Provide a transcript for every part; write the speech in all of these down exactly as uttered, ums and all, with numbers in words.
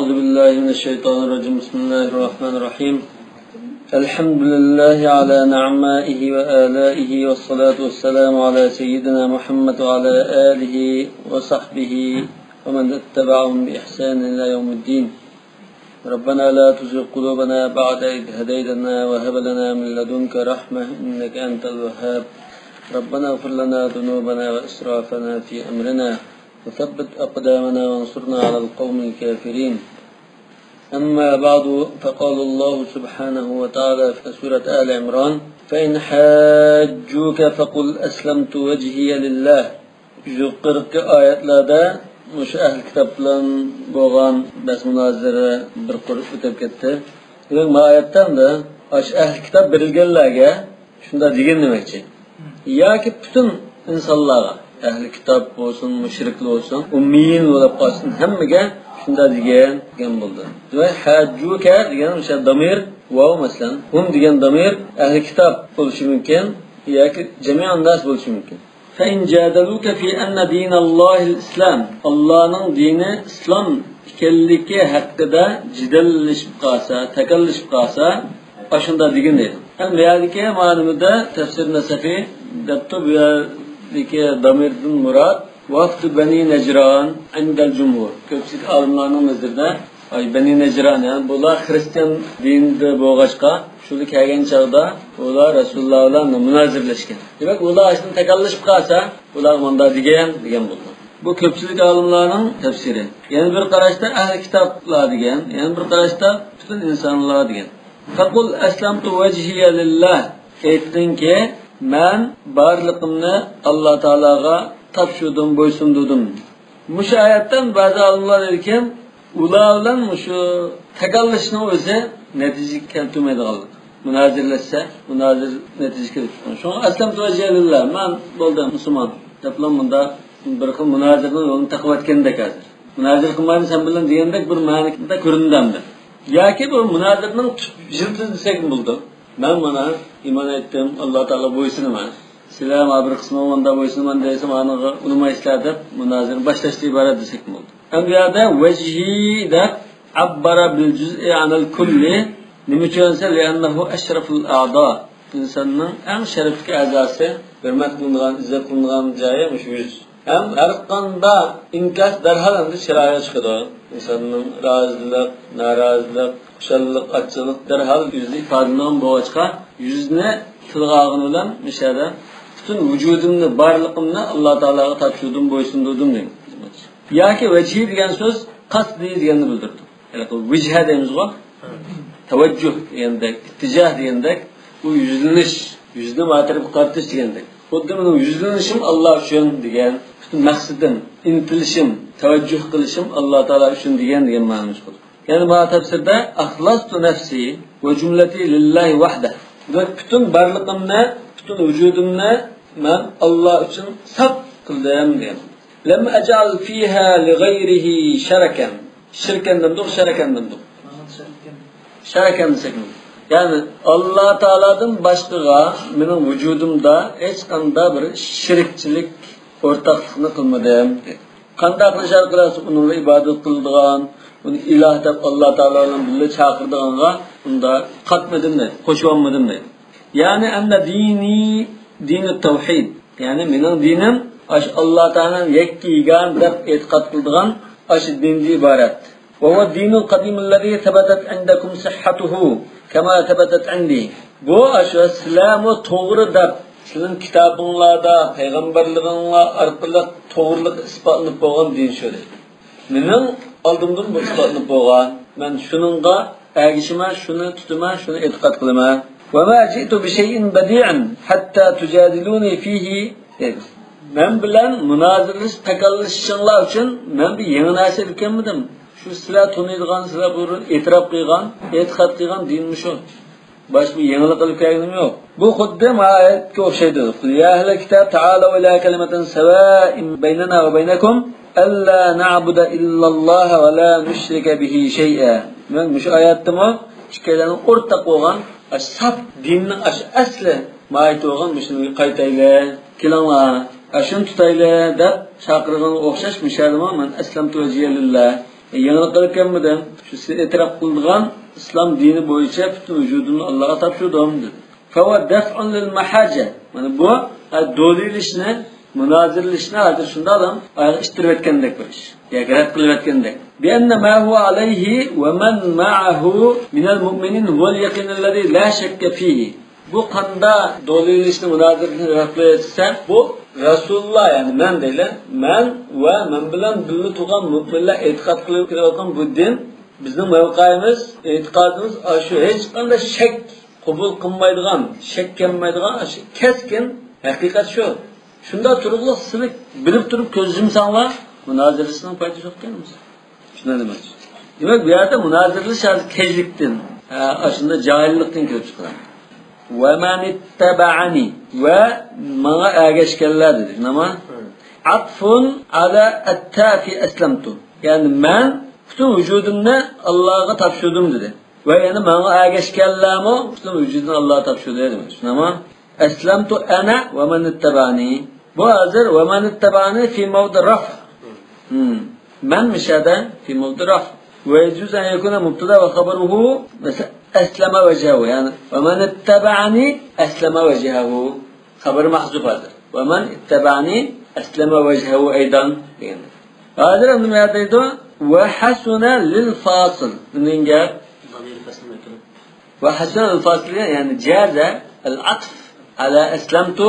أعوذ بالله من الشيطان الرجيم. بسم الله الرحمن الرحيم. الحمد لله على نعمائه وآلائه، والصلاة والسلام على سيدنا محمد وعلى آله وصحبه ومن اتبعهم بإحسان إلى يوم الدين. ربنا لا تزغ قلوبنا بعد إذ هديتنا وهب لنا من لدنك رحمة إنك أنت الوهاب. ربنا اغفر لنا ذنوبنا وإسرافنا في أمرنا وثبت أقدامنا وانصرنا على القوم الكافرين. أما بعد، فقال الله سبحانه وتعالى في سورة آل عمران: فإن حاجوك فقل أسلمت وجهي لله. يۇقىرىقى ئايەتلەردە مۇشۇ ئەھلى كىتاب بىلەن بولغان بەس مۇنازىرە بىر قۇر ئۆتۈپ كەتتى. دېمەك، ما ئايەتتە ئەمدى ئاشۇ ئەھلى كىتاب بېرىلگەنلەرگە شۇنداق دېگىن دېمەكچى. ياكى پۈتۈن ئىنسانلارغا، ئەھلى كىتاب بولسۇن، مۇشرىكلار بولسۇن، ئۇممىيىن بولۇپ قالسۇن، ھەممىگە شۇنداق دېگەن، دېگەن بولدى. دېمەك، ھاجۇكە دېگەن ئوشۇ دامىر، ۋاۋ مەسىلەن، ھۇم دېگەن دامىر ئەھلى كىتاب بولۇشى مۇمكىن ياكى جەمئىن ناس بولۇشى مۇمكىن. فإن جادلوك في أن دين الله الإسلام، ئاللانىڭ دىنى ئىسلام ئىكەنلىكى ھەققىدە جېدەللىشىپ قالسا، تاكاللىشىپ قالسا، ئاشۇنداق دېگىن دەيدۇ. ھەم بۇ يەردىكى مانىمىزدا تەفسىر نەسەفى دەپتۇ، بۇ يەردىكى دامىردىن مۇراد ۋەفدۇ بەنى نەجران ئىندەل جۇمھۇر. كۆپچىلىك ئالىملارنىڭ نەزىرىدە، ئاي، بەنى نەجران، يەنى بۇلار خىرىستىيان دىنىدا بولغاچقا، شۇلار كەلگەن چاغدا ئۇلار رەسۇلۇللا بىلەن مۇنازىرىلەشكەن. دېمەك، ئۇلار ئاشۇندىن تاكاللىشىپ قالسا، ئۇلار مۇنداق دېگەن، دېگەن بولىدۇ. بۇ كۆپچىلىك ئالىملارنىڭ تەپسىرى. يەنە بىر قاراشتا ئەھلى كىتابلار دېگەن، يەنە بىر قاراشتا پۈتۈن ئىنسانلار دېگەن. فقل أسلمت وجهي لله. ئېيتقىنكى، مەن بارلىقىمنى ئاللا تائالاغا تاپشۇردۇم، بويسۇندۇردۇم. مۇشۇ ئايەتتىن بەزى ئالىملار دەيدىكەن، ئۇلار بىلەن مۇشۇ تاكاللىشىشنىڭ ئۆزى نەتىجىگە كەلتۈرمەيدىغانلىق. مۇنازىرىلەشسە، مۇنازىرە نەتىجىگە كېلىپ چىقىدۇ. شۇڭا «ئەسلەمتۇ ۋەجھىيە لىللا»، مەن بولدۇم مۇسۇلمان دەپلا مۇنداق بىر خىل مۇنازىرىنىڭ يولىنى تېقىۋەتكەندەك ھازىر. مۇنازىرە قىلمايمەن سەن بىلەن دېگەندەك بىر مەنىدە كۆرۈندى ئەمدى. ياكى بۇ مۇنازىرىنىڭ تۈپ يىلتىزى دېسەكمۇ بولىدۇ. مەن مانا ئىمان ئېيتتىم، ئاللا تائالاغا بويسۇنىمەن. سىلەر مانا بىر قىسمى مۇنداق بويسۇنىمەن دېسە، مانىغا ئۇنىمايسىلەر دەپ مۇنازىرىنى باشلاشتىن ئىبارەت دېسەكمۇ بولىدۇ. ئەمدى بۇ يەردە ۋەجھى دەپ، عبر بالجزء عن الكل. نېمە ئۈچۈن دېسە، لأنه أشرف الأعضاء. ئىنساننىڭ ئەڭ شەرەپلىك ئەزاسى، ھۆرمەت قىلىنىدىغان، ئىززەت قىلىنىدىغان جايى مۇشۇ يۈز. ھەم ھەر قانداق ئىنكاس دەرھال ئەمدى چىرايغا چىقىدۇ. ئىنساننىڭ رازىلىق، نارازىلىق، خۇشاللىق، ئاچچىقلىق دەرھال يۈزدە ئىپادىلىنىدىغان بولغاچقا، يۈزنى تىلغا ئالغىنى بىلەن مۇشۇ يەردە پۈتۈن ۋۇجۇدۇمنى، بارلىقىمنى ئاللا تائالاغا تاپشۇردۇم، بويسۇندۇردۇم دېگەن. ياكى ۋەجھى دېگەن سۆز قەسدى دېگەننى بىلدۈرىدۇ. يەنى بۇ ۋىجھە دەيمىزغۇ؟ تەۋەججۇھ دېگەندەك، ئىتتىجاھ دېگەندەك، بۇ يۈزلىنىش، يۈزنى ما تەرەپكە قارىتىش دېگەندەك. خۇددى مېنىڭ يۈزلىنىشىم ئاللا ئۈچۈن دېگەن، پۈتۈن مەقسىتىم، ئىنتىلىشىم، تەۋەججۇھ قىلىشىم ئاللا تائالا ئۈچۈن دېگەن، دېگەن مەنىنى چىقىدۇ. يەنى مانا تەپسىردە، «أخلصت نفسي وجملتي لله وحده». دېمەك، پۈتۈن بارلىقىمنى، پۈتۈن ۋۇجۇدۇمنى مەن ئاللا ئۈچۈن ساپ قىلدىم دېگەن. «لم أجعل فيها لغيره شركا». شىركەن دېمىدۇق، شەرەكەن دېمىدۇق. شەرەكەن دېسەكمۇ. يەنى ئاللا تائالادىن باشقىغا مېنىڭ ۋۇجۇدۇمدا ھېچقانداق بىر شېرىكچىلىك، ئورتاقلىقنى قىلمىدىم. قانداق ئىشارە قىلسا ئۇنىڭغا ئىبادەت قىلىدىغان، ئۇنى ئىلاھ دەپ ئاللا تائالا بىلەن بىللە چاقىرىدىغانغا ئۇندا قاتمىدىم دەيدۇ، قوشۇۋالمىدىم دەيدۇ. يەنى، «أن ديني دين التوحيد». يەنى، مېنىڭ دىنىم ئاشۇ ئاللا تائالانى يەككە يېگانە دەپ ئېتىقاد قىلىدىغان ئاشۇ دىندىن ئىبارەت. «وهو الدين القديم الذي ثبتت عندكم صحته كما ثبتت عندي». بۇ ئاشۇ سىلەرمۇ توغرا دەپ، سىلەرنىڭ كىتابىڭلاردا، پەيغەمبەرلىرىڭلار ئارقىلىق توغرىلىقى ئىسپاتلىنىپ بولغان دىن شۇ دەيدۇ. مېنىڭ ئالدىمدىن بۇ ئىسپاتلىنىپ بولغان. مەن شۇنىڭغا ئەگىشىمەن، شۇنى تۇتىمەن، شۇنى ئېتىقاد قىلىمەن. «وما جئت بشيء بديع حتى تجادلوني فيه» دەيدۇ. مەن بىلەن مۇنازىرىلىشىپ تاكاللىشىشىڭلار ئۈچۈن مەن بىر يېڭى نەرسە ئېلىپ كەلمىدىم. شۇ سىلەر تونۇيدىغان، سىلەر بۇرۇن ئېتىراپ قىلغان، ئېتىقاد قىلغان دىنمۇ شۇ. باشقا بىر يېڭىلىق ئېلىپ كەلگىنىم يوق. بۇ خۇددى ما ئايەتكە ئوخشايدۇ. «قل يا أهل الكتاب تعالوا إلى كلمة سواء بيننا وبينكم ألا نعبد إلا الله ولا نشرك به شيئا». مەن مۇشۇ ئايەتتىمۇ ئىككىيلەننىڭ ئورتاق بولغان، ئاشۇ ساپ دىننىڭ ئاشۇ ئەسلى ماھىيىتى بولغان مۇشۇنى قايتايلى، كېلىڭلار، ئاشۇنى تۇتايلى دەپ چاقىرغىنىغا ئوخشاش، مۇشۇ يەردىمۇ «مەن أسلمت وجهي لله». يېڭىلىق قىلىپ كەلمىدىم. شۇ سىز ئېتىراپ قىلىدىغان ئىسلام دىنى بويىچە پۈتۈن ۋۇجۇدۇمنى ئاللاغا تاپشۇردۇم، دېدى. فهو دفع للمحاجة. مانا بۇ، ھە، دولىلىشنى، مۇنازىرىلىشنى ھازىر شۇنداق ئىتتىرىۋەتكەندەك بىر ئىش. ياكى رەت قىلىۋەتكەندەك. بأن ما هو عليه ومن معه من المؤمنين هو اليقين الذي لا شك فيه. بۇ قاندا دولىلىشنى، مۇنازىرىلىشنى رەت قىلىۋەتسە، بۇ رەسۇلۇللا، يەنى مەن دەيلى، مەن ۋە مەن بىلەن بىللە تۇرغان مۆمىنلەر ئېتىقاد قىلىپ كېلىۋاتقان بۇ دىن، بىزنىڭ مەۋقەيىمىز، ئېتىقادىمىز ئاشۇ ھېچقانداق شەك قوبۇل قىلمايدىغان، شەك كەلمەيدىغان ئاشۇ كەسكىن ھەقىقەت شۇ. شۇنداق تۇرۇقلۇق سىلىك بىلىپ تۇرۇپ كۆز يۇمساڭلار، مۇنازىرىلىشنىڭ پايدىسى يوق ئىكەن. شۇنداق دېمەكچى. دېمەك، بۇ يەردە مۇنازىرىلىشىش ھازىر كەجلىكتىن، ھە، ئاشۇنداق جاھىللىقتىن كېلىپ چىقىدۇ. ومن اتبعني، ۋە ماڭا ئەگەشكەنلەر دېدى. شۇنداقمۇ؟ عطف على التاء في أسلمت. يەنى مەن پۈتۈن ۋۇجۇدۇمنى ئاللاغا تاپشۇردۇم دېدى. ۋە يەنە ماڭا ئەگەشكەنلەرمۇ پۈتۈن ۋۇجۇدىنى ئاللاغا تاپشۇردى دېمەكچى. شۇنداقمۇ؟ أسلمت أنا ومن اتبعني. بۇ ھازىر ومن اتبعني في موضع رفع. مم. مەن مۇشۇ يەردە في موضع رفع. ويجوز أن يكون مبتدأ وخبره، مەسىلەن، أسلم وجهه، يەنى ومن اتبعني أسلم وجهه. خەۋەر مەھزۇپ ھازىر. ومن اتبعني أسلم وجهه أيضا دېگەن. ھازىر ئەمدى نېمە دەيدۇ؟ وحسن للفاصل. نېمە گەپ؟ ضمير فصل مەكرۇ. وحسن للفاصل، يەنى جاز العطف على أسلمت،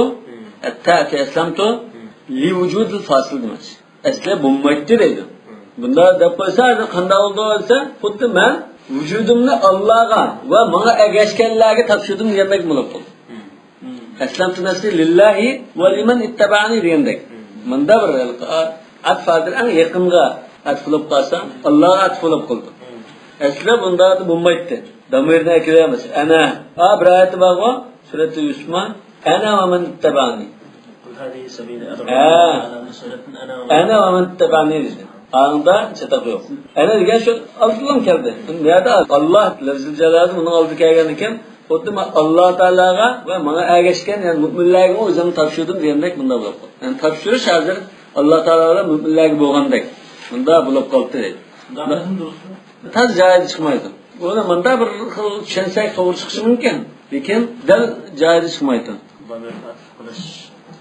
التاء في أسلمت، لوجود الفاصل دېمەكچى. ئەسلى بولمايتتى دەيدۇ. بۇنداق دەپ قويسا، ھازىر قانداق بولدى دېسە، خۇددى مەن ۋۇجۇدۇمنى ئاللاغا ۋە ماڭا ئەگەشكەنلەرگە تاپشۇردۇم دېگەندەك بولۇپ قالدى. أسلمت نفسي لله ولمن اتبعني دېگەندەك. مۇندا بىر ئەتف ھازىر ئەڭ يېقىنغا ئەتف بولۇپ قالسا، ئاللاغا ئەتف بولۇپ قالدى. ئەسلى بۇنداق بولمايتتى. دامىرنى ئەكىلەمىز. ئەنە. ئا، بىر ئايەتى بارغۇ، سۈرەتى يۈسۈفما. أنا ومن اتبعني. قل هذه سبيلي أدعو إلى الله على بصيرة أنا ومن أنا ومن اتبعني دېدى. ئاڭدا چاتاق يوق. ئەنە دېگەن شۇ ئالدىنلا كەلدى. بۇ يەردە ئاللا لەفزىل جالالى بۇنىڭ ئالدىدا كەلگەن ئىكەن. خۇددى مەن ئاللا تائالاغا ۋە ماڭا ئەگەشكەن، يەنى مۆمىنلەرگە ئۆزۈمنى تاپشۇردۇم دېگەندەك بۇنداق بولۇپ قالدى. يەنى تاپشۇرۇش ھازىر ئاللا تائالا بىلەن مۆمىنلەرگە بولغاندەك. بۇنداق بولۇپ قالدى. شۇنداق دېسەم دۇرۇسمۇ؟ تازا جايىدا چىقمايدۇ. بۇنى مۇنداق بىر خىل چۈشەنسەك توغرا چىقىشى مۇمكىن. لېكىن دەل جايىدا چىقمايدۇ.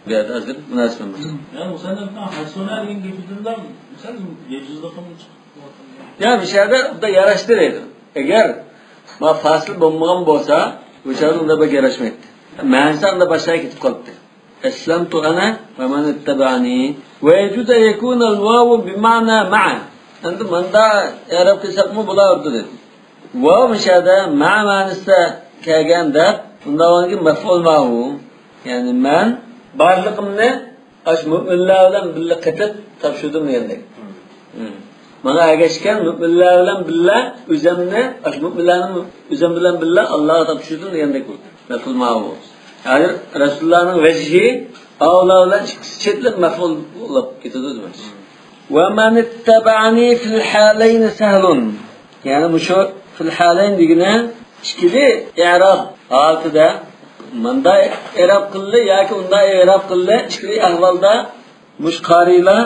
بۇ يەردە ھازىر مۇناسىۋەت بار. يا، مۇسەننەفنىڭ ھەسسۇنە دېگەن گېپىدىنلا مەسىلەن، يەجۇزلۇقىمۇ چىقىپ. يا، مۇشۇ يەردە بۇ ياراشتى دەيدۇ. ئەگەر ما فاسىل بولمىغان بولسا، بۇ چاغدا ئۇنداق بەك ياراشمايتتى. مەنىسى ئاندا باشقا كېتىپ قالاتتى. أسلمت أنا ومن اتبعني. ويجوز أن يكون الواو بمعنى مع. ئەمدى مۇندا ئېراب قىلساقمۇ بولاۋېرىدۇ دېدى. ۋاۋ مۇشۇ يەردە مەئە مەنىسىدە كەلگەن دەپ، بۇنداق بولغاندىكىن مەفئۇل مەھۇ. يەنى مەن بارلىقىمنى ئاشۇ مۆمىنلەر بىلەن بىللە قېتىپ تاپشۇردۇم دېگەندەك. مم. ماڭا ئەگەشكەن مۆمىنلەر بىلەن بىللە ئۆزەمنى، ئاشۇ مۆمىنلەرنى ئۆزەم بىلەن بىللە ئاللاغا تاپشۇردۇم دېگەندەك بولدى. مەفئۇل مەھۇ. ھازىر رەسۇلۇللانىڭ ۋەجھى ئاۋۇلار بىلەن ئىككىسى چېتىلىپ مەفئۇل بولۇپ كېتىدۇ دېمەكچى. ومن اتبعني في الحالين سهل. يەنى مۇشۇ في الحالين دېگىنى ئىككىلى ئېراب ھالىتىدە مۇنداق ئېراب قىلدى ياكى ئۇنداق ئېراب قىلدى، ئىككىلى ئەھۋالدا مۇشۇ قارىيلار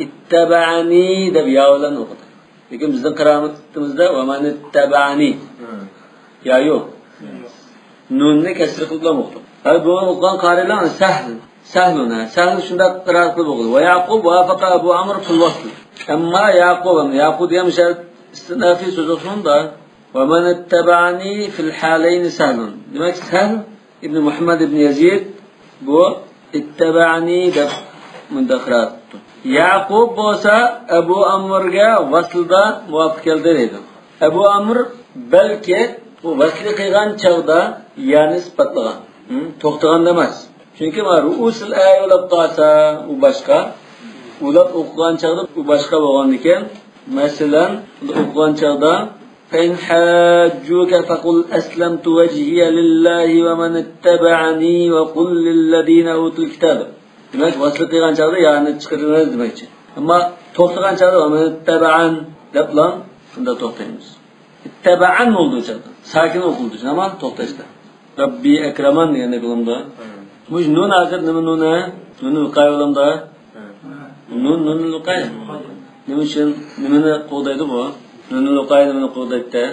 اتبعني دەپ يا بىلەن ئوقۇدى. لېكىن بىزنىڭ قىرائىتىمىزدە ومن اتبعني. يا يوق. نۇننى كەسرە قىلىپ ئوقۇدۇق. ھەر بۇ ئوقۇغان قارىيلار سەھل. سەھلۇن، ھە. سەھل شۇنداق قىرائەت قىلىپ ئوقۇدى. ويعقوب وافق أبو عمرو في الوصل. ئەمما ياقۇب، ياقۇب دېگەن مۇشۇ ئىستىنافىي سۆز ئوخشىمامدا. ومن اتبعني في الحالين سهل. دېمەك، سەھل ئىبنى مۇھەممەد ئىبنى يەزىد بۇ اتبعني دەپ مۇنداق قىرائەت قىپتۇ. ياقۇب بولسا ئەبۇ ئامرغا ۋەسلىدە مۇۋاپىق كەلدى دەيدۇ. ئەبۇ ئامر بەلكى بۇ ۋەسلى قىلغان چاغدا يانى ئىسپاتلىغان. ھە؟ توختىغاندا ئەمەس. چۈنكى مانا رؤوسۇل ئايە ئۇلاپ قالسا، ئۇ باشقا. ئۇلاپ ئوقۇغان چاغدا ئۇ باشقا بولغاندىكىن، مەسىلەن، ئوقۇغان چاغدا فإن حاجوك فقل أسلمت وجهي لله ومن اتبعني وقل للذين أوتوا الكتاب. دېمەك، ۋەسلى قىلغان چاغدا يانى چىقىرىمىز دېمەكچى. ئەمما توختىغان چاغدا ومن اتبعن دەپلا شۇنداق توختايمىز. اتبعن بولدى ئۇ چاغدا. ساكىن ئوقۇلدى، ئەمما توختاشتا. ربي أكرمن دېگەندەك بولامدۇ؟ مۇشۇ نۇن ھازىر نېمە نۇنى؟ نۇنى ۋىقايە بولامدۇ؟ نۇن، نۇن ۋىقايە. نېمە ئۈچۈن؟ نېمىنى قوغدايدۇ بۇ؟ نۇنۇل ۋىقايە نېمىنى قوغدايدۇ؟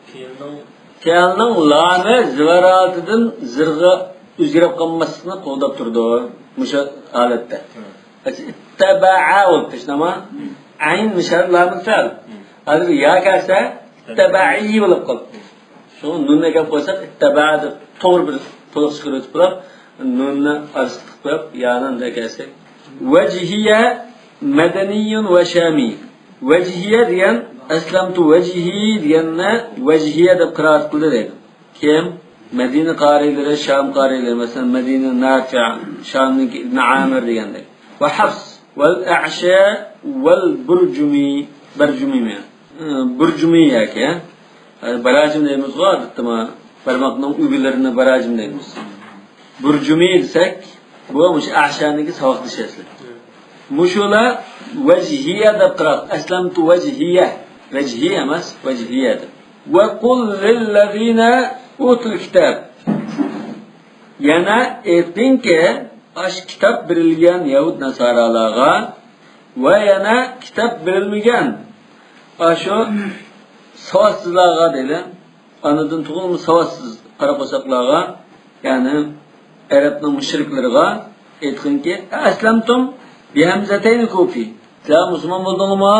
فېئىلنىڭ، فېئىلنىڭ لامى زىۋھار ھالىتىدىن زىرغا ئۆزگىرىپ قالماسلىقنى قوغداپ تۇرىدۇ مۇشۇ ھالەتتە. ئىتتەبەئە بولۇپتۇ، شۇنداقمۇ؟ ئەين مۇشەددەت لامۇل فەئىل. ھازىر يا كەلسە، ئىتتەبەئى بولۇپ قالدى. شۇڭا نۇننى ئەكەپ قويساق، ئىتتەبەئە دەپ توغرا بىر تولۇق چىقىرىۋېتىپ بولۇپ، نۇننى ئارىسىغا تىقىپ قويۇپ، يانى ئۇنداق كەلسەك. ۋەجھىيە مەدەنىيۇن ۋە شامىي. ۋەجھىيە دېگەن، ئەسلەمتۇ ۋەجھى دېگەننى ۋەجھىيە دەپ قىرائەت قىلدى دەيدۇ. كىم؟ مەدىنە قارىيلىرى، شام قارىيلىرى، مەسىلەن، مەدىنە نافىئ، شامنىڭكى ئىبن ئامىر دېگەندەك. ۋە ھەفس، ۋەل ئەشە، ۋەل بۇرجۇمى، بەرجۇمىمۇ؟ ئى، بۇرجۇمى ياكى، ئە، باراجىم دەيمىزغۇ، ئادەتتە ما بارماقنىڭ ئۈگىلىرىنى باراجىم دەيمىز. بۇرجۇمى دېسەك، بۇ مۇشۇ ئەشەنىڭكى ساۋاقدىشى ئەسلى. مۇشۇلار ۋەجھىيە دەپ قىرات، ئەسلەمتۇ ۋەجھىيە. ۋەجھىيە ئەمەس، ۋەجھىيە دەپ. ۋە قۇل لىللەزىنە ئۇتۇل كىتاب. يەنە ئېيتقىنكى، ئاشۇ كىتاب بېرىلگەن يەھۇد ناسارالارغا ۋە يەنە كىتاب بېرىلمىگەن ئاشۇ ساۋاتسىزلارغا دەيدۇ. ئانىدىن تۇغۇلما ساۋاتسىز قارا قورساقلارغا، يەنى ئەرەبنىڭ مۇشرىكلىرىغا ئېيتقىنكى، ئەسلەمتۇم بىھەمزەتەينى كۇفى. سىلەر مۇسۇلمان بولدۇڭلارمۇ؟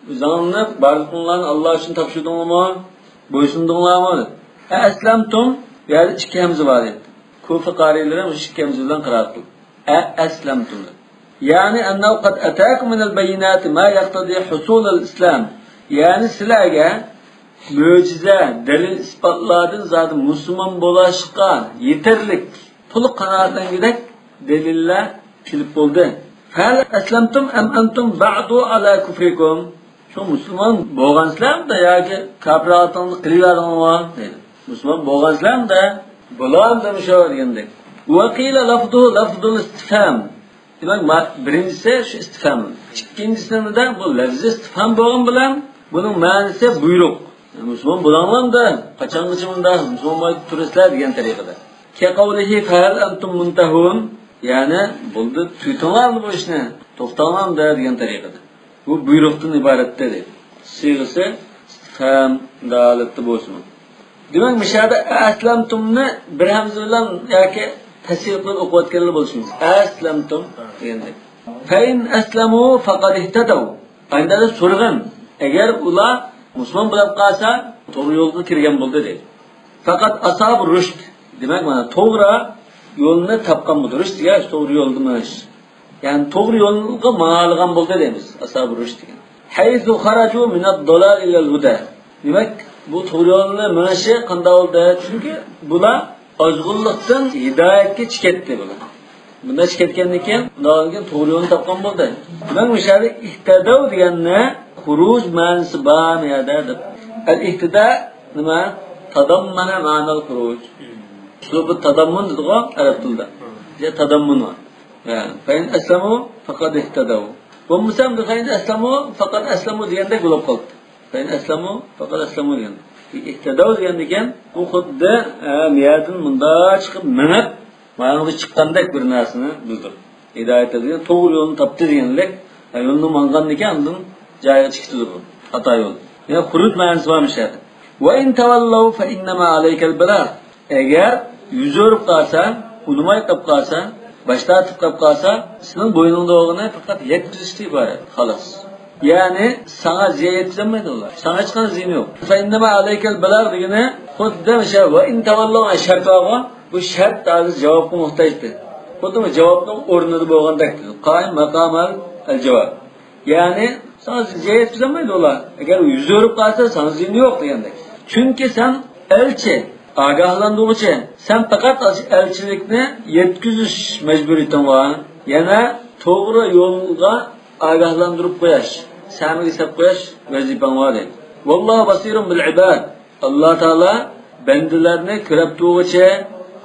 ئۆزۈڭلارنى، بارلىقىڭلارنى ئاللا ئۈچۈن تاپشۇردۇڭلارمۇ؟ بويسۇندۇڭلارمۇ؟ ئەسلەمتۇم، بۇ يەردە ئىككى ھەمزە بار ئىدى. كۇفە قارىيلىرى مۇشۇ ئىككى ھەمزە بىلەن قىرائەت قىلدى. ئەسلەمتۇم. يەنى، ئەننەھۇ قەد ئەتاكۇم مىنەل بەييىناتى ما يەقتەزى ھۇسۇلەل ئىسلام. يەنى سىلەرگە مۆجىزە، دەلىل-ئىسپاتلاردىن زادى مۇسۇلمان بولۇشقا يېتەرلىك، تولۇق قانائەتلەنگۈدەك دەلىللەر كېلىپ بولدى. فەھەل ئەسلەمتۇم ئەم ئەنتۇم بەئدۇ ئەلا كۇفرىكۇم. شۇ مۇسۇلمان بولغانسىلەرمۇ ياكى كاپىر ھالىتىڭىزنى قىلىۋەردىڭىزمۇ دەيدۇ. مۇسۇلمان بولغانسىلەرمۇ، بولامدۇ شۇ دېگەندەك. ۋەقىلە لەفزۇھۇ لەفزۇل ئىستىفھام. دېمەك، ما-، بىرىنچىسى شۇ ئىستىفھام. ئىككىنچىسىدە بۇ لەفزى ئىستىفھام بولغان بىلەن بۇنىڭ مەنىسى بۇيرۇق. مۇسۇلمان بولاڭلارمۇ، قاچانغىچە مۇنداق مۇسۇلمان بولماي تۇرىسىلەر دېگەن تەرىقىدە. كەقەۋلىھى فەھەل ئەنتۇم مۇنتەھۇن، يەنى بولدى، تۈگىتىڭلارمۇ بۇ ئىشنى، توختاڭلارمۇ دېگەن تەرىقىدە. بۇ بۇيرۇقتىن ئىبارەت دېدى. سىيغىسى ئىستىفھام دالالەتتە بولسىمۇ. دېمەك، مۇشۇ يەردە ئەسلەمتۇمنى بىر ھەمزە بىلەن ياكى تەسھىل قىلىپ ئوقۇۋاتقانلار بولۇشى مۇمكىن. ئەسلەمتۇم دېگەندەك. فەئىن ئەسلەمۇ فەقەد ئىھتەدەۋ. ئەندى سورىغىن. ئەگەر ئۇلار مۇسۇلمان بولۇپ قالسا، توغرا يولغا كىرگەن بولدى دەيدۇ. فەقەد ئاساب رۇشد. دېمەك، مانا توغرا يولنى تاپقان بولدى. رۇشد دېگەن توغرا يولدا مېڭىش. يەنى توغرا يولغا ماڭالىغان بولدى دەيمىز. ئاساب رۇشد دېگەن. ھەيسۇ خەرەجۇ مىنەد دالال ئىلەل ھۇدە. دېمەك، بۇ توغرا يولنى مېڭىشى قانداق بولدى؟ چۈنكى بۇلار ئازغۇنلۇقتىن ھىدايەتكە چىكەتتى بۇلار. بۇنداق چىكەتكەندىن كېيىن، ئۇنداق كېيىن توغرا يولنى تاپقان بولدى. دېمەك، مۇشۇ يەردە ئىھتەدەۋ دېگەننى خۇرۇج مەنىسى بار مۇ يەردە دەپ. ئەل ئىھتىدا نېمە؟ تاداممەنە مەنەل خۇرۇج. ئۇسلۇبى تاداممۇن دېدىغۇ ئەرەب تىلىدا. يا تاداممۇن بار. ھە، فەئىن ئەسلەمۇ فەقەد ئىھتەدەۋ. بولمىسا ئەمدى فەئىن ئەسلەمۇ فەقەد ئەسلەمۇ دېگەندەك بولۇپ قالدى. فەئىن ئەسلەمۇ فەقەد ئەسلەمۇ دېگەن. ئىھتەدەۋ دېگەندىكىن، ئۇ خۇددى، ھە، مۇ يەردىن مۇنداق چىقىپ مېڭىپ، مانا بۇ چىققاندەك بىر نەرسىنى بىلدۈرىدۇ. ھىدايەت دېگەن توغرا يولنى تاپتى دېگەنلىك، ھە، يولنى ماڭغاندىكىن ئاندىن جايىغا چىكىتىدۇ بۇ. خاتا يول. يەنى خۇرۇج مەنىسى بار مۇشۇ يەردە. ۋە ئىن تەۋەللەۋ فەئىننەما ئەلەيكەل بەلاغ. ئەگەر يۈز ئۆرۈپ قالسا، ئۇنىماي قېلىپ قالسا، باش تارتىپ قېلىپ قالسا، سېنىڭ بوينۇڭدا بولغىنى پەقەت يەتكۈزۈشتىن ئىبارەت، خالاس. يەنى ساڭا زىيان يەتكۈزەلمەيدۇ ئۇلار. ساڭا ھېچقانداق زىيىنى يوق. فەئىننەما ئەلەيكەل بەلاغ دېگىنى خۇددى مۇشۇ ۋە ئىن تەۋەللەۋ شەرت بارغۇ، بۇ شەرت ھازىر جاۋابقا موھتاجتى. خۇددى جاۋابنىڭ ئورنىدا بولغاندەك. قائىم مەقامەل ئەل جاۋاب. يەنى ساڭا زىيان يەتكۈزەلمەيدۇ ئۇلار. ئەگەر يۈز ئۆرۈپ قالسا، ساڭا زىيىنى يوق دېگەندەك. چۈنكى سەن ئەلچى، ئاگاھلاندۇرغۇچى. سەن پەقەت ئەلچىلىكنى يەتكۈزۈش مەجبۇرىيىتىڭ بار. يەنە توغرا يولغا ئاگاھلاندۇرۇپ قويۇش، سەمىگە سېلىپ قويۇش ۋەزىپەڭ بار دەيدۇ. ۋاللاھۇ بەسىرۇن بىل ئىباد. ئاللا تائالا بەندىلەرنى كۆرۈپ تۇرغۇچى،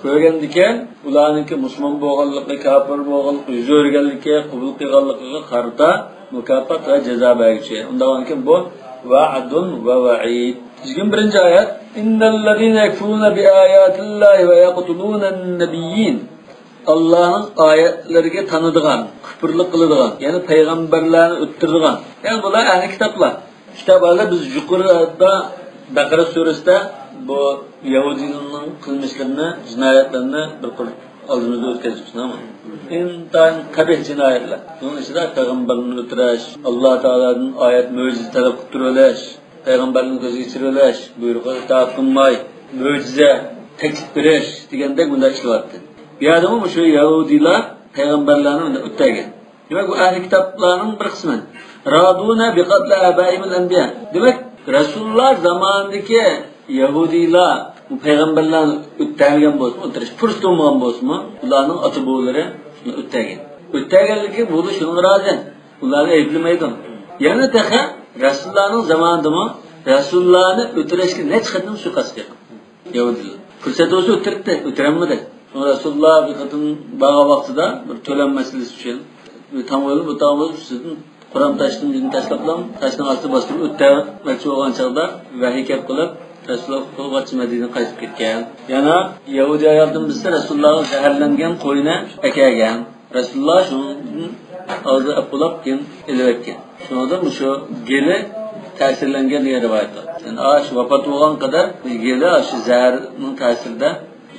كۆرگەندىكىن، ئۇلارنىڭكى مۇسۇلمان بولغانلىقى، كاپىر بولغانلىقى، يۈز ئۆرۈگەنلىكى، قوبۇل قىلغانلىقىغا قارىتا مۇكاپات ۋە جازا بەرگۈچى. ئۇنداق بولغاندىكىن بۇ ۋەئدۇن ۋە ۋەئىد. يىگىرمە بىرىنچى ئايەت. إن الذين يكفرون بآيات الله ويقتلون النبيين. ئاللانىڭ ئايەتلىرىگە تانىدىغان، كۇپۇرلۇق قىلىدىغان، يەنى پەيغەمبەرلەرنى ئۆلتۈرىدىغان، يەنى بۇلار ئەھلى كىتابلار. كىتاب ئەھلى، بىز يۇقىرىدا بەقەرە سۈرىسىدە بۇ يەھۇدىيلارنىڭ قىلمىشلىرىنى، جىنايەتلىرىنى بىر قۇر ئالدىمىزدا ئۆتكۈزۈپسىز، ئەمما ئىنتايىن قەبىھ جىنايەتلەر. بۇنىڭ ئىچىدە پەيغەمبەرلەرنى ئۆلتۈرۈش، ئاللا تائالادىن ئايەت، مۆجىزە تەلەپ قىلىپ تۇرۇۋېلىش، پەيغەمبەرنى كۆزگە كېچىرىۋېلىش، بۇيرۇقىغا ئىتائەت قىلماي، مۆجىزە تەكلىپ بېرىش دېگەندەك بۇنداق ئىشلار بار ئىدى. بۇ يەردىمۇ مۇشۇ يەھۇدىيلار پەيغەمبەرلەرنى ئۆلتۈرگەن. دېمەك، بۇ ئەھلى كىتابلارنىڭ بىر قىسمى. رادۇنا بىقەتلى ئابائىمىل ئەنبىيا. دېمەك، رەسۇلۇللا زامانىدىكى يەھۇدىيلار بۇ پەيغەمبەرلەرنى ئۆلتۈرگەن بولسىمۇ، ئۆلتۈرۈش پۇرسىتى بولمىغان بولسىمۇ، ئۇلارنىڭ ئاتا-بوۋىلىرى شۇنى ئۆلتۈرگەن. ئۆلتۈرگەنلىكى بۇ شۇنىڭغا رازى. ئۇلارنى ئەيىبلىمەيدۇ. يەنە تېخى رەسۇلۇللانىڭ زامانىدىمۇ رەسۇلۇللانى ئۆلتۈرۈشكە نەچچە قېتىم سۇيىقەست قىلغان. يەھۇدىيلار. پۇرسەت بولسا ئۆلتۈرەتتى، ئۆلتۈرەلمىدى. شۇڭا رەسۇلۇللا بىر قېتىم بارغان ۋاقتىدا بىر تۆلەم مەسىلىسى ئۈچۈن بىر تاڭ بولۇپ، بۇ تاڭ بولۇپ ئۈستىدىن قۇرام تاشتىن بىرنى تاشلاپلا، تاشنىڭ ئاستىغا باستۇرۇپ ئۆلتۈرمەكچى بولغان چاغدا ۋەھىي كەپ قېلىپ، رەسۇلۇللا قۇتۇلغاچ مەدىنىگە قايتىپ كەتكەن. يەنە يەھۇدىي ئايالدىن بىلسە رەسۇلۇللاغا زەھەرلەنگەن قوينى ئەكەلگەن. رەسۇلۇللا شۇنىڭدىن ئاغزى ئەپ بولاپ كېيىن ئېلىۋەتكەن. شۇنىڭدىن مۇشۇ گېلى تەسىرلەنگەن دېگەن رىۋايەت بار. يەنى ئاشۇ ۋاپات بولغان قەدەر گېلى ئاشۇ زەھەرنىڭ تەسىرىدە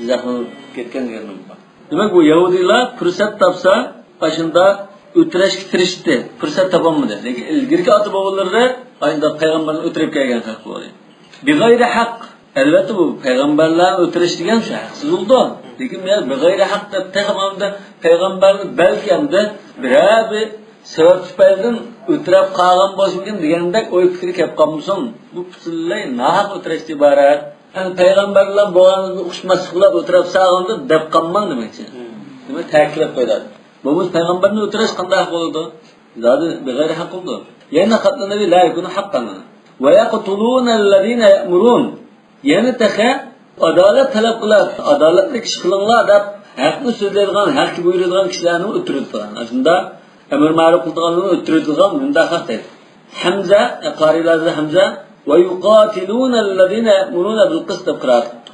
زەخىملىنىپ كەتكەن دېگەن بار. دېمەك، بۇ يەھۇدىيلار پۇرسەت تاپسا، ئاشۇنداق ئۆلتۈرۈشكە تىرىشتى، پۇرسەت تاپالمىدى. لېكىن ئىلگىرىكى ئاتا-بوۋىلىرى ئاشۇنداق پەيغەمبەرنى ئۆلتۈرۈپ كەلگەن خەق بولدى. بىغەيرى ھەق. ئەلۋەتتە، بۇ پەيغەمبەرلەرنى ئۆلتۈرۈش دېگەن شۇ ھەقسىز بولىدۇ. لېكىن مەن بىغەيرى ھەق دەپ تېخى مانا پەيغەمبەرنى بەلكى ئەمدى بىرەر بىر سەۋەب تۈپەيلىدىن ئۆلتۈرۈپ قالغان بولسىمىكىن دېگەندەك ئوي پىكىر كەپ قالمىسۇن. بۇ پۈتۈنلەي ناھەق ئۆلتۈرۈشتىن ئىبارەت. يەنى پەيغەمبەر بىلەن بولغانلىقىغا ئۇقۇشماسلىقلار ئۆلتۈرۈپ سالغاندۇ دەپ قالماڭ دېمەكچى. دېمەك، تەكىتلەپ قويدى. بولمىسا پەيغەمبەرنى ئۆلتۈرۈش قانداق بولىدۇ؟ زادى بىغەيرى ھەق بولىدۇ. يەنە قەتلى نەبىي لا يەكۇنۇ ھەققەن. ۋە يەقتۇلۇنەللەزىنە يەئمۇرۇن. يەنە تېخى ئادالەت تەلەپ قىلىپ، ئادالەتلىك ئىش قىلىڭلار دەپ، ھەقنى سۆزلەيدىغان، ھەقنى بۇيرۇيدىغان كىشىلەرنى ئۆلتۈرىدىغان. ئاشۇنداق ئەمر مەرۇپ قىلىدىغانلارنى ئۆلتۈرىدىغان مۇنداق خەق دەيدۇ. ھەمزە، قارىيلاردا ھەمزە، ۋە يۇقاتىلۇنەللەزىنە يەئمۇرۇنە بىل قىسىت دەپ قىرائەت قىپتۇ.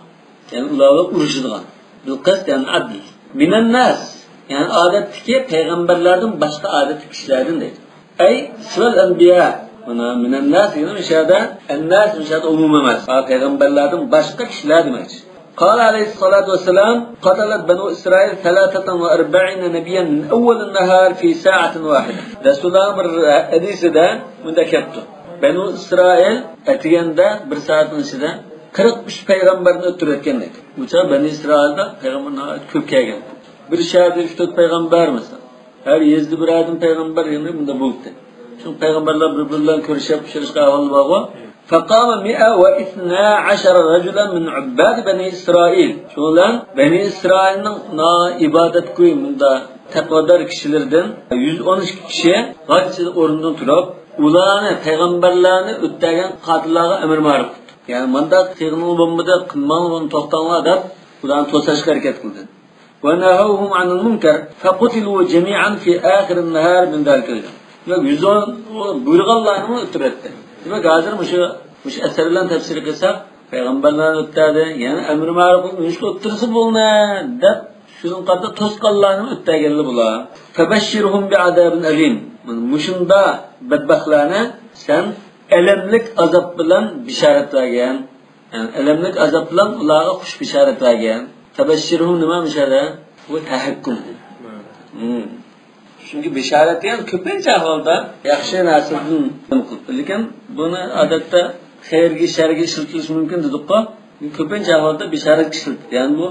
يەنى ئۇلار بىلەن ئۇرۇشىدىغان. بىل قىسىت، يەنى ئەدىل. مىنەنناس، يەنى ئادەتتىكى پەيغەمبەرلەردىن باشقا ئادەتتىكى كىشىلەردىن دەيدۇ. ئەي سىۋەل ئەنبىيا. مانا مىنەنناس دېگىنى مۇشۇ يەردە، ئەنناس مۇشۇ يەردە ئومۇم ئەمەس. ھا، پەيغەمبەرلەردىن باشقا كىشىلەر دېمەكچى. قال عليه الصلاة والسلام، قتلت بنو إسرائيل ثلاثة وأربعين نبيا من أول النهار في ساعة واحدة. رەسۇلۇللانىڭ بىر ھەدىسىدە مۇنداق كەپتۇ. بەنۇ ئىسرائىل ئەتىگەندە بىر سائەتنىڭ ئىچىدە قىرىق ئۈچ پەيغەمبەرنى ئۆلتۈرۈۋەتكەن دەيدۇ. بۇ چاغ بەنۇ ئىسرائىلدا پەيغەمبەر ناھايىتى كۆپ كەلگەن. بىر شەھەردە ئۈچ تۆت پەيغەمبەر مەسىلەن. ھەر يېزىدا بىر ئادەم پەيغەمبەر، يەنى بۇنداق بولدى. چۈنكى پەيغەمبەرلەر بىر-بىرى بىلەن كۆرۈشۈپ ئۇچراشقان ئەھۋاللار بارغۇ. فقام مائة واثنى عشر رجلا من عباد بني إسرائيل. شۇنىڭ بىلەن بەنى ئىسرائىلنىڭ ئىبادەتگۇي، مۇنداق تەقۋادار كىشىلىرىدىن يۈز ئون ئىككى كىشى غاچچىلىق ئورنىدىن تۇرۇپ، ئۇلارنى، پەيغەمبەرلەرنى ئۆلتۈرگەن قاتىللارغا ئەمر مەرۇپ قىپتۇ. يەنى مانداق قىلغىنىڭلار بولمىدى، قىلماڭلار، بۇنى توختاڭلار دەپ، ئۇلارنى توساشقا ھەرىكەت قىلدى. ونهوهم عن المنكر فقتلوا جميعا في آخر النهار من ذلك اليوم. دېمەك، يۈز ئون بۇيرۇغانلارنىمۇ ئۆلتۈرۈۋەتتى. دېمەك، ھازىر مۇشۇ، مۇشۇ ئەسەر بىلەن تەپسىر قىلساق، پەيغەمبەرلەرنى ئۆلتۈردى، يەنە ئەمرى مەرۇپ قىلىپ، نېمىشقا ئۆلتۈرسە بولمايدۇ دەپ، شۇنىڭغا قارىتا توسقانلارنى ئۆلتۈرگەنلەر بۇلار. فبشرهم بعذاب أليم. مانا مۇشۇنداق بەتبەختلەرنى سەن ئەلەملىك ئازاب بىلەن بېشارەت بەرگىن. يەنى ئەلەملىك ئازاب بىلەن ئۇلارغا خۇش بېشارەت بەرگىن. تەبەششىرھۇم نېمە مۇشۇ يەردە؟ بۇ تەھەككۇم. مم. چۈنكى بېشارەت دېگەن كۆپىنچە ئەھۋالدا ياخشى نەرسىدىن، لېكىن بۇنى ئادەتتە خەيرگە، شەرگە ئىشلىتىلىشى مۇمكىن دېدۇققۇ. كۆپىنچە ئەھۋالدا بېشارەتكە ئىشلىتىدۇ. يەنى بۇ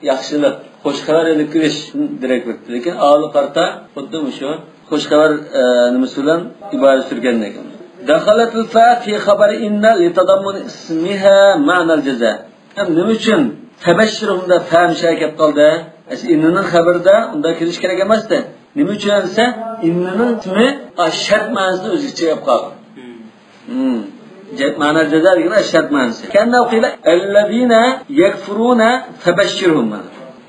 ياخشىلىق، خۇش خەۋەر ئېلىپ كېلىش دېرەك بېرىدۇ. لېكىن ئاۋۇ قارىتا خۇددى مۇشۇ خۇش خەۋەر، ئە، نېمىسى بىلەن ئىبارە سۈرگەندەك. دەخەلەتىل فە فى خەبەر ئىننە لىتەدەممۇن ئىسمىھە مەنەل جەزا. ھەم نېمە ئۈچۈن تەبەششىرھۇم دەپ فە مۇشۇ يەرگە كەپ قالدى؟ ئەسلى ئىننىنىڭ خەبىرىدە ئۇنداق كېلىشى كېرەك ئەمەستى. نېمە ئۈچۈن دېسە، ئىننىنىڭ ئىسمى ئاشۇ شەرت مەنىسىنى ئۆز ئىچىگە ئېلىپ قالغان. مم. جەزم مەنە جەزا دېگەن شەرت مەنىسى. كەننەۋ قىلە ئەللەزىنە يەكفۇرۇنە فەبەششىرھۇم.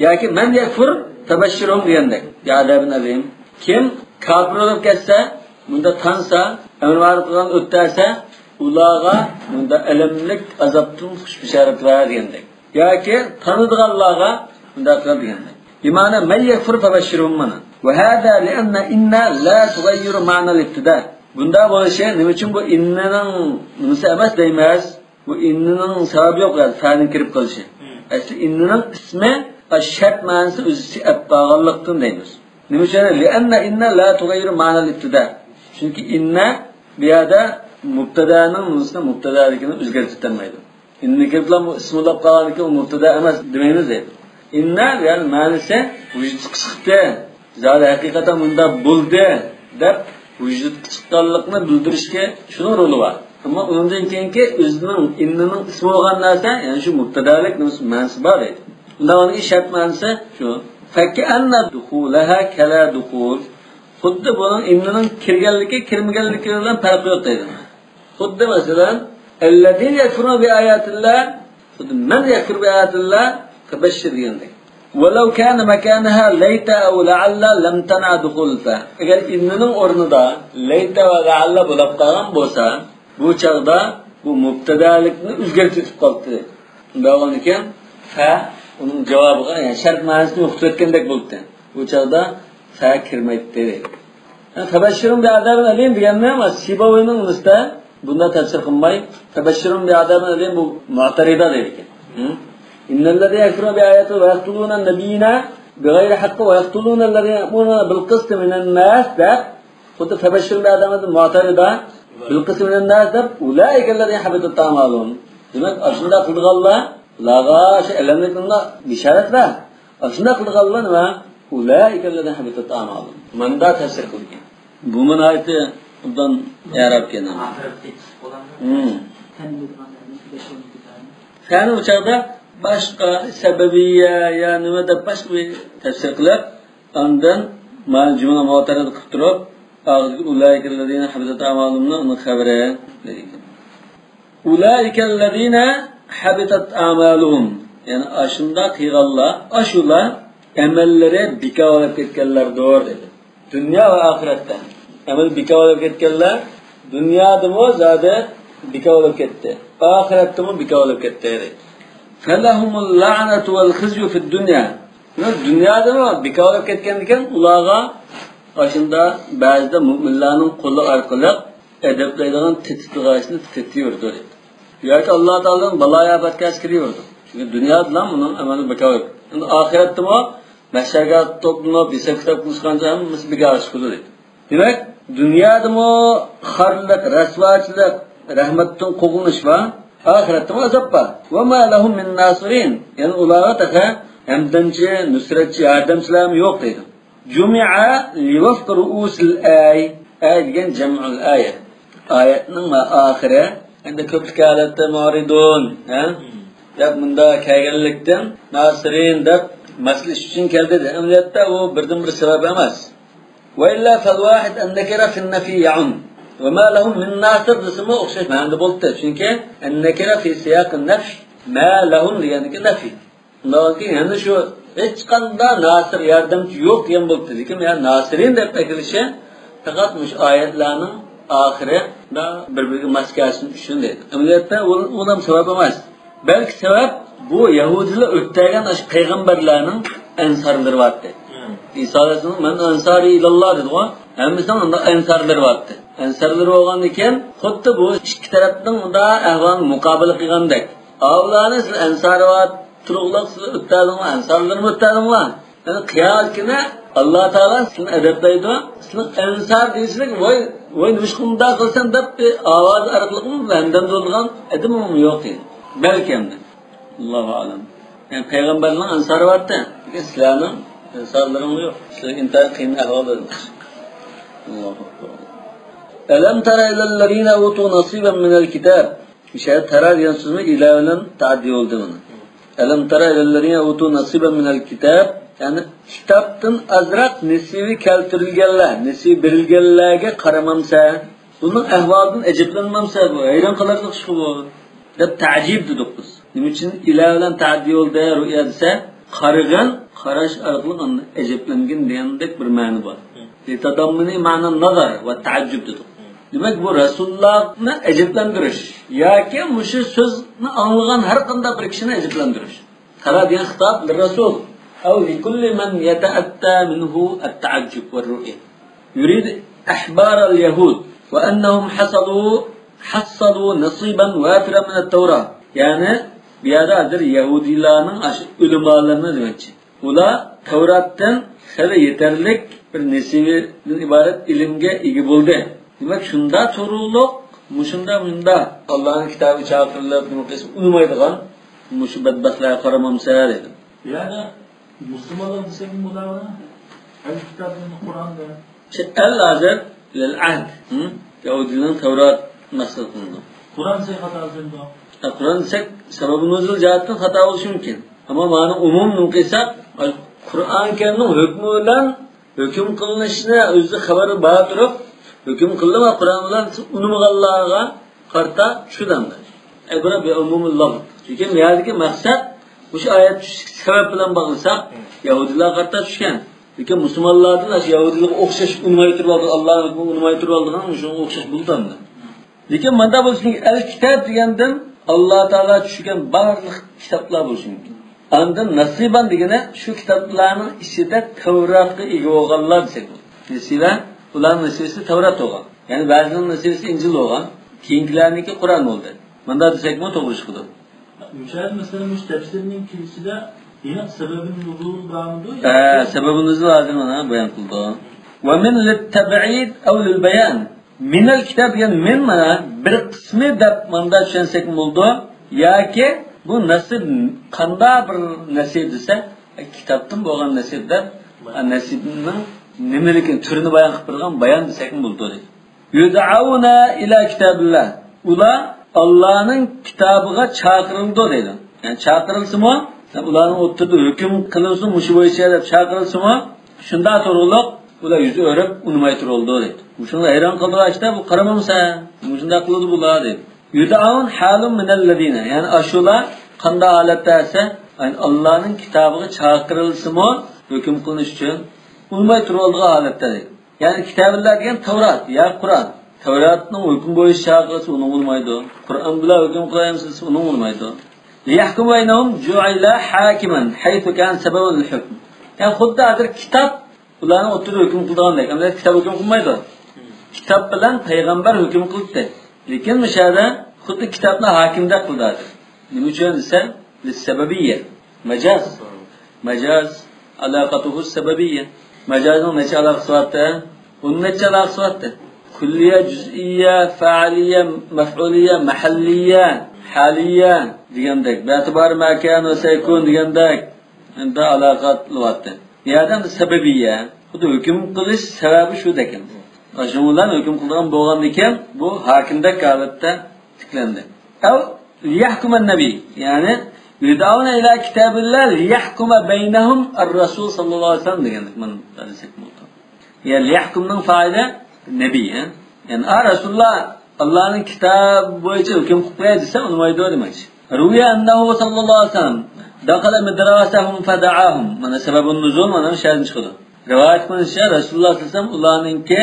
ياكى مەن يەكفۇر فەبەششىرھۇم دېگەندەك. بىئازابىن ئەلىم. كىم كاپىر بولۇپ كەتسە، مۇنداق تانسا، ئەمر مەرۇپ قىلغان ئۆتەسە، ئۇلارغا مۇنداق ئەلەملىك ئازابتىن خۇش بېشارەت بەر دېگەندەك. ياكى تانىدىغانلارغا مۇنداق قىل دېگەندەك. بمعنى من يكفر فبشرهم مانا. وهذا لأن إن لا تغير معنى الابتداء. بۇنداق بولۇشى نېمە ئۈچۈن بۇ ئىننىنىڭ نېمىسى ئەمەس دەيمىز؟ بۇ ئىننىنىڭ سەۋەبى يوق، يەنى فەنىڭ كىرىپ قېلىشى. ئەسلى ئىننىنىڭ ئىسمى شەرت مەنىسى ئۆز ئىچىگە ئەپ قالغانلىقتىن دەيمىز. نېمە ئۈچۈن؟ لأن إن لا تغير معنى الابتداء. چۈنكى ئىننا بۇ يەردە مۇبتەدانىڭ نېمىسىنى، مۇبتەدالىكىنى ئۆزگەرتىۋېتەلمەيدۇ. ئىننى كىرىپلا ئۇ ئىسىم بولۇپ قالغاندىكىن ئۇ مۇبتەدا ئەمەس دېمەيمىز دەيدۇ. ئىننا، يەنى مەنىسى ۋۇجۇدقا چىقتى. زادى ھەقىقەتەن مۇنداق بولدى دەپ ۋۇجۇدقا چىققانلىقنى بىلدۈرۈشكە شۇنىڭ رولى بار. ئەمما ئۇنىڭدىن كېيىنكى ئۆزىنىڭ ئىننىنىڭ ئىسمى بولغان نەرسە، يەنى شۇ مۇبتەدالىك مەنىسى بار دەيدۇ. ئۇنداق بولغاندىكىن شەرت مەنىسى شۇ. فكأن دخولها كلا دخول. خۇددى بۇنىڭ ئىننىنىڭ كىرگەنلىكى، كىرمىگەنلىكى بىلەن پەرقى يوق دەيدۇ. خۇددى مەسىلەن، الذين يكفرون بآيات الله، خۇددى من يكفر بآيات الله فبشر دېگەندەك. ولو كان مكانها ليت أو لعل لامتنع دخول الفاء. ئەگەر ئىننىنىڭ ئورنىدا لەيتە ۋە لەئەللە بولۇپ قالغان بولسا، بۇ چاغدا بۇ مۇبتەدالىكنى ئۆزگەرتىپ قالدى. شۇنداق بولغاندىكىن، فە ئۇنىڭ جاۋابىغا، يەنى شەرت مەنىسىنى يوقىتىۋەتكەندەك بولدى. بۇ چاغدا فە كىرمەيتتى. فبشر بعذاب أليم دېگەننى سىباۋىينىڭ ئۈستىدە بۇنداق تەپسىر قىلماي، فبشر بعذاب أليم بۇ مۇئتەرىزە دەيدىكەن. إن الذين يكفرون بآياتنا ويقتلون النبيين بغير حق ويقتلون الذين يأمرون بالقسط من الناس دەپ، خۇددى فبشر بعذاب مۇئتەرىزە، بالقسط من الناس دەپ، أولئك الذين حبطت أعمالهم. دېمەك، ئاشۇنداق قىلىدىغانلار، ئۇلارغا شۇ ئەلەملىك بىشارەت بەر. ئاشۇنداق قىلىدىغانلار نېمە؟ أولئك الذين حبطت أعمالهم. مۇنداق تەپسىر قىلغان. بۇمۇ ناھايىتى ئوبدان ئەرەب كېلىدۇ. ئاخىرەتتە يېتىشىپ بولامدۇ؟ فەنى ئۇ چاغدا باشقا سەبەبىيە يا نېمە دەپ باشقا بىر تەپسىر قىلىپ، ئاندىن مانا جۈملە مۇئتەرىزە قىلىپ تۇرۇپ، ئاخىرىدىكى أولئك الذين حبطت أعمالهم نىڭ ئۇنىڭ خەۋىرى دەيدىكەن. أولئك الذين حبطت أعمالهم. يەنى ئاشۇنداق قىلغانلار، ئاشۇلار ئەمەللىرى بىكار بولۇپ كەتكەنلەردۇر دېدى. دۇنيا ۋە ئاخىرەتتە. ئەمەل بىكار بولۇپ كەتكەنلەر دۇنيادىمۇ زادى بىكار بولۇپ كەتتى. ئاخىرەتتىمۇ بىكار بولۇپ كەتتى دېدى. فلهم اللعنة والخزي في الدنيا. دۇنيادىمۇ بىكار بولۇپ كەتكەندىكىن ئۇلارغا ئاشۇندا بەزىدە مۆمىنلەرنىڭ قولى ئارقىلىق ئەدەپلەيدىغان تېتىتىغاچنى تېتىيورىدۇ دەيدۇ. ياكى ئاللا تائالانىڭ بالايىئاپەتكە كىرىۋېرىدۇ. چۈنكى دۇنيادىلا ئۇنىڭ ئەمەلى بىكار. ئەمدى ئاخىرەتتىمۇ مەھشەرگە توپلىنىپ، ھېساب كىتاب قىلىشقانچە ھەممىسى بىكار چىقىدۇ دەيدۇ. دېمەك، دۇنيادىمۇ خارلىق، رەسۋاچىلىق، رەھمەتتىن قوغلىنىش بار، ئاخىرەتتىمۇ ئازاب بار. وما لهم من ناصرين. يەنى ئۇلارغا تېخى ھەمدەمچى، نۇسرەتچى، ياردەمچىلەرمۇ يوق دەيدۇ. جمع لوفق رؤوس الآي. ئاي دېگەن جەمئۇل ئايە. ئايەتنىڭ ئاخىرى. ئەمدى كۆپلۈك ھالەتتە مۇئرىدۇن، ھە؟ دەپ مۇنداق كەلگەنلىكتىن، ناسىرىن دەپ ماسلىشىش ئۈچۈن كەلدى. ئەمەلىيەتتە ئۇ بىردىنبىر سەۋەب ئەمەس. وإلا فالواحد النكرة في النفي يعم. وما لهم من ناصر دېسىمۇ ئوخشاش مەنىدە بولدى. چۈنكى النكرة في سياق النفي، ما لهم دېگەندىكى نەفى. ئۇنداقكى يەنە شۇ ھېچقانداق ناسىر، ياردەمچى يوق دېگەن بولۇپتۇ. لېكىن يەنە ناسىرىن دەپ ئەكېلىشى پەقەت مۇشۇ ئايەتلەرنىڭ ئاخىرىدا بىر-بىرىگە ماس كەلسۇن ئۈچۈن دەيدۇ. ئەمەلىيەتتە ئۇ، ئۇ ھەم سەۋەب ئەمەس. بەلكى سەۋەب بۇ يەھۇدىيلار ئۆتتەرگەن ئاشۇ پەيغەمبەرلەرنىڭ ئەنسارلىرى بارتى. ئىسا ئەلەيھىسسالام مەن ئەنسارى ئىلاللا دېدىغۇ. ھەممىسىنىڭ ئۇنداق ئەنسارلىرى بارتى. ئەنسارلىرى بولغاندىكىن خۇددى بۇ ئىككى تەرەپنىڭ ئۇنداق ئەھۋالىنى مۇقابىلە قىلغاندەك. ئاۋۇلارنى سىز ئەنسارى بار تۇرۇقلۇق سىز ئۆتتەردىڭلار، ئەنسارلىرىمۇ ئۆتتەردىڭلار. يەنى قىيامەت كۈنى ئاللا تائالا سىلىنى ئەدەپلەيدۇ. سىلىنىڭ ئەنسار دېيىشلىك، ۋاي، ۋاي، نېمىشقا ئۇنداق قىلسەن دەپ بىر ئاۋاز ئارقىلىقمۇ ھەمدەم بولىدىغان ئادىمىمۇ يوق دەيدۇ. بەلكى ئەمدى. ئاللاھۇ ئەلەم. يەنى پەيغەمبەرنىڭ ئەنسارى بارتى. لېكىن سىلەرنىڭ ئەنسارلىرىڭلار يوق. سىلەر ئىنتايىن قىيىن ئەھۋالدا. ئاللاھۇ ئەكبەر. ألم تر إلى الذين أوتوا نصيبا من الكتاب. مۇشۇ يەردە تەرا دېگەن سۆزمۇ ئىلە بىلەن تەئەددى بولدى مانا. ألم تر إلى الذين أوتوا نصيبا من الكتاب. يەنى كىتابتىن ئازراق نېسىۋى كەلتۈرۈلگەنلەر، نېسىۋى بېرىلگەنلەرگە قارىمامسەن؟ بۇنىڭ ئەھۋالىدىن ئەجەبلەنمەمسەن؟ بۇ ھەيران قالارلىق ئىشقۇ بۇ. دەپ تەئەججۈب دېدۇق بىز. نېمە ئۈچۈن ئىلە بىلەن تەئەددى بولدى رۇئيا دېسە، قارىغىن، قاراش ئارقىلىق ئاندىن ئەجەبلەنگىن دېگەندەك بىر مەنە بار. لتضمن معنى النظر والتعجب دېدۇق. دېمەك، بۇ رەسۇلۇللاھنى ئەجەبلەندۈرۈش ياكى مۇشۇ سۆزنى ئاڭلىغان ھەر قانداق بىر كىشىنى ئەجەبلەندۈرۈش. تەرا دېگەن خىتاب لىررەسۇل. أو لكل من يتأتى منه التعجب والرؤية. يريد أحبار اليهود وأنهم حصلوا، حصلوا نصيبا وافرا من التوراة. يەنى بۇ يەردە ھازىر يەھۇدىيلارنىڭ ئاشۇ ئۆلىمالىرىنى دېمەكچى. ئۇلار تەۋراتتىن خېلى يېتەرلىك بىر نېسىۋىدىن ئىبارەت ئىلىمگە ئىگە بولدى. دېمەك، شۇنداق تۇرۇقلۇق، مۇشۇنداق، مۇنداق ئاللانىڭ كىتابىغا چاقىرىلىپ، نېمە قىلسا ئۇنىمايدىغان مۇشۇ بەتبەختلەرگە قارىمامسەن دېدىم. يەنى مۇسۇلمانلار دېسەكمۇ بولامدۇ؟ ئەل كىتاب دېگەن قۇرئان دە. شۇ ئەل ھازىر لىل ئەھد. ھە؟ يەھۇدىينىڭ تەۋرات مەقسەت قىلىنىدۇ. قۇرئان دېسەك خاتا بولىدۇ. ھە، قۇرئان دېسەك سەۋەبى نۇزۇل جەھەتتىن خاتا بولۇشى مۇمكىن. ئەمما مانا ئومۇمىنى قىلساق، قۇرئان كەرىمنىڭ ھۆكمى بىلەن ھۆكۈم قىلىنىشىنى ئۆزى خەۋىرى بار تۇرۇپ، ھۆكۈم قىلدى ۋە قۇرئان بىلەن ئۇنىمىغانلارغا قارىتا چۈشىدۇ ئەمدى. ئىبرە بى ئومۇمىل لەفز. چۈنكى بۇ يەردىكى مەقسەت، مۇشۇ ئايەت چۈشۈشلۈك سەۋەب بىلەن باغلىساق، يەھۇدىيلارغا قارىتا چۈشكەن. لېكىن مۇسۇلمانلاردىن ئاشۇ يەھۇدىيلارغا ئوخشاش ئۇنىماي تۇرۇۋالىدۇ، ئاللانىڭ ھۆكمىنى ئۇنىماي تۇرۇۋالىدىغان شۇنىڭغا ئوخشاش بولىدۇ ئەمدى. لېكىن مۇنداق بولسا، ئەل كىتاب دېگەندىن ئاللا تائالا چۈشۈرگەن بارلىق كىتابلار بولۇشى مۇمكىن. ئاندىن نەسىبان دېگىنى شۇ كىتابلارنىڭ ئىچىدە تەۋراتقا ئىگە بولغانلار دېسەك بولىدۇ. نەسىبە، ئۇلارنىڭ نەسىبىسى تەۋرات بولغان. يەنى بەزىلەرنىڭ نەسىبىسى ئىنجىل بولغان. كېيىنكىلەرنىڭكى قۇرئان بولدى. مۇنداق دېسەكمۇ توغرا چىقىدۇ. مۇشۇ يەردە مەسىلەن مۇشۇ تەپسىرنىڭ كېلىشىدە يەنە سەۋەبى نۇزۇل بارمىدۇ؟ ھە، سەۋەبى نۇزۇل ھازىر مانا بايان قىلدى. ۋە مىن لىتتەبئىد ئەۋ لىلبەيان. مىنەل كىتاب دېگەن مىن مانا بىر قىسمى دەپ ماندا چۈشەنسەكمۇ بولىدۇ. ياكى بۇ نەسىب قانداق بىر نەسىب دېسە، كىتابتىن بولغان نەسىب دەپ، نەسىبنىڭ نېمىلىكىنى، تۈرىنى بايان قىلىپ بېرىدىغان بايان دېسەكمۇ بولىدۇ دەيدۇ. يۇدئەۋنە ئىلە كىتابىللا. ئۇلار ئاللانىڭ كىتابىغا چاقىرىلىدۇ دەيدۇ. يەنى چاقىرىلسىمۇ، ئۇلارنىڭ ئوتتۇرىدا ھۆكۈم قىلىنسۇن مۇشۇ بويىچە دەپ چاقىرىلسىمۇ، شۇنداق تۇرۇقلۇق ئۇلار يۈز ئۆرۈپ ئۇنىماي تۇرۇلىدۇ دەيدۇ. مۇشۇنى ھەيران قالدۇرغان ئىشتا بۇ قارىمامسەن، مۇشۇنداق قىلىدۇ بۇلار دەيدۇ. يۇدئەۋن ھالۇن مىنەللەزىنە. يەنى ئاشۇلار قانداق ھالەتتە دېسە، يەنى ئاللانىڭ كىتابىغا چاقىرىلسىمۇ ھۆكۈم قىلىنىش ئۈچۈن ئۇنىماي تۇرۇۋالىدىغان ھالەتتە دەيدۇ. يەنى كىتابىللا دېگەن تەۋرات يا قۇرئان. تەۋراتنىڭ ھۆكمى بويىچە چاقىرسا ئۇنىڭغا ئۇنىمايدۇ. قۇرئان بىلەن ھۆكۈم قىلايمىز دېسە ئۇنىڭغا ئۇنىمايدۇ. لىيەھكۇمە بەينەھۇم جۇئىلە ھاكىمەن ھەيسۇ كان سەبەبەن لىل ھۆكم. يەنى خۇددى ھازىر كىتاب ئۇلارنىڭ ئوتتۇرىدا ھۆكۈم قىلىدىغاندەك. ئەمدى كىتاب ھۆكۈم قىلمايدۇ. كىتاب بىلەن پەيغەمبەر ھۆكۈم قىلدى. لېكىن مۇشۇ يەردە خۇددى كىتابنى ھاكىمدەك قىلدى ھازىر. نېمە ئۈچۈن دېسە، لىسسەبەبىيە. مەجاز. مەجاز، ئالاقەتۇھۇ سەبەبىيە. مەجازنىڭ نەچچە ئالاقىسى بارتى؟ ئون نەچچە ئالاقىسى بارتى. كۈللىيە، جۈزئىيە، فەئىلىيە، مەفئۇلىيە، مەھەللىيە، ھالىيە دېگەندەك. بەتىبارى مەكان ۋە سەيكۇن دېگەندەك. ئەمدى ئالاقە بولۇۋاتتى. بۇ يەردە ئەمدى سەبەبىيە. خۇددى ھۆكۈم قىلىش سەۋەبى شۇ دەكەن. شۇنىڭ بىلەن ھۆكۈم قىلىدىغان بولغاندىكىن، بۇ ھاكىمدەك ھالەتتە تىكلەندى. ئەۋ لىيەھكۇمەن نەبىي. يەنى، يۇدئەۋنە ئىلە كىتابىللا لىيەھكۇمە بەينەھۇم ئەر رەسۇل ساللاللاھۇ ئەلەيھى ۋەسەللەم دېگەنلىك. مانا دېسەك بولىدۇ. يەنى لىيەھكۇمنىڭ فائىلى نەبىي، ھە؟ يەنى، ئا، رەسۇلۇللا ئاللانىڭ كىتابى بويىچە ھۆكۈم قىلىپ قوياي دېسە، ئۇنىمايدۇ دېمەكچى. روىيە ئەننەھۇ ساللاللاھۇ ئەلەيھى ۋەسەللەم دەخەلە مىدراسەھۇم فەدەئاھۇم. مانا سەۋەبۇن نۇزۇل مانا شۇ يەردىن چىقىدۇ. رىۋايەت قىلىنىشىچە، رەسۇلۇللا ساللاللاھۇ ئەلەيھى ۋەسەللەم ئۇلارنىڭكى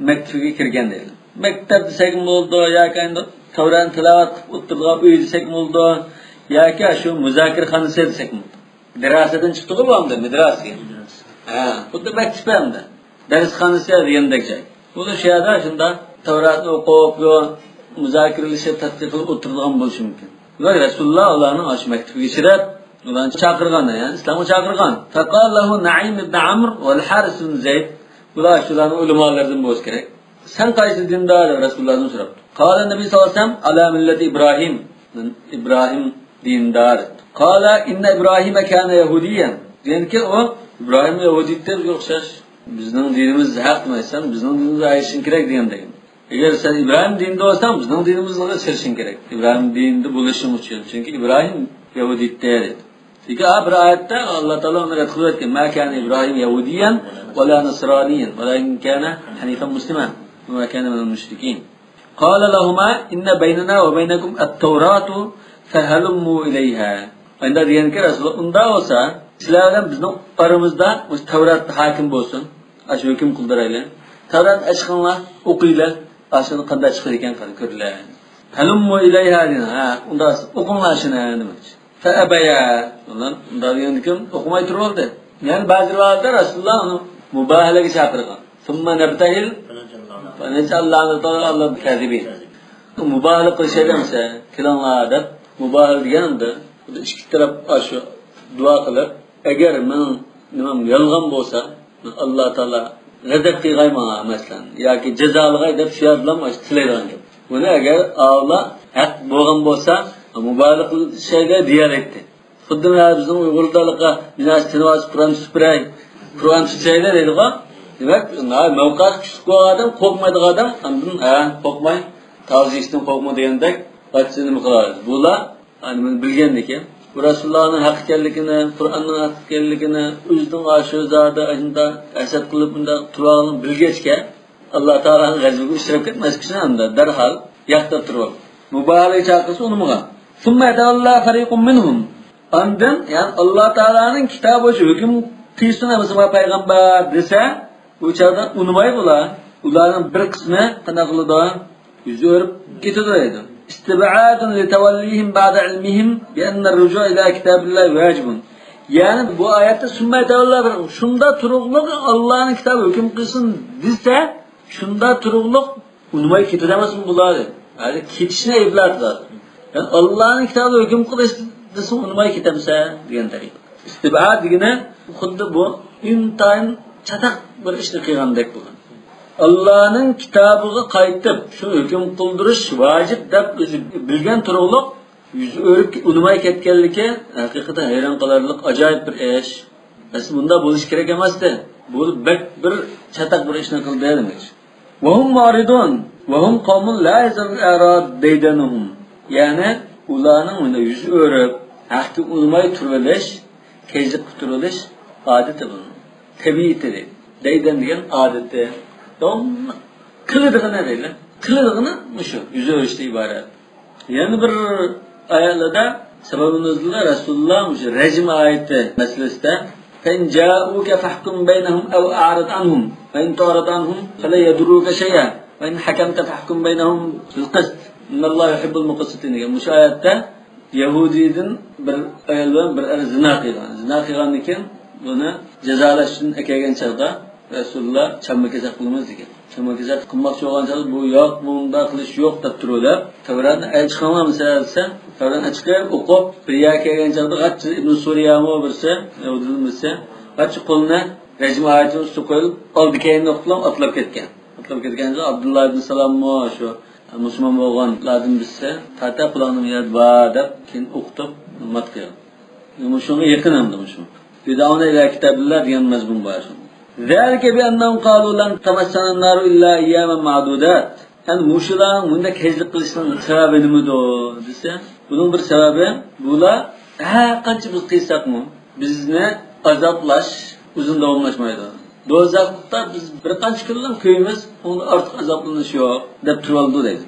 مەكتىپىگە كىرگەن دەيدۇ. مەكتەپ دېسەكمۇ بولىدۇ، ياكى ئەمدى تەۋراتنى تىلاۋەت قىلىپ ئولتۇرىدىغان ئۆي دېسەكمۇ بولىدۇ، ياكى شۇ مۇزاكىرىخانىسى دېسەكمۇ بولىدۇ. دىراسىدىن چىقتىغۇ بۇ ئەمدى، مىدراس دېگەن. ھە، خۇددى مەكتىپ ئەمدى. دەرسخانىسى دېگەندەك جاي. بۇ شۇ يەردە شۇنداق تەۋراتنى ئوقۇپ، يو، مۇزاكىرىلىشىپ، تەتقىق قىلىپ ئولتۇرىدىغان بولۇشى مۇمكىن. دېمەك، رەسۇلۇللا ئۇلارنى ئاشۇ مەكتىپىگە ئەكىرىپ، ئۇلارنى چاقىرغان، يەنى ئىسلامغا چاقىرغان. فقال له نعيم بن عمرو والحارث بن زيد. بۇلار شۇلارنىڭ ئۆلىمالىرىدىن بولسا كېرەك. سەن قايسى دىندا؟ دەپ رەسۇلۇللادىن سوراپتۇ. قال النبي صلى الله عليه وسلم على ملة إبراهيم. مەن ئىبراھىم دىنىدا. قال إن إبراهيم كان يهوديا. دېگەنكى ئۇ ئىبراھىم يەھۇدىيدى بىزگە ئوخشاش. بىزنىڭ دىنىمىز ھەق دېمەيسەن، بىزنىڭ دىنىمىزغا ئەگىشىشىڭ كېرەك دېگەندەك. ئەگەر سەن ئىبراھىم دىنىدا بولساڭ، بىزنىڭ دىنىمىزغا كىرىشىڭ كېرەك. ئىبراھىم دىنىدا بولۇشۇڭ ئۈچۈن. چۈنكى ئىبراھىم يەھۇدىيدى دېدى. لېكىن ھە بىر ئايەتتە ئاللا تائالا ئۇنى رەت قىلىۋەتكەن. ما كان إبراهيم يهوديا ولا نصرانيا ولكن كان حنيفا مسلما وما كان من المشركين. قال لهما إن بيننا وبينكم التوراة فهلموا إليها. ئەمدى دېگەنكى رەسۇلۇللا، ئۇنداق بولسا سىلەر بىلەن بىزنىڭ ئارىمىزدا مۇشۇ تەۋرات ھاكىم بولسۇن. ئاشۇ ھۆكۈم قىلدۇرايلى. تەۋراتنى ئېچىقىڭلار، ئوقۇيلى. ئاشۇنى قانداق چىقىدىكەن قارا كۆرىلى. هلموا إليها دېگەن. ھە، ئۇنداق ئوقۇڭلار شۇنى دېمەكچى. فأبيا. ئۇنداق دېگەندىكىن ئوقۇماي تۇرۇۋالدى. يەنە بەزى رىۋايەتلەر رەسۇلۇللا ئۇنى مۇباھىلىگە چاقىرغان. ثم نبتهل فنجعل لعنة الله على الكاذبين. مۇباھىلە قىلىشايلى ئەمسە، كېلىڭلار دەپ، مۇباھىلە دېگەندە، خۇددى ئىككى تەرەپ ئاشۇ دۇئا قىلىپ، ئەگەر مېنىڭ نېمەم يالغان بولسا، ئاللا تائالا غەزەپ قىلغاي ماڭا، مەسىلەن، ياكى جازالىغاي دەپ شۇ يەردىلا ئاشۇ تىلەيدىغان گەپ. بۇنى ئەگەر ئاۋۇلا ھەق بولغان بولسا، مۇباھىلە قىلىشايلى دېيەلەيتتى. خۇددى مانا بىزنىڭ ئۇيغۇرلارلىققا مېنى تىنىۋالسا قۇرئان تۇتۇپ بېرەي، قۇرئان تۇتسايلى دەيدىغۇ. دېمەك، مەۋقەسى كۈچلۈك بولغان ئادەم، قورقمايدىغان ئادەم ئاندىن، ھە، قورقماي، تازا ئىشتىن قورقما دېگەندەك، قاچسا نېمە قىلار؟ بۇلار ئەنە مۇنى بىلگەندىكىن، بۇ رەسۇلۇللانىڭ ھەق ئىكەنلىكىنى، قۇرئاننىڭ ھەق ئىكەنلىكىنى، ئۆزىنىڭ ئاشۇ زادى ئاشۇنداق ھەسەت قىلىپ، ئۇنداق تۇرۇۋالغىنىنى بىلگەچكە، ئاللا تائالانىڭ غەزىپىگە ئۇچراپ كەتمەسلىك ئۈچۈن ھەمدە دەرھال ياقتۇرۇپ تۇرۇۋالدى. مۇباھىلىگە چاقىرسا ئۇنىمىغان. ثم يتولى فريق منهم. ئاندىن، يەنى ئاللا تائالانىڭ كىتابى بويىچە ھۆكۈم قىلسۇن ئەمەسمۇ پەيغەمبەر دېسە، ئۇ چاغدا ئۇنىماي بۇلار. ئۇلارنىڭ بىر قىسمى قانداق قىلىدۇ؟ يۈز ئۆرۈپ كېتىدۇ دەيدۇ. استبعاد لتوليهم بعد علمهم بأن الرجوع إلى كتاب الله واجب. يەنى بۇ ئايەتتە ثم يتولى فريق، شۇنداق تۇرۇقلۇق ئاللانىڭ كىتابى ھۆكۈم قىلسۇن دېسە، شۇنداق تۇرۇقلۇق ئۇنىماي كېتىدۇ ئەمەسمۇ بۇلار؟ ھازىر كېتىشنى ئەيىبلەۋاتىدۇ. يەنى ئاللانىڭ كىتابى ھۆكۈم قىلىش دېسە ئۇنىماي كېتەمسەن دېگەن تەرىقە. ئىستىبئاد دېگىنى خۇددى بۇ ئىنتايىن چاتاق بىر ئىشنى قىلغاندەك بولغان. ئاللانىڭ كىتابىغا قايتىپ، شۇ ھۆكۈم قىلدۇرۇش ۋاجىپ دەپ ئۆزى بىلگەن تۇرۇقلۇق، يۈز ئۆرۈپ ئۇنىماي كەتكەنلىكى ھەقىقەتەن ھەيران قالارلىق ئاجايىپ بىر ئىش. ئەسلى بۇنداق بولۇشى كېرەك ئەمەستى. بۇ بەك بىر چاتاق بىر ئىشنى قىلدى دېمەكچى. وهم معرضون، وهم قوم لا يزال الإعراض ديدنهم. يەنى ئۇلارنىڭ مۇنداق يۈز ئۆرۈپ، ھەقتىن ئۇنىماي تۇرۇۋېلىش، كەجلىك قىلىپ تۇرۇۋېلىش ئادىتى بۇنىڭ. تەبىئىتى دەيدۇ. دەيدەن دېگەن ئادىتى. داۋاملىق قىلىدىغىنى دەيدۇ. قىلىدىغىنى مۇشۇ، يۈز ئۆرۈشتىن ئىبارەت. يەنە بىر ئايەتلەردە سەۋەبى نۇزۇلى رەسۇلۇللا مۇشۇ رەجم ئايىتى مەسىلىسىدە، فإن جاءوك فاحكم بينهم أو أعرض عنهم، فإن تعرض عنهم فلن يضروك شيئا، وإن حكمت فاحكم بينهم بالقسط، إن الله يحب المقسطين دېگەن مۇشۇ ئايەتتە يەھۇدىيدىن بىر ئايال بىلەن بىر ئەر زىنا قىلغان. زىنا قىلغاندىن كېيىن بۇنى جازالاش ئۈچۈن ئەكەلگەن چاغدا رەسۇلۇللا چامما كېسەك قىلىمىز دېگەن. چامما كېسەك قىلماقچى بولغان چاغدا بۇ ياق، بۇنداق قىلىش يوق دەپ تۇرۇۋېلىپ، تەۋراتنى ئەي چىقىڭلار مەسىلە دېسە، تەۋراتنى چىقىرىپ ئوقۇپ، بىر يەرگە كەلگەن چاغدا غاچچا ئىبنى سۇرىيامۇ بىرسى، يەھۇدىيدىن بىرسى، غاچچا قولىنى رەجم ئايىتىنىڭ ئۈستىگە قويۇپ، ئالدى كەينىنى ئوقۇپلا ئاتلاپ كەتكەن. ئاتلاپ كەتكەن چاغدا ئابدۇللا ئىبنى سالاممۇ شۇ مۇسۇلمان بولغانلاردىن بىرسى، تارتا قۇلاقنىڭ يەردە بار دەپ، كېيىن ئوقۇتۇپ مات قىلغان. مۇشۇنىڭغا يېقىن ئەمدى مۇشۇ. يدعون إلى كتاب الله دېگەن مەزمۇن بار شۇ. ذلك بأنهم قالوا لن تمسنا النار إلا أياما معدودات. يەنى مۇشۇلارنىڭ مۇنداق كەجلىك قىلىشىنىڭ سەۋەبى نېمىدۇ دېسە، بۇنىڭ بىر سەۋەبى، بۇلار ھەر قانچە بىز قىلساقمۇ، بىزنى ئازابلاش ئۇزۇن داۋاملاشمايدۇ. دوزاختا بىز بىر قانچە كۈنلا كۆيىمىز، ئۇنىڭدىن ئارتۇق ئازابلىنىش يوق، دەپ تۇرۇۋالىدۇ دەيدۇ.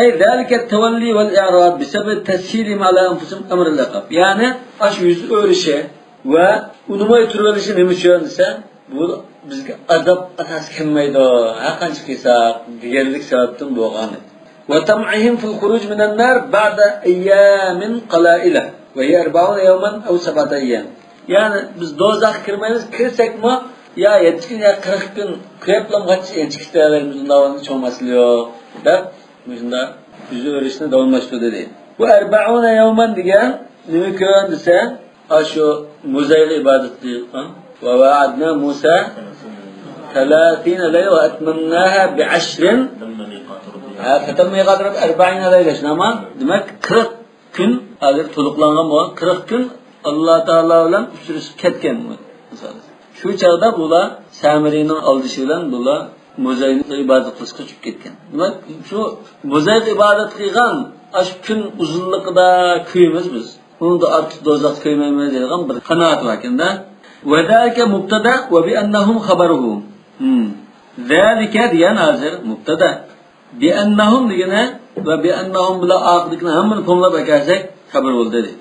أي ذلك التولي والإعراض بسبب تسهيلهم على أنفسهم أمر العقاب. يەنى ئاشۇ يۈز ئۆرۈشى ۋە ئۇنىماي تۇرۇۋېلىشى نېمە ئۈچۈن دېسە، بۇ بىزگە ئازاب ئاساسى كەلمەيدۇ، ھەر قانچە قىلساق دېگەنلىك سەۋەبتىن بولغان. وطمعهم في الخروج من النار بعد أيام قلائل وهي أربعون يوما أو سبعة أيام. يەنى بىز دوزاخقا كىرمەيمىز، كىرسەكمۇ يا يەتتە كۈن يا قىرىق كۈن كۆپلەمغاچ يەنە چىقىپ كېتەلەيمىز، ئۇنداق چوڭ مەسىلە يوق، دەپ مۇشۇنداق يۈز ئۆرۈشنى داۋاملاشتۇردى دەيدۇ. بۇ أربعون يوما دېگەن نېمە كۈن دېسە، ئاشۇ موزايغا ئىبادەت قىلغان. وواعدنا موسى ثلاثين ليلة وأتممناها بعشر. ھە، فتم ميقات ربه أربعين ليلة. شۇنداقمۇ؟ دېمەك، قىرىق كۈن ھازىر تولۇقلانغان بولغان، قىرىق كۈن ئاللا تائالا بىلەن ئۇچرىشىپ كەتكەن. شۇ چاغدا بۇلار سامىرىنىڭ ئالدىشى بىلەن بۇلار موزاينى ئىبادەت قىلىشقا چۈشۈپ كەتكەن. دېمەك، شۇ موزايغا ئىبادەت قىلغان ئاشۇ كۈن ئۇزۇنلۇقىدا كۆيىمىز بىز. ئۇنىڭدىن ئارتۇق دوزاختا كۆيمەيمىز دەيدىغان بىر قانائەت باركەن-دە. وذلك مبتدأ وبأنهم خبره. ھىم. ذلك دېگەن ھازىر مۇبتەدا. بأنهم دېگىنى ۋە بأنهم بىلەن ئاخىرىدىكىنى ھەممىنى پوملاپ ئەكەلسەك خەۋەر بولدى.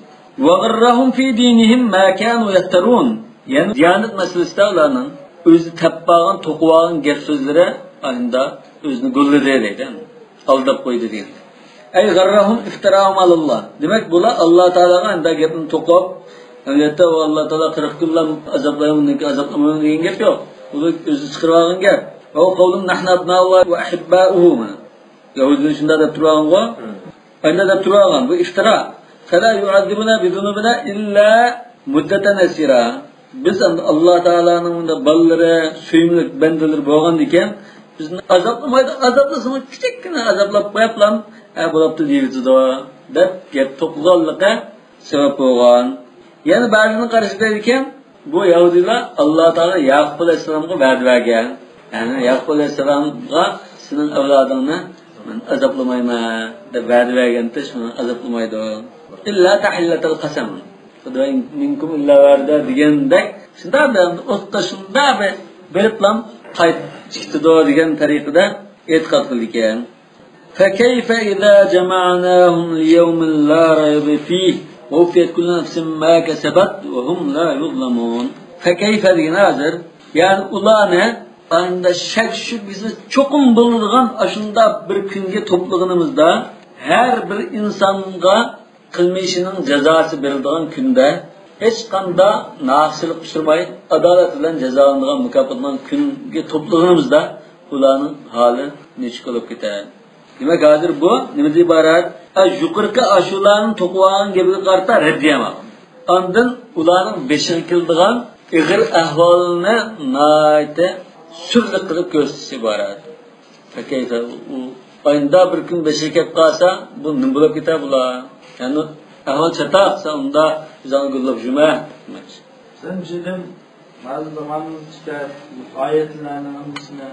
وغرهم في دينهم ما كانوا يفترون. يەنى دىيانەت مەسىلىسىدە ئۇلارنىڭ ئۆزى تەپپەلگەن، توقۇۋالغان گەپ سۆزلىرى ئاشۇنداق ئۆزىنى گۈللىدى دەيدۇ. ئالداپ قويدى دېگەن. أي غرهم افتراهم على الله. دېمەك، بۇلار ئاللا تائالاغا ئانداق گەپنى توقۇپ، ئەمەلىيەتتە ئۇ ئاللا تائالا قىرىق كۈنلا ئازابلايمەن، ئازابلىمايمەن دېگەن گەپ يوق. ئۇ ئۆزى چىقىرىۋالغان گەپ. وهو قول نحن أبناؤه الله وأحباؤه. يەھۇدىيلار شۇنداق دەپ تۇرۇۋالغانغۇ. ئەمدى دەپ تۇرۇۋالغان بۇ ئىفتىرا. فلا يعذبنا بذنوبنا إلا مدة يسيرة. بىز ئەمدى ئاللا تائالانىڭ بۇنداق بالىلىرى، سۆيۈملۈك بەندىلىرى بولغاندىكىن، بىزنى ئازابلىمايدۇ، ئازابلىسىمۇ كىچىككىنە ئازابلاپ قويۇپلا، ھە، بولاپتۇ دېيىۋېتىدۇ، دەپ گەپ توقۇغانلىقى سەۋەب بولغان. يەنە بەزىنىڭ قارىشىدا دەيدىكەن، بۇ يەھۇدىيلار ئاللا تائالا ياقۇپ ئەلەيھىسسالامغا ۋەدە بەرگەن. يەنى ياقۇپ ئەلەيھىسسالامغا سېنىڭ ئەۋلادىڭنى مەن ئازابلىمايمەن دەپ ۋەدە بەرگەنتى، شۇڭا ئازابلىمايدۇ. إلا تحلة القسم. خۇداي منكم إلا ۋەدە دېگەندەك، شۇنداق بىر ئوتقا شۇنداق بىر بېرىپلا قايتىپ كېتىدۇ دېگەن تەرىقىدە ئېتىقاد قىلىدىكەن. فكيف إذا جمعناهم ليوم لا ريب فيه ووفيت كل نفس ما كسبت وهم لا يظلمون. فكيف دېگىنى ھازىر، يەنى ئۇلارنى ئاندا شەك شۈبھىسىز چوقۇم بولىدىغان ئاشۇنداق بىر كۈنگە توپلىغىنىمىزدا، ھەر بىر ئىنسانغا قىلمىشىنىڭ جازاسى بېرىلىدىغان كۈندە، ھېچقانداق ناھەقچىلىققا ئۇچرىماي، ئادالەت بىلەن جازالىنىدىغان، مۇكاپاتلىنىدىغان كۈنگە توپلىغىنىمىزدا، ئۇلارنىڭ ھالى نېچۈك بولۇپ كېتەر؟ دېمەك، ھازىر بۇ نېمىدىن ئىبارەت؟ ئە، يۇقىرىقى ئاشۇلارنىڭ توقۇۋالغان گېپىگە قارىتا رەددىيە ماقۇل. ئاندىن ئۇلارنىڭ بېشىغا كېلىدىغان ئېغىر ئەھۋالنى ناھايىتى سۈرلۈك قىلىپ كۆرسىتىش ئىبارەت. پەكەيفە، ئۇ ئاينىدا بىر كۈن بېشىغا كەپ قالسا، بۇ نېمە بولۇپ كېتەر بۇلار؟ يەنى ئەھۋال چاتاق، سەن ئۇندا ئۆزۈڭنى گۈللەپ يۈرمە دېمەكچى. سەن بىزدىن بەزى زامان ئىشتە ئايەتلەرنىڭ ھەممىسىنى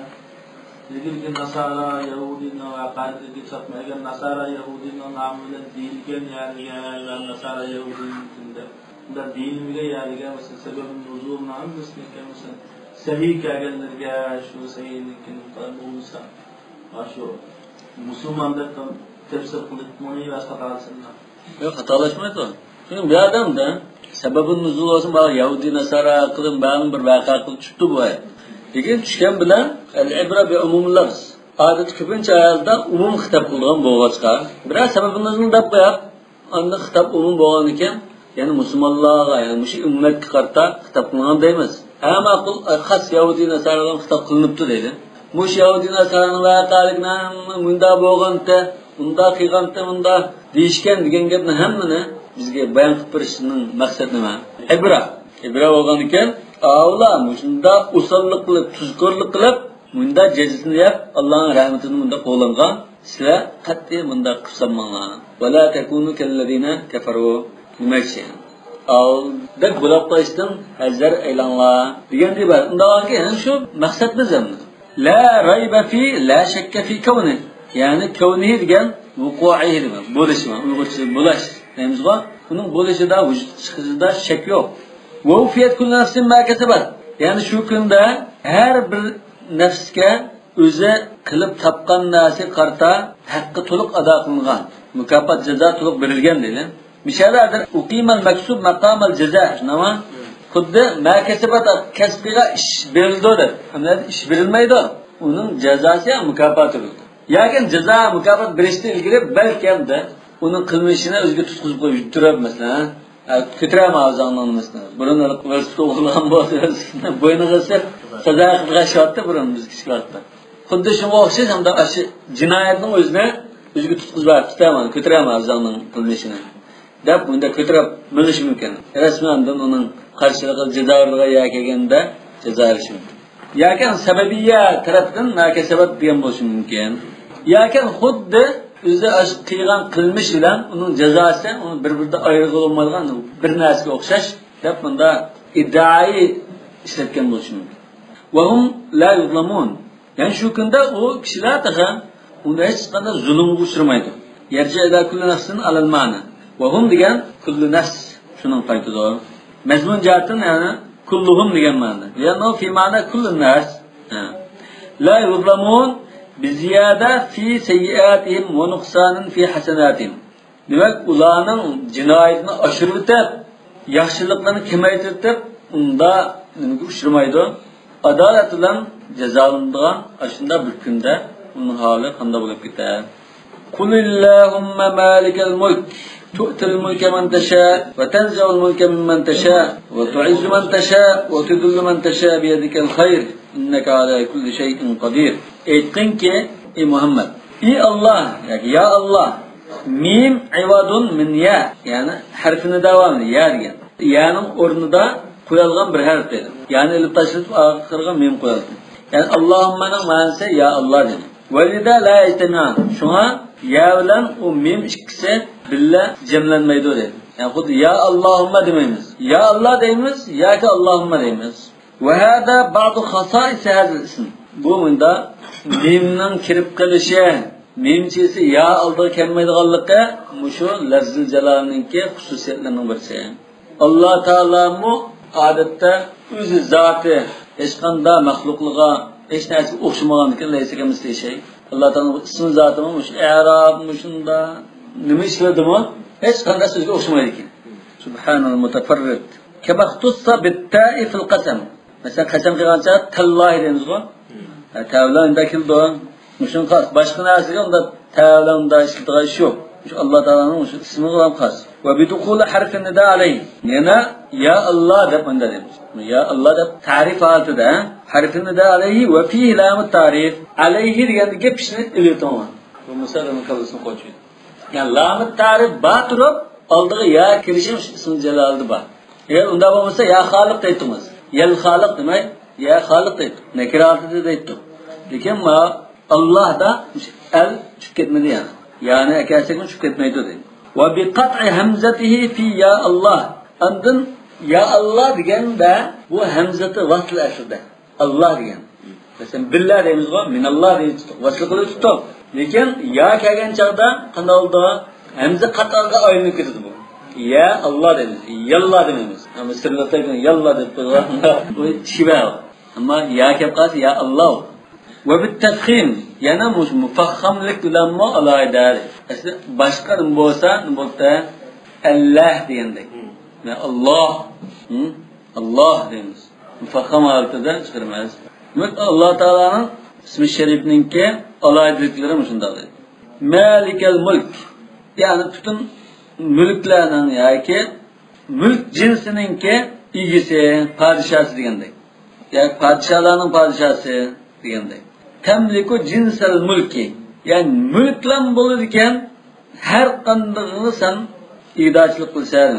ئىلگىرىكى ناسارا يەھۇدىينىڭ ۋەقەلىرىگە چاتمايدىغان ناسارا يەھۇدىينىڭ نامى بىلەن دېيىلگەن يەرگە ۋە ناسارا يەھۇدىينىڭ تىلىدا بۇنداق دېيىلمىگەن يەرگە، مەسىلەن، سەبەبى نۇزۇلنىڭ ھەممىسىنى كەلمىسۇن. سەھىھ كەلگەنلەرگە شۇ سەھىھنىڭكىنى بولمىسا، شۇ مۇسۇلمان دەپ تەپسىر قىلىپ مۇنى ۋە خاتالىسىنى. يوق، خاتالاشمايدۇ. چۈنكى بۇ ئادەمدە سەبەبى نۇزۇل بولسا، مانا يەھۇدىي ناسارا قىلىپ، مەلۇم بىر ۋەقە قىلىپ چۈشۈپتۇ بۇ ئايەت. لېكىن چۈشكەن بىلەن ئەل ئىبرە بى ئومۇمىل لەفز. ئادەتتە كۆپىنچە ئايەتلەردە ئومۇم خىتاب قىلىدىغان بولغاچقا، بىرەر سەبەبى نۇزۇل دەپ قويۇپ، ئاندىن خىتاب ئومۇم بولغاندىكىن، يەنى مۇسۇلمانلارغا، يەنى مۇشۇ ئۈممەتكە قارىتا خىتاب قىلىنغان دەيمىز. ھە، ماقۇل، خاس يەھۇدىي ناسارالارغا خىتاب قىلىنىپتۇ دەيلى. مۇشۇ يەھۇدىي ناسارانىڭ ۋەقەلىكىنىڭ مۇنداق بولغانتى، ئۇنداق قىلغانتى، مۇنداق دېيىشكەن دېگەن گەپنى ھەممىنى بىزگە بايان قىلىپ بېرىشنىڭ مەقسىتى نېمە؟ ئىبرە. ئىبرە بولغاندىكىن، ئاۋۇلار مۇشۇنداق ئوساللىق قىلىپ، تۇزكورلۇق قىلىپ، مۇنداق جەزىسىنى يەپ، ئاللانىڭ رەھمىتىدىن مۇنداق قوغلانغان. سىلەر قەتئىي مۇنداق قىلسامماڭلار. ولا تكونوا كالذين كفروا. دېمەكچى، ئاۋۇ بەك بولاپ قېلىشتىن ھەزەر ئەيلەڭلار دېگەندە بار. ئۇنداق بولغانكى، يەنى شۇ مەقسەت بىز ئەمدى. لا ريب في، لا شك في كونه. يەنى كونىھى دېگەن ۋۇقۇئىھى دېمەك. بولۇشى، ئۇيغۇرچە بولاش دەيمىزغۇ. ئۇنىڭ بولۇشىدا، ۋۇجۇدقا چىقىشىدا شەك يوق. ووفيت كل نفس ما كسبت. يەنى شۇ كۈندە ھەر بىر نەپسكە ئۆزى قىلىپ تاپقان نەرسىگە قارىتا ھەققى تولۇق ئادا قىلىنغان، مۇكاپات، جازا تولۇق بېرىلگەن دەيدۇ. مىشەلەردە أقيم المكسوب مقام الجزاء، شۇنداقمۇ؟ خۇددى ما كسبت، كەسىپ قىلغان ئىش بېرىلىدۇ دەپ. ئەمدى ئىش بېرىلمەيدۇ. ئۇنىڭ جازاسى يا مۇكاپاتى بولىدۇ. ياكى جازا، مۇكاپات بېرىشتىن ئىلگىرى بەلكىم ئۇنىڭ قىلمىشىنى ئۆزىگە تۇتقۇزۇپ قويۇپ تۇرۇپ، مەسىلەن، ھە، كۆتۈرەلمە ئاغزىڭنىڭ نېمىسىنى. بۇرۇن ۋېلىسىپىت ئوغرىلىغان بولسا، بوينىغا ئېسىپ، سازا قىلىپ بېرىشاتتى بۇرۇن بىز كىچىك ۋاقىتتا. خۇددى شۇنىڭغا ئوخشاش، ھەمدە ئاشۇ جىنايەتنىڭ ئۆزىنى ئۆزىگە تۇتقۇزۇپ، تۇتاما، كۆتۈرەلمە ئاغزىڭنىڭ قىلمىشىنى دەپ، بۇنداق كۆتۈرۈپ مېڭىشى مۇمكىن. رەسمىي ئاندىن ئۇنىڭ قارشىلىقىدا جازا بېرىدىغان يەر كەلگەندە جازا بېرىشى مۇمكىن. ياكى سەبەبىيە تەرەپتىن ما كسبت دېگەن بولۇشى مۇمكىن. ياكى خۇددى ئۆزى ئاشۇ قىلغان قىلمىش بىلەن ئۇنىڭ جازاسى ئۇنى بىر-بىرىدىن ئايرىغىلى بولمايدىغان بىر نەرسىگە ئوخشاش دەپ مۇنداق ئىددىئايى ئىشلەتكەن بولۇشى مۇمكىن. وهم لا يظلمون. يەنى شۇ كۈندە ئۇ كىشىلەر تېخى ئۇندا ھېچقانداق زۇلۇمغا ئۇچرىمايدۇ. يرجع إلى كل نفس على المعنى. وهم دېگەن كل نفس، شۇنىڭ قايتىدۇ. مەزمۇن جەھەتتىن يەنى كلهم دېگەن مەنىدە. لأنه في معنى كل الناس. لا يظلمون بزيادة في سيئاتهم ونقصان في حسناتهم. دېمەك، ئۇلارنىڭ جىنايىتىنى ئاشۇرۇۋېتىپ، ياخشىلىقلىرىنى كېمەيتىۋېتىپ، ئۇندا نېمىگە ئۇچرىمايدۇ؟ ئادالەت بىلەن جازالىنىدىغان ئاشۇنداق بىر كۈندە ئۇنىڭ ھالى قانداق بولۇپ كېتەر؟ قل اللهم مالك الملك تؤتي الملك من تشاء وتنزع الملك ممن تشاء وتعز من تشاء وتذل من تشاء بيدك الخير إنك على كل شيء قدير. ئېيتقىنكى، ئى مۇھەممەد، ئى ئاللا ياكى يا ئاللا، مىم عوض من يا، يەنى ھەرفى نىدا بار، يا دېگەن. يانىڭ ئورنىدا قويۇلغان بىر ھەرپ دېدى. يانى ئېلىپ تاشلىتىپ ئاخىرىغا مىم قويۇلدى. يەنى ئاللاھۇممانىڭ مەنىسى يا ئاللا دېدى. ۋەلىدە لا يەجتەمىئان. شۇڭا يا بىلەن ئۇ مىم ئىككىسى بىللە جەملەنمەيدۇ دېدى. يەنى خۇددى يا ئاللاھۇمما دېمەيمىز. يا ئاللا دەيمىز ياكى ئاللاھۇمما دەيمىز. وهذا بعض خصائص هذا الاسم. بۇ مۇندا مىمنىڭ كىرىپ قېلىشى، مىم چىسى يا ئالدىغا كەلمەيدىغانلىقى مۇشۇ لەفزىل جالالنىڭكى خۇسۇسىيەتلىرىنىڭ بىرسى. ئاللا تائالامۇ ئادەتتە ئۆزى زاتى ھېچقانداق مەخلۇقلىرىغا، ھېچ نەرسىگە ئوخشىمىغاندىكىن، لەيسە كەمىسلىھى شەي. ئاللا تائالانىڭ ئىسمى زاتىمۇ مۇشۇ ئەراب، مۇشۇندا نېمە ئىشلىدىمۇ، ھېچقانداق سۆزگە ئوخشىمايدىكەن. سبحانال مۇتەفەررىد. كما اختص بالتاء في القسم. مەسىلەن، قەسەم قىلغان چاغدا تاللاھى دەيمىزغۇ؟ ھە، تە بىلەن ئۇندا كېلىدۇ. مۇشۇنىڭغا خاس. باشقا نەرسىگە ئۇندا تە بىلەن ئۇندا ئىشلىتىدىغان ئىش يوق. مۇشۇ ئاللا تائالانىڭ مۇشۇ ئىسمىغا ھەم خاس. ۋە بىدۇخۇلى ھەرفى نىدا ئەلەيھى. يەنە يا ئاللا دەپ ئۇندا دەيمىز. يا ئاللا دەپ تەرىپ ھالىتىدە، ھەرفى نىدا ئەلەيھى ۋە فىھى لامۇت تەرىپ. ئەلەيھى دېگەندىكى پىشنى ئېلىۋېتىڭلار. بولمىسا ئۇنىڭ كاللىسىنى قوچۇيدۇ. يەنى لامۇت تەرىپ بار تۇرۇپ، ئالدىغا يا كىرىشى مۇشۇ ئىسمى جالالدا بار. ئەگەر ئۇنداق بولمىسا، يا خالىق دەيتتىڭىز. يەل خالىق دېمەي، يا خالىق دەيتتۇق. نەكىرە ھالىتىدە دەيتتۇق. لېكىن ما ئاللاھدا مۇشۇ ئەل چۈشۈپ كەتمىدى يەنى. يانى ئەكەلسەكمۇ چۈشۈپ كەتمەيدۇ دەيدۇ. ۋە بىقەتئى ھەمزەتىھى فى يا ئاللاھ. ئاندىن يا ئاللا دېگەندە بۇ ھەمزىتى ۋەسل ئەسلىدە. ئاللا دېگەن. مەسىلەن، بىللا دەيمىزغۇ، مىناللا دەيمىز، ۋەسل قىلىپ تۇتتۇق. لېكىن يا كەلگەن چاغدا قانداق بولىدۇ؟ ھەمزە قاتارغا ئايلىنىپ كېتىدۇ بۇ. يا ئاللا دەيمىز، ياللا دېمەيمىز. ئەمما سىرلىتايكەن ياللا دەپ قويغان، بۇ شىۋە. ئەمما يا كەپ قالسا، يا ئاللا. ۋە بىتتەفخىم، يەنە مۇشۇ مۇفەخخەملىك بىلەنمۇ ئالاھىدە. ئەسلى باشقا نېمە بولسا، نېمە بولدى؟ ئەللاھ دېگەندەك. مم. يا ئاللا. ھە؟ ئاللا دەيمىز. مۇفەخخەم ھالىتىدە چىقىرىمىز. دېمەك، ئاللا تائالانىڭ ئىسمى شەرىپنىڭكى ئالاھىدىلىكلىرى مۇشۇنداق دەيدۇ. مالىكەل مۇلك، يەنى پۈتۈن مۈلۈكلەرنىڭ ياكى مۈلۈك جىنسىنىڭكى ئىگىسى، پادىشاسى دېگەندەك. ياكى پادىشالارنىڭ پادىشاسى دېگەندەك. تەملىكۇ جىنسەل مۇلكى، يەنى مۈلۈكلەرمۇ بولىدىكەن، ھەر قاندىقىغا سەن ئىگىدارچىلىق قىلىسەن،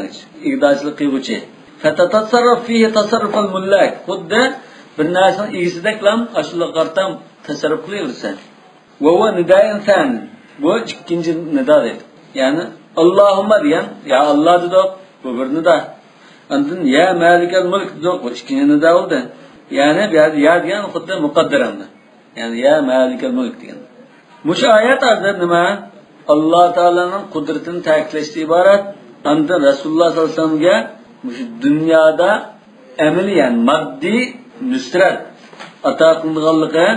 ئىگىدارچىلىق قىلغۇچى. فتتصرف فيه تصرف الملاك، خۇددى بىر نەرسىنىڭ ئىگىسىدەكلا ئاشۇلارغا قارىتا تەسەررۇپ قىلىۋېرىسەن. وهو نداء ثاني، بۇ ئىككىنچى نىدا دەيدۇ. يەنى ئاللاھۇمما دېگەن، يا ئاللا دېدۇق، بۇ بىر نىدا. ئاندىن يا مالىكەل مۇلك دېدۇق، بۇ ئىككىنچى نىدا بولدى. يەنى بۇ يەردە يا دېگەن خۇددى مۇقەددەر ئەمدى. يەنى يا مالىكەل مۇلك دېگەن. مۇشۇ ئايەت ھازىر نېمە؟ ئاللا تائالانىڭ قۇدرىتىنى تەكىتلەشتىن ئىبارەت. ئاندىن رەسۇلۇللا ساللاللاھۇ ئەلەيھى ۋەسەللەمگە مۇشۇ دۇنيادا ئەمەلىي، يەنى ماددىي نۇسرەت ئاتا قىلىنىدىغانلىقى،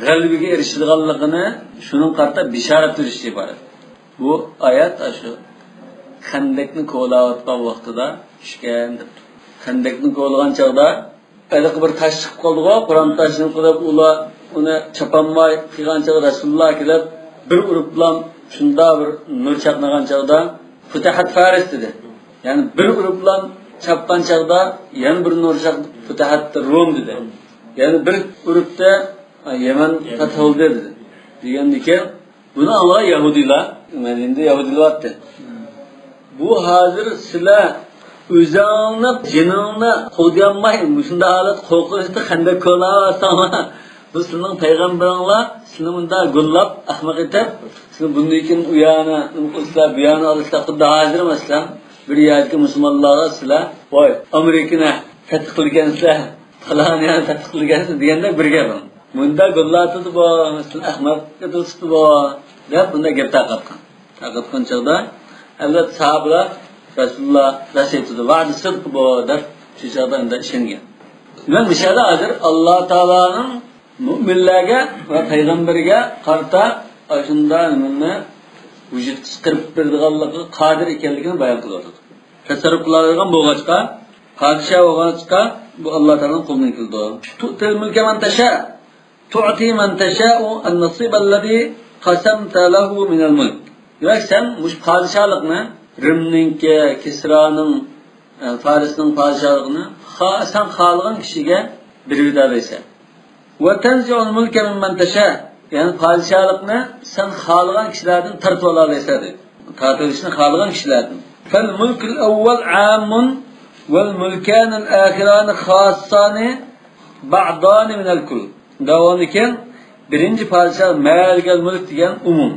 غەلىبىگە ئېرىشىدىغانلىقىنى، شۇنىڭغا قارىتا بېشارەت بېرىشتىن ئىبارەت. بۇ ئايەت ئاشۇ خەندەكنى كولاۋاتقان ۋاقتىدا چۈشكەن دەپتۇ. خەندەكنى كولىغان چاغدا ھېلىقى بىر تاش چىقىپ قالدىغۇ، قۇرام تاشنى قىلىپ، ئۇلار ئۇنى چاپالماي قىلغان چاغدا رەسۇلۇللا كېلىپ، بىر ئۇرۇپلا شۇنداق بىر نۇر چاقنىغان چاغدا، فۇتىھەت فارس دېدى. يەنى بىر ئۇرۇپلا چاپقان چاغدا يەنە بىر نۇر چاق-، فۇتىھەت روم دېدى. يەنە بىر ئۇرۇپتا يەمەن پەتھ بولدى دېدى. دېگەندىكىن، بۇنى ئاڭلىغان يەھۇدىيلار، مەدىنىدە يەھۇدىيلار بارتتى. بۇ ھازىر سىلەر ئۆزۈڭلارنى، جېنىڭلارنى قوغدىيالماي، مۇشۇنداق ھالەت قورقۇنچتا خەندەك كولاۋاتساڭلار، بۇ سىلىنىڭ پەيغەمبىرىڭلار سىلىنى مۇنداق گوللاپ، ئەخمەق ئېتىپ، سىلەر بۇندىن كېيىن ئۇ يەرنى نېمە قىلىسىلەر، بۇ يەرنى ئالىسىلەر، خۇددى ھازىر مەسىلەن، بىر يەردىكى مۇسۇلمانلارغا سىلەر، ۋاي، ئامېرىكىنى پەتھ قىلىدىكەنسىلەر، پالان يەرنى پەتھ قىلىدىكەنسىلەر دېگەندەك بىر گەپ. مۇنداق گوللاۋاتىدۇ بۇ، سىلىنى ئەخمەق ئېتىۋاتىدۇ بۇ، دەپ بۇنداق گەپ تارقاتقان. تارقاتقان چاغدا، ئەلۋەتتە، ساھابىلەر رەسۇلۇللا راست ئېيتىدۇ، ۋەدە سىدق بۇ، دەپ شۇ چاغدا ئەمدى ئىشەنگەن. دېمەك، مۇشۇ يەردە ھازىر ئاللا تائالانىڭ مۆمىنلەرگە ۋە پەيغەمبىرىگە قارىتا ئاشۇنداق نېمىنى ۋۇجۇدقا چىقىرىپ بېرىدىغانلىقىغا قادىر ئىكەنلىكىنى بايان قىلىۋاتىدۇ. تەسەررۇپ قىلالايدىغان بولغاچقا، پادىشاھ بولغاچقا، بۇ ئاللا تائالانىڭ قولىدىن كېلىدۇ. تؤتي الملك من تشاء، تؤتي من تشاء النصيب الذي قسمت له من الملك. دېمەك، سەن مۇشۇ پادىشاھلىقنى رىمنىڭكى، كىسرانىڭ، ئە، فارسنىڭ پادىشاھلىقىنى خا-، سەن خالىغان كىشىگە بېرىۋېتەلەيسەن. وتنزع الملك ممن تشاء، يەنى پادىشاھلىقنى سەن خالىغان كىشىلەردىن تارتىۋالالايسەن دەيدۇ. تارتىۋېلىشنى خالىغان كىشىلەردىن. فالملك الأول عام والملكان الآخران خاصان بعضان من الكل. دەۋاندىن كېيىن بىرىنچى پادىشاھ مالىكەل مۈلۈك دېگەن ئومۇم.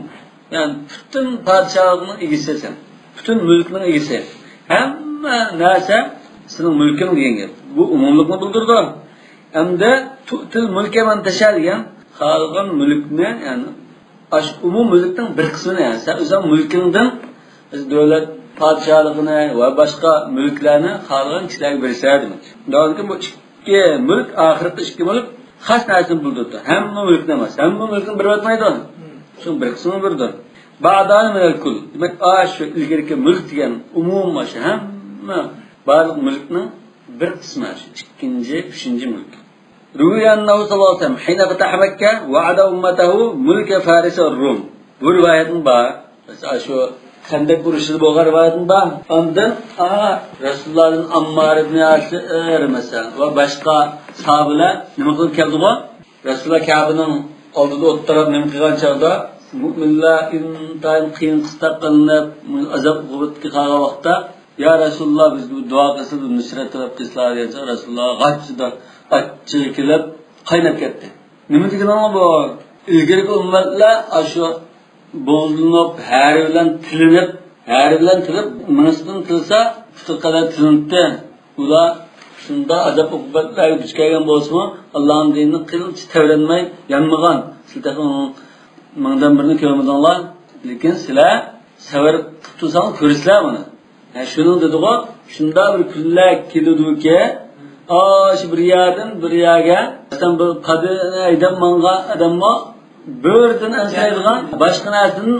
يەنى پۈتۈن پادىشاھلىقنىڭ ئىگىسى سەن. پۈتۈن مۈلۈكنىڭ ئىگىسى. ھەممە نەرسە سېنىڭ مۈلكۈڭ دېگەن گەپ. بۇ ئومۇملۇقنى بىلدۈرىدۇ. ئەمدى تؤتي الملك من تشاء دېگەن خالىغان مۈلۈكنى، يەنى ئاشۇ ئومۇم مۈلۈكنىڭ بىر قىسمىنى، يەنى سەن ئۆزۈڭ مۈلكۈڭدىن دۆلەت پادىشاھلىقىنى ۋە باشقا مۈلۈكلەرنى خالىغان كىشىلەرگە بېرىسەن دېمەكچى. دەۋاندىن كېيىن بۇ ئىككى مۈلۈك، ئاخىرقى ئىككى مۈلۈك خاس نەرسىنى بىلدۈرىدۇ. ھەممە مۈلۈكنى ئەمەس، ھەممە مۈلۈكنى بېرىۋەتمەيدۇ. شۇنىڭ بىر قىسمىنى بېرىدۇ. بعضان من الكل. دېمەك، ئاشۇ ئىلگىرىكى مۈلۈك دېگەن ئومۇم، ئاشۇ ھەممە بارلىق مۈلۈكنىڭ بىر قىسمى، ئاشۇ ئىككىنچى، ئۈچىنچى مۈلۈك. روي أنه صلى الله عليه وسلم حين فتح مكة وعد أمته ملك فارس والروم. بۇ رىۋايەتمۇ بار. مەسىلەن، شۇ خەندەك ئۇرۇشىدا بولغان رىۋايەتمۇ بار. ئاندىن، ئا، رەسۇلۇللادىن ئاممار ئىبن ياسىر، مەسىلەن، ۋە باشقا ساھابىلەر نېمە قىلىپ كەلدىغۇ؟ رەسۇلۇللا كەبىنىڭ ئالدىدا ئولتۇرۇپ نېمە قىلغان چاغدا، مۆمىنلەر ئىنتايىن قىيىن قىستاق قىلىنىپ، ئازاب ئوقۇبەتكە قالغان ۋاقىتتا، يا رەسۇلۇللا، بىزگە بىر دۇئا قىلسىلا، بىر نۇسرەت تەلەپ قىلسىلا دېگەنچە، رەسۇلۇللا غاچچىدا ئاچچىقى كېلىپ قايناپ كەتتى. نېمە دېگىنىڭ بۇ؟ ئىلگىرىكى ئۈممەتلەر ئاشۇ بوغۇزلىنىپ، ھەرە بىلەن تىلىنىپ، ھەرە بىلەن تىلىپ، مېڭىسىدىن تىلسا، پۇتىغا قەدەر تىلىنىپتۇ. ئۇلار شۇنداق ئازاب ئوقۇبەتلەرگە دۇچ كەلگەن بولسىمۇ، ئاللانىڭ دىنىنى قىلچە تەۋرەنمەي يانمىغان. سىلەر تېخى ئۇنىڭ مىڭدىن بىرىنى كۆرمىدىڭلار، لېكىن سىلەر سەۋر قىلىپ تۇرساڭلار كۆرىسىلەر بۇنى. ھە، شۇنىڭ دېدىغۇ، شۇنداق بىر كۈنلەر كېلىدۇكى، ئاشۇ بىر يەردىن بىر يەرگە، مەسىلەن، بىر پادىنى ھەيدەپ ماڭغان ئادەممۇ بۆرىدىن ئەنسىرەيدىغان، باشقا نەرسىدىن،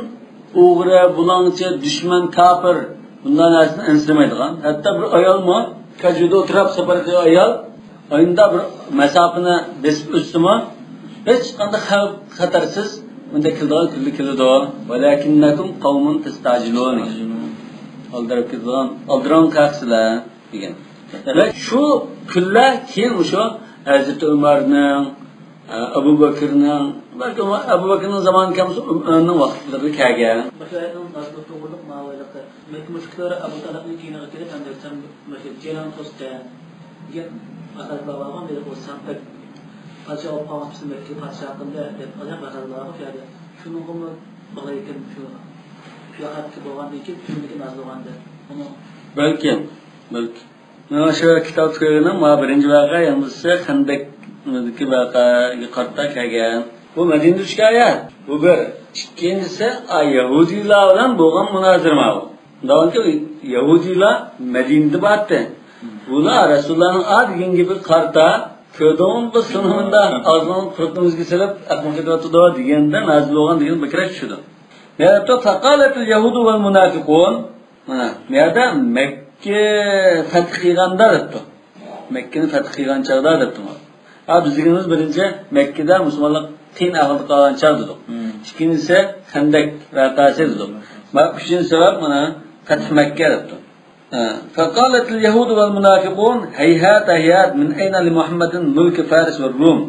ئوغرى، بۇلاڭچى، دۈشمەن، كاپىر، بۇنداق نەرسىدىن ئەنسىرىمەيدىغان. ھەتتا بىر ئايالمۇ، كاجۇدا ئولتۇرۇپ ساپار قىلغان ئايال، ئاينىدا بىر مەساپىنى بېسىپ ئۆتسىمۇ، ھېچقانداق خەۋپ خەتەرسىز ئۇنداق كېلىدىغان كۈنلەر كېلىدۇ. ولكنكم قوم تستعجلون. ئالدىراپ كېتىدىغان، ئالدىراڭ خەقسىلەر دېگەن. ۋە شۇ كۈنلەر كېيىن مۇشۇ ھەزرىتى ئۆمەرنىڭ، ئە، ئەبۇ بەكرىنىڭ، بەلكى ئەبۇ بەكرىنىڭ زامانى كەلمىسە، ئۆمەرنىڭ ۋاقىتلىرىدا كەلگەن. مەككە مۇشرىكلىرى ئەبۇ تالىپنىڭ كېيىنىگە كېلىپ، ئەمدى سەن مۇشۇ جېنىڭنى توسىسەن دېگەن ۋەقەلەر بارغان، دېدى، ئۇ سەن بەك پادىشاھ بولۇپ قالماقچىسەن، مەككىگە پادىشاھ قىلدى دەپ، ئانداق ۋەقەلەر بارغان شۇ يەردە. شۇنىڭغىمۇ باغلىق ئىكەن، شۇ، شۇ ۋەقەدىكى بولغاندىن كېيىن كۈنلۈكى نازىل بولغان دەپ. ئۇنىڭ بەلكىم، بەلكىم. مانا شۇ كىتاب تۈگىگىنىڭ ما بىرىنچى ۋەقە، يەنىسى خەندەكتىكى ۋەقەگە قارىتا كەلگەن. بۇ مەدىنىدە چۈشكەن ئايەت. بۇ بىر. ئىككىنچىسى، ئا، يەھۇدىيلار بىلەن بولغان مۇنازىرە ماۋۇ. داۋامكى يەھۇدىيلار مەدىنىدە بارتى. بۇلار رەسۇلۇللانىڭ ئا دېگەن گېپىگە قارىتا، كۆردۈڭمۇ بۇ سېنى مۇنداق ئاغزىڭنى قۇرۇتىمىزگە سېلىپ ئەقمە قېتىۋاتىدۇ دېگەندە نازىل بولغان دېگەن بەكرەك چۈشىدۇ. يەنە فەقالەتىل يەھۇدۇ ۋەل مۇنافىقۇن. مانا، بۇ يەردە مەككە پەتھ قىلغاندا دەپتۇ. مەككىنى پەتھ قىلغان چاغدا دەپتۇ. ھا، بىز دېگىنىمىز بىرىنچى مەككىدە مۇسۇلمانلار قىيىن ئەھۋالدا قالغان چاغ دېدۇق. مم. ئىككىنچىسى خەندەك ۋەقەسى دېدۇق. مم. مانا ئۈچىنچى سەۋەب مانا پەتھ مەككە دەپتۇ. ھا، فقالت اليهود والمنافقون هيهات هيهات من أين لمحمد ملك فارس والروم.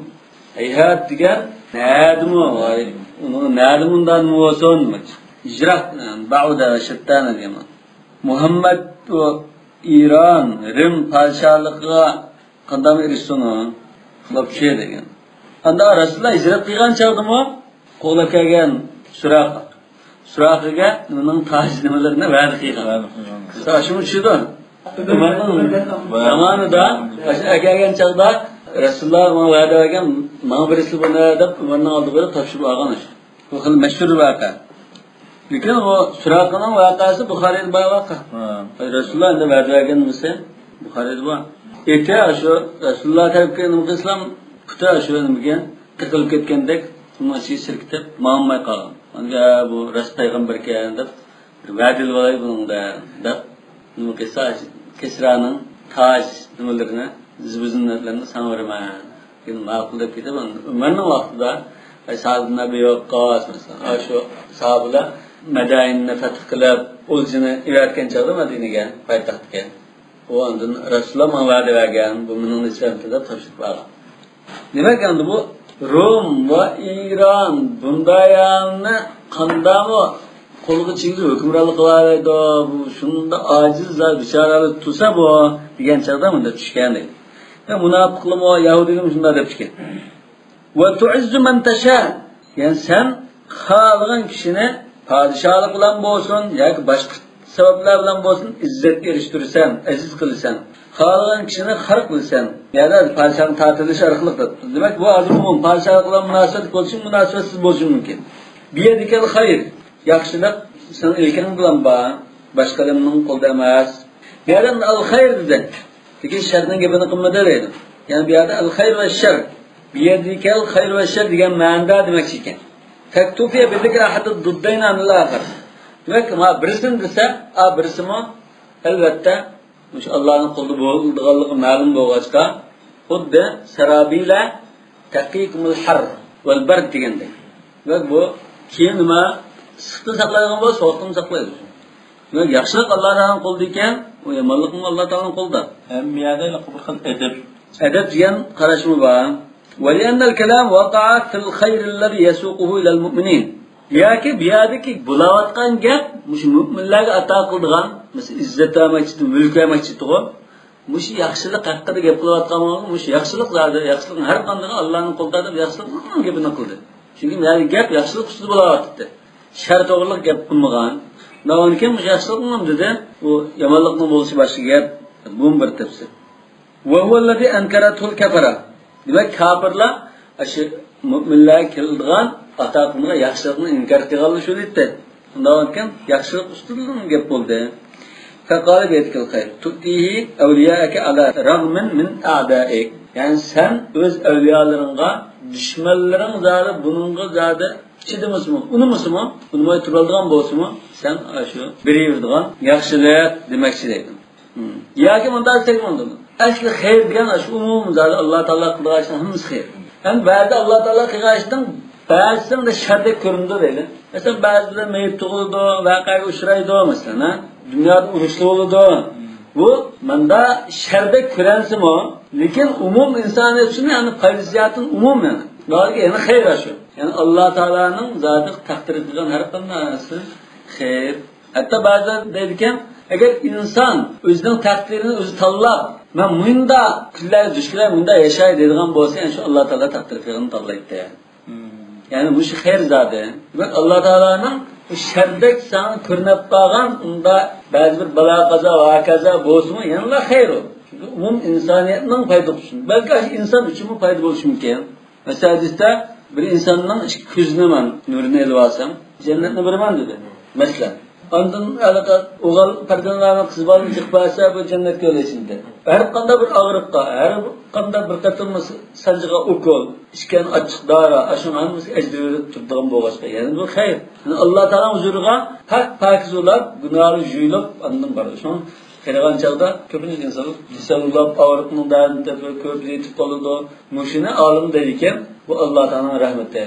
ھەيھات دېگەن نەدىمۇ، ۋاي، ئۇنىڭ نەدىمۇ ئۇنداق نېمە بولسۇن، يىراق، بعد شتان دېگەن. مۇھەممەد ئۇ ئىران، رىم پادىشاھلىقىغا قانداقمۇ ئېرىشسۇن ئۇ؟ بولۇپ چۈشە دېگەن. ئاندا رەسۇلۇللا ھىجرەت قىلغان چاغدىمۇ قوغلاپ كەلگەن سۇراقە. سۇراقىگە نېمىنىڭ تاج نېمىلىرىنى ۋەدە قىلغان. ۋەدە قىلغان. شۇمۇ چۈشىدۇ. ئۆمەرنىڭ زامانىدا، ئاشۇ ئەكەلگەن چاغدا رەسۇلۇللا ماڭا ۋەدە بەرگەن، ماڭا بېرىسىلە بۇنى دەپ ئۆمەرنىڭ ئالدىغا بېرىپ تاپشۇرۇپ ئالغان ئىش. بۇ خېلى مەشھۇر ۋەقە. لېكىن بۇ سۇراقىنىڭ ۋەقەسى بۇخارىيدا بار ۋەقە. ھە. رەسۇلۇللا ئەمدى ۋەدە بەرگەن نېمىسى بۇخارىيدا بار. ئېتى ئاشۇ رەسۇلۇللا تەرەپكە نېمە قىلسام، پۇتى ئاشۇ نېمىگە قېقىلىپ كەتكەندەك، شۇنىڭ ئىچىگە سىركىتىپ ماڭالماي قالغان. ئاندا بۇ راست پەيغەمبەركەن دەپ، بىر ۋەدىلىۋالاي بۇنىڭدا دەپ، نېمە قىلسا، كىسرانىڭ تاج نېمىلىرىنى، زىبۇ زىننەتلىرىنى ساڭا بېرىمەن. كېيىن ماقۇل دەپ كېتىپ، ئۆمەرنىڭ ۋاقتىدا، ئەي، سەئد ئىبن ئەبى ۋەققاس، مەسىلەن، ئاشۇ ساھابىلەر مەدەينىنى پەتھ قىلىپ، ئۆلجىنى ئېۋەتكەن چاغدا مەدىنىگە، پايتەختكە، ئۇ ئاندىن رەسۇلۇللا ماڭا ۋەدە بەرگەن، بۇ مېنىڭ نېسىۋەمدۇر دەپ تاپشۇرۇپ بەرگەن. دېمەك، ئەمدى بۇ روم ۋە ئىران بۇنداق يەرنى قانداقمۇ قولغا چىگىزىپ ھۆكۈمرانلىق قىلالايدۇ؟ بۇ شۇنداق ئاجىز بىچارىلەر تۇرسا بۇ، دېگەن چاغدا مۇنداق چۈشكەن دەيدۇ. يا مۇناپىقلىرمۇ، يەھۇدىيلىرمۇ شۇنداق دەپ چىقكەن. ۋە تۇئىززۇ مەن تەشا. يەنى سەن خالىغان كىشىنى پادىشاھلىق بىلەن بولسۇن ياكى باشقا سەۋەبلەر بىلەن بولسۇن، ئىززەتكە ئېرىشتۈرىسەن، ئەزىز قىلىسەن. خالىغان كىشىنى خار قىلىسەن. يەنى پادىشاھنى تارتىۋېلىش ئارقىلىق دەپ. دېمەك، بۇ ھازىر ئومۇم پادىشاھلىق بىلەن مۇناسىۋەتلىك بولۇشى، مۇناسىۋەتسىز بولۇشى مۇمكىن. بىيەدىكەل خەير. ياخشىلىق سېنىڭ ئىلكىڭدە بىلەن بار. باشقا ئادەمنىڭ قولىدا ئەمەس. بۇ يەردە ئەل خەير دېدى. لېكىن شەرنىڭ گېپىنى قىلمىدى دەيدۇ. يەنى بۇ يەردە ئەل خەير ۋە شەر، بىيەدىكەل خەير ۋە شەر دېگەن مەنىدە دېمەكچى ئىكەن. فەكتۇفىيە بىذىكرى ئەھەدىد دۇددەينى ئەنىل ئاخىر. دېمەك، ما بىرسىنى دېسە، ئا بىرسىمۇ ئەلۋەتتە مۇشۇ ئاللانىڭ قولىدا بولىدىغانلىقى مەلۇم بولغاچقا، خۇددى سەرابىلە تەقىكۇمۇل ھەر ۋەل بەرد دېگەندەك. دېمەك، بۇ كىيىم نېمە ئىسسىقتىن ساقلايدىغان بولسا، سوغۇقتىن ساقلايدۇ. دېمەك، ياخشىلىق ئاللا تائالانىڭ قولىدا ئىكەن، ئۇ يامانلىقمۇ ئاللا تائالانىڭ قولىدا. ھەممە يەردە بىر خىل ئەدەپ. ئەدەپ دېگەن قاراشمۇ بار. ولأن الكلام وقع في الخير الذي يسوقه إلى المؤمنين. ياكى بۇ يەردىكى بولاۋاتقان گەپ مۇشۇ مۆمىنلەرگە ئاتا قىلىدىغان، مەسىلەن، ئىززەت بەرمەكچىدى، مۈلۈك بەرمەكچىدىغۇ. مۇشۇ ياخشىلىق ھەققىدە گەپ قىلىۋاتقان بولغان، مۇشۇ ياخشىلىق زادى، ياخشىلىقنىڭ ھەر قاندىقى ئاللانىڭ قولىدا دەپ ياخشىلىقنىڭ گېپىنى قىلدى. چۈنكى مەلۇم گەپ ياخشىلىق ئۈستىدە بولاۋاتىدۇ. شەر توغرىلىق گەپ قىلمىغان. ئۇنىڭدىن كېيىن مۇشۇ ياخشىلىقنىڭ دېدى، ئۇ يامانلىقنىڭ بولۇشى باشقا گەپ. بۇمۇ بىر تەپسىر. وهو الذي أنكرته الكفرة. دېمەك، كاپىرلار ئاشۇ مۆمىنلەرگە كېلىدىغان ئاتا قىلىنغان ياخشىلىقنى ئىنكار قىلغانلىقى شۇ دەيتتى. شۇنداق ئىكەن، ياخشىلىق ئۈستىدىن گەپ بولدى. فقال بيدك الخير تؤتيه أولياءك على رغم من أعدائك. يەنى سەن ئۆز ئەۋلىيالىرىڭغا، دۈشمەنلىرىڭ زادى بۇنىڭغا زادى چىدىمىسىمۇ، ئۇنىمىسىمۇ، ئۇنىماي تۇرالىدىغان بولسىمۇ، سەن ئاشۇ بېرىۋېرىدىغان ياخشىلىق دېمەكچى دەيدۇ. ياكى مۇنداق دېسەك بولىدۇ. ئەسلى خەير دېگەن ئاشۇ ئومۇمىي زادى ئاللا تائالا قىلغان ئىشنىڭ ھەممىسى خەير. يەنى بەزىدە ئاللا تائالا قىلغان ئىشنىڭ بەزىسى شەردەك كۆرۈنىدۇ دەيلى. مەسىلەن، بەزىدە مېيىپ تۇغۇلىدۇ، ۋەقەگە ئۇچرايدۇ، مەسىلەن، ھە؟ دۇنيادا ئۇرۇشلار بولىدۇ. بۇ مۇندا شەردەك كۆرۈنسىمۇ، لېكىن ئومۇم ئىنسانىيەت ئۈچۈن يەنى پايدىسى ياتىدۇ ئومۇم يەنى. بۇلارغا يەنە خەير ئاشۇ. يەنى ئاللا تائالانىڭ زادى تەقدىر قىلغان ھەر قانداق نەرسە خەير. ھەتتا بەزىلەر دەيدىكەن، ئەگەر ئىنسان ئۆزىنىڭ تەقدىرىنى ئۆزى تاللاپ، مەن مۇنداق كۈنلەرگە دۇچ كېلەي، مۇنداق ياشاي دەيدىغان بولسا، يەنە شۇ ئاللا تائالا تەقدىر قىلغىنىنى تاللايتتى. مم. يەنى مۇشۇ خەير زادى. دېمەك، ئاللا تائالانىڭ شەردەك ساڭا كۆرۈنۈپ قالغان ئۇنداق بەزى بىر بالا قازا ۋە ھاكازا بولسىمۇ، يەنىلا خەير ئۇ. چۈنكى ئومۇم ئىنسانىيەتنىڭ پايدىسى ئۈچۈن. بەلكى ئاشۇ ئىنسان ئۈچۈنمۇ پايدا بولۇشى مۇمكىن. مەسىلەن، ھەدىستە بىر ئىنساننىڭ ئىككى كۆزىنى مەن نۇرىنى ئېلىۋالسام، جەننەتنى بېرىمەن دېدى، مەسىلەن. ئاندىن ھېلىقى ئوغۇل پەرزەنتلەرنىڭ قىز بالىنى جىق بەرسە، بۇ جەننەتكە يوللىسۇن دېدى. ھەر قانداق بىر ئاغرىققا، ھەر قانداق بىر قېتىم سانجىغان ئوكۇل، ئىچكەن ئاچچىق دارا، ئاشۇنىڭ ھەممىسىگە ئەجىر بېرىپ تۇرىدىغان بولغاچقا، يەنە بۇ خەير. يەنى ئاللا تائالانىڭ ھۇزۇرىغا پاك پاكىز بولاپ، گۇناھلىرى يۇيۇلۇپ، ئاندىن بارىدۇ. شۇڭا قېرىغان چاغدا كۆپىنچە ئىنسانلار كېسەل بولاپ، ئاغرىقنىڭ دەردىنى تېپىپ، كۆپ يېتىپ قالىدۇ. مۇشۇنى ئالىم دەيدىكەن، بۇ ئاللا تائالانىڭ رەھمىتى.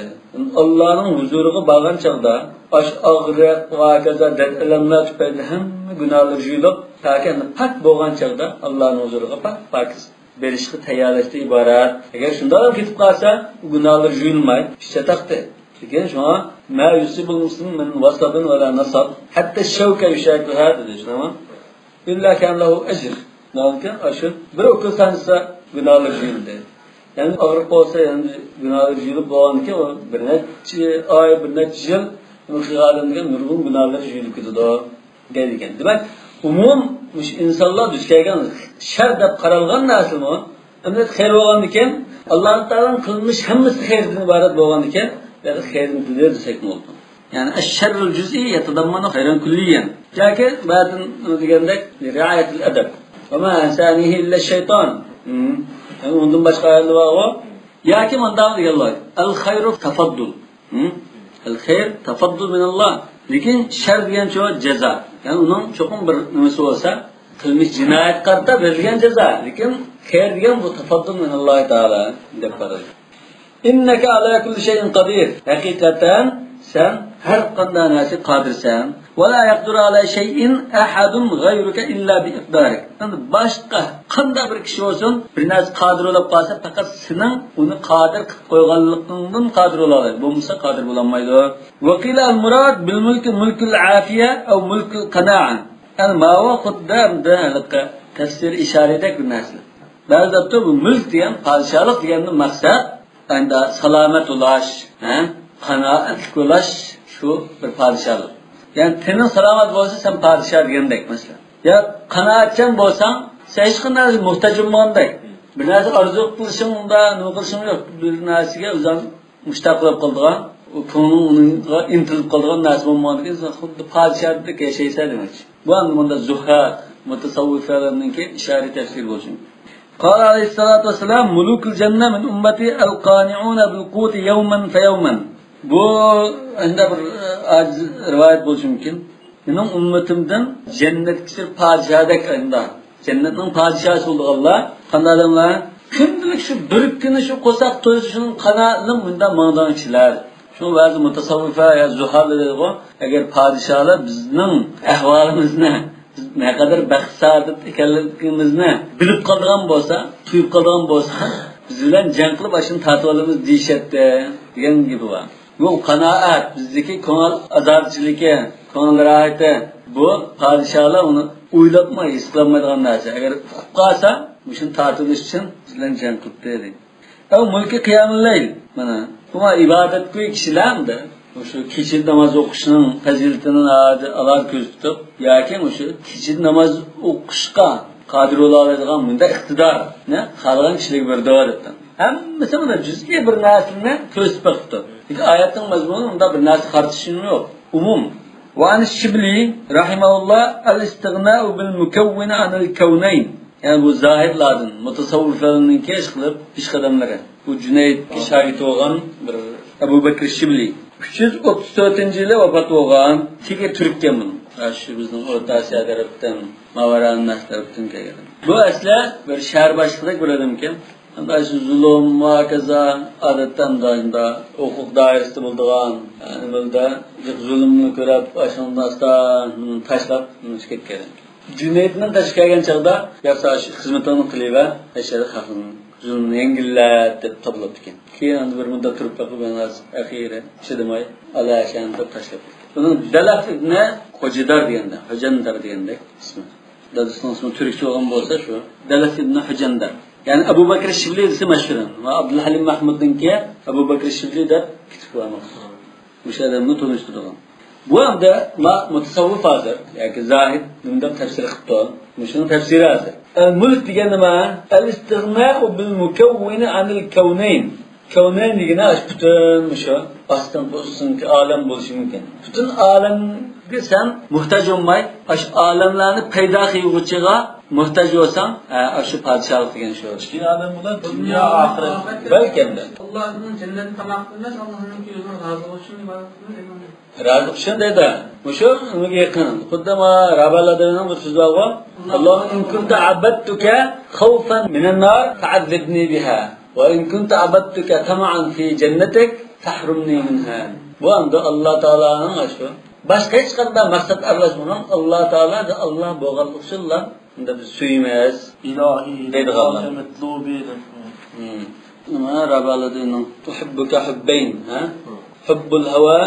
ئاللانىڭ ھۇزۇرىغا بارغان چاغدا، ئاش ئاغرىق ۋە ھاكازا دەرد ئەلەملەر تۈپەيلىدىن ھەممە گۇناھلىرى يۇيۇلۇپ، تاكى ئەمدى پاك بولغان چاغدا ئاللانىڭ ھۇزۇرىغا پاك پاكىز بېرىشقا تەييارلاشتىن ئىبارەت. ئەگەر شۇنداق كېتىپ قالسا، ئۇ گۇناھلىرى يۇيۇلماي، ئىچ چاتاقتى. لېكىن شۇڭا، ما يۇسىبۇل مۇسلىم مىن ۋەسەبىن ۋە لا نەسەب، ھەتتا شەۋكە يۇشاكىلھا دېدى، شۇنداقمۇ؟ ئىللا كان لەھۇ ئەجر. ناھايىتى ئاشۇ بىر ئوكۇل سانجىسا گۇناھلىرى يۇيۇلدى. يەنى ئاغرىق بولسا، يەنى گۇناھلىرى يۇيۇلۇپ بولغاندىكىن، ئۇ بىر نەچچە ئاي، بىر نەچچە يىل قىلغان ئادەم دېگەن نۇرغۇن گۇناھلىرى يۇيۇلۇپ كېتىدۇ دەيدىكەن. دېمەك، ئومۇم مۇشۇ ئىنسانلار دۇچ كەلگەن شەر دەپ قارالغان نەرسىمۇ ئەمدى خەير بولغاندىكىن، ئاللا تائالانىڭ قىلمىش ھەممىسى خەيردىن ئىبارەت بولغاندىكىن، يەنى خەيرىن دېدى دېسەكمۇ بولىدۇ. يەنى الشر الجزئي يتضمن خيرا كليا. ياكى بەزىدىن دېگەندەك، رعاية الأدب. وما أنسانيه إلا الشيطان. ھىم. يەنى ئۇندىن باشقا ئايەتلەر بارغۇ. ياكى مۇنداق دېگەنلەر، الخير تفضل. ھىم. الخير تفضل من الله. لېكىن شەر دېگەن شۇ جازا. يەنى ئۇنىڭ چوقۇم بىر نېمىسى بولسا، قىلمىش جىنايەتكە قارىتا بېرىلگەن جازا، لېكىن خەير دېگەن بۇ تەفەددۇل مىنەللاھى تائالا دەپ قارىلىدۇ. إنك على كل شيء قدير. ھەقىقەتەن سەن ھەر قانداق نەرسىگە قادىرسەن. ولا يقدر على شيء أحد غيرك إلا بإقدارك. ئەمدى باشقا قانداق بىر كىشى بولسۇن، بىر نەرسە قادىر بولۇپ قالسا، پەقەت سېنىڭ ئۇنى قادىر قىلىپ قويغانلىقىڭدىن قادىر بولالايدۇ. بولمىسا قادىر بولالمايدۇ. وقيل المراد بالملك ملك العافية أو ملك القناعة. يەنى ماۋۇ خۇددى ئەمدى ھېلىقى تەپسىر ئىشارىدەك بىر نەرسە. بەزىلەر بۇ مۈلك دېگەن، پادىشاھلىق دېگەندىن مەقسەت ئەمدى سالامەت بولاش، ھە؟ قانائەتلىك بولاش، شۇ بىر پادىشاھلىق. يەنى تېنىڭ سالامەت بولسا، سەن پادىشاھ دېگەندەك مەسىلەن. يا قانائەتچان بولساڭ، سەن ھېچقانداق نەرسىگە موھتاج بولمىغاندەك. بىر نەرسە ئارزۇ قىلىشىڭ، ئۇندا نېمە قىلىشىڭ يوق. بىر نەرسىگە ئۆزۈڭ مۇشتاق بولۇپ قالىدىغان، ئۇ كۆڭلۈڭ ئۇنىڭغا ئىنتىلىپ قالىدىغان نەرسە بولمىغاندىكىن، سەن خۇددى پادىشاھدەك ياشايسەن دېمەكچى. بۇ ئەمدى مۇندا زۇھاد، مۇتەسەۋۋىپەلەرنىڭكى ئىشارىي تەپسىرى بولۇشى مۇمكىن. قال عليه الصلاة والسلام: ملوك الجنة من أمتي القانعون بالقوت يوما فيوما. بۇ ئەمدى بىر، ئە، ئاجىز رىۋايەت بولۇشى مۇمكىن. مېنىڭ ئۈممىتىمدىن جەننەتكە كىرىپ پادىشاھدەك ئەمدى جەننەتنىڭ پادىشاھى بولىدىغانلار قانداق ئادەملار؟ كۈندىلىك شۇ بىر كۈنى شۇ قورساق تويسا، شۇنىڭ قانائەتلىك مۇنداق ماڭىدىغان كىشىلەر. شۇ بەزى مۇتەسەۋۋىپە يا زۇھالە دەيدىغۇ، ئەگەر پادىشاھلار بىزنىڭ ئەھۋالىمىزنى، بىز نەقەدەر بەخت-سائادەت ئىكەنلىكىمىزنى بىلىپ قالىدىغان بولسا، تۇيۇپ قالىدىغان بولسا، بىز بىلەن جەڭ قىلىپ ئاشۇنى تارتىۋالىمىز دېيىشەتتى، دېگەن گېپى بار. بۇ قانائەت، بىزدىكى كۆڭۈل ئازادىچىلىكى، كۆڭۈل راھىتى، بۇ پادىشاھلار ئۇنى ئويلاپمۇ ھېس قىلالمايدىغان نەرسە. ئەگەر ئۇقۇپ قالسا، مۇشۇنى تارتىۋېلىش ئۈچۈن بىز بىلەن جەڭ قىلىپتۇ، دەيدۇ. ئەۋ مۇلكى قىيامىللەيل. مانا، بۇ ئىبادەتگوي كىشىلەر ئەمدى مۇشۇ كېچىدە ناماز ئوقۇشنىڭ پەزىلىتىنى ئالاھىدە كۆزدە تۇتۇپ، ياكى مۇشۇ كېچىدە ناماز ئوقۇشقا قادىر بولالايدىغان مۇنداق ئىقتىدارنى خالىغان كىشىلەرگە بېرىدۇ، دەپتۇ. ھەممىسى مانا جۈزئىي بىر نەرسىنى كۆرسىتىپ بېقىپتۇ. لېكىن ئايەتنىڭ مەزمۇنى ئۇنداق بىر نەرسە قارىتىشى يوق. ئومۇم. وعن الشبلي رحمه الله: الاستغناء بالمكون عن الكونين. يەنى بۇ زاھىدلاردىن، مۇتەسەۋۋىپلەرنىڭكى ئىشقىلىپ پېشقەدەملىرى. بۇ جۈنەيدكە شاگىرت بولغان بىر ئەبۇ بەكرى شىبلى. ئۈچ يۈز ئوتتۇز تۆتىنچى يىلى ۋاپات بولغان. تېگى تۈرككەن بۇنىڭ. شۇ بىزنىڭ ئورتا ئاسىيا تەرەپتىن، ماۋارانەھر تەرەپتىن كەلگەن. بۇ ئەسلى بىر شەھەر باشلىقىدەك بىر ئادەمكەن. ئەمدى شۇ زۇلۇم ۋە ھاكازا ئادەتتە ئەمدى شۇنداق ھوقۇق دائىرىسىدە بولىدىغان، نېمىدە جىق زۇلۇمنى كۆرۈپ، ئاشۇندا ئاستا تاشلاپ، نېمىشقا كەتكەن. جۈنەيدنىڭ تاشقا كەلگەن چاغدا، ياخشى، خىزمىتىڭنى قىلىۋەر، ئاشۇ خەقنىڭ زۇلمىنى يەڭگىللەت دەپ تاپىلاپتىكەن. كېيىن ئەمدى بىر مۇددەت تۇرۇپ بېقىپ، ئەخىرى چىدىماي، ئالا ئەشەنى تاشلاپ كەتكەن. ئۇنىڭ دەلەف ئىبنى خوجىدار دېگەندە، خوجەندار دېگەندەك ئىسمى. دادىسىنىڭ ئىسمى تۈركچە بولغان بولسا شۇ. دەلەف ئىبنى خوجەندار. يەنى ئەبۇ بەكرى شىبلى دېسە مەشھۇر. ۋە ئابدۇلھەلىم مەھمۇدنىڭكى ئەبۇ بەكرى شىبلى دەپ كىتابى بار. مۇشۇ ئادەمنى تونۇشتۇرىدىغان. بۇ ھەمدە ما مۇتەسەۋۋىپ ھازىر ياكى زاھىد نېمە دەپ تەپسىر قىپتۇ؟ مۇشۇنىڭ تەپسىرى ھازىر. ئەل مۇلك دېگەن نېمە؟ ئەل ئىستىغناءۇ بىل مۇكەۋۋىنى ئانىل كەۋنەين. كەۋنەين دېگىنى ئاشۇ پۈتۈن مۇشۇ ئاستىنقى ئۈستۈنكى ئالەم بولۇشى مۇمكىن. پۈتۈن ئالەمگە سەن موھتاج بولماي، ئاشۇ ئالەملەرنى پەيدا قىلغۇچىغا موھتاج بولساڭ، ھە، ئاشۇ پادىشاھلىق دېگەن شۇ. ئىككى ئالەم بۇلار دۇنيا ئاخىرەت. بەلكى ئەمدى. ئاللاھنىڭ جەننەتنى تاماق قىلماس، ئاللاھنىڭ ئۆزىنىڭ رازى بولۇشىنى ئىبادەت قىلىدۇ. رازى قىلىشنى دەيدۇ. مۇشۇ ئۇنىڭغا يېقىن. خۇددى ما رابىلادىنىڭ بىر سۆزى بارغۇ. اللهم إن كنت عبدتك خوفا من النار فعذبني بها. وإن كنت عبدتك طمعا في جنتك فاحرمنى منها. بۇ ئەمدى ئاللا تائالانىڭ شۇ. باشقا ھېچقانداق مەقسەت ئارىلاشمىغان ئاللا تائالا، ئاللا بولغانلىقى ئۈچۈنلا ئەمدى بىز سۆيىمىز. ئىلاھى دەيدىغانلار. مەتلۇبى دەپ. نېمە، رابالىدىنىڭ تۇھىببۇكە ھۇببەين، ھە؟ ھۇببۇل ھاۋا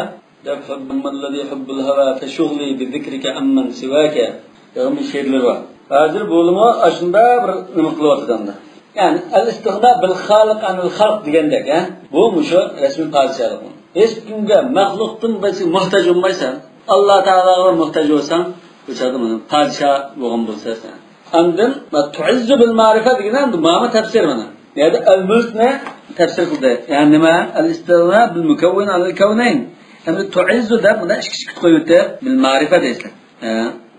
دەپ، ھۇببۇمماللەزى ھۇببۇل ھاۋا فەشۇغلى بىزىكرىكە ئەممەن سىۋاكە دېگەن بىر شېئىرلىرى بار. ھازىر بۇلىمۇ ئاشۇنداق بىر نېمە قىلىۋاتىدۇ ئەمدى. يەنى، ئەل ئىستىغنا بىل خالىق ئەنىل خەلق دېگەندەك، ھە؟ بۇ مۇشۇ رەسمىي پادىشاھلىق. ھېچكىمگە، مەخلۇقتىن باشقا موھتاج بولمايسەن. ئاللا تائالاغا موھتاج بولساڭ، بۇ چاغدا مانا پادىشاھ بولغان بولىسەن. ئاندىن، تۇئىززۇ بىل مائرىفە دېگىنى ئەمدى ماما تەپسىر مانا. يەنى ئەل مۈلكنى تەپسىر قىلدى. يەنى نېمە؟ ئەل ئىستىغنا بىل مۇكەۋۋىن ئەنىل كەۋنەين. ئەمدى تۇئىززۇ دەپ مۇندا ئىككى سۈكۈت قويۇۋېتىپ، بىل مائرىفە دەيسىلەر. ئە،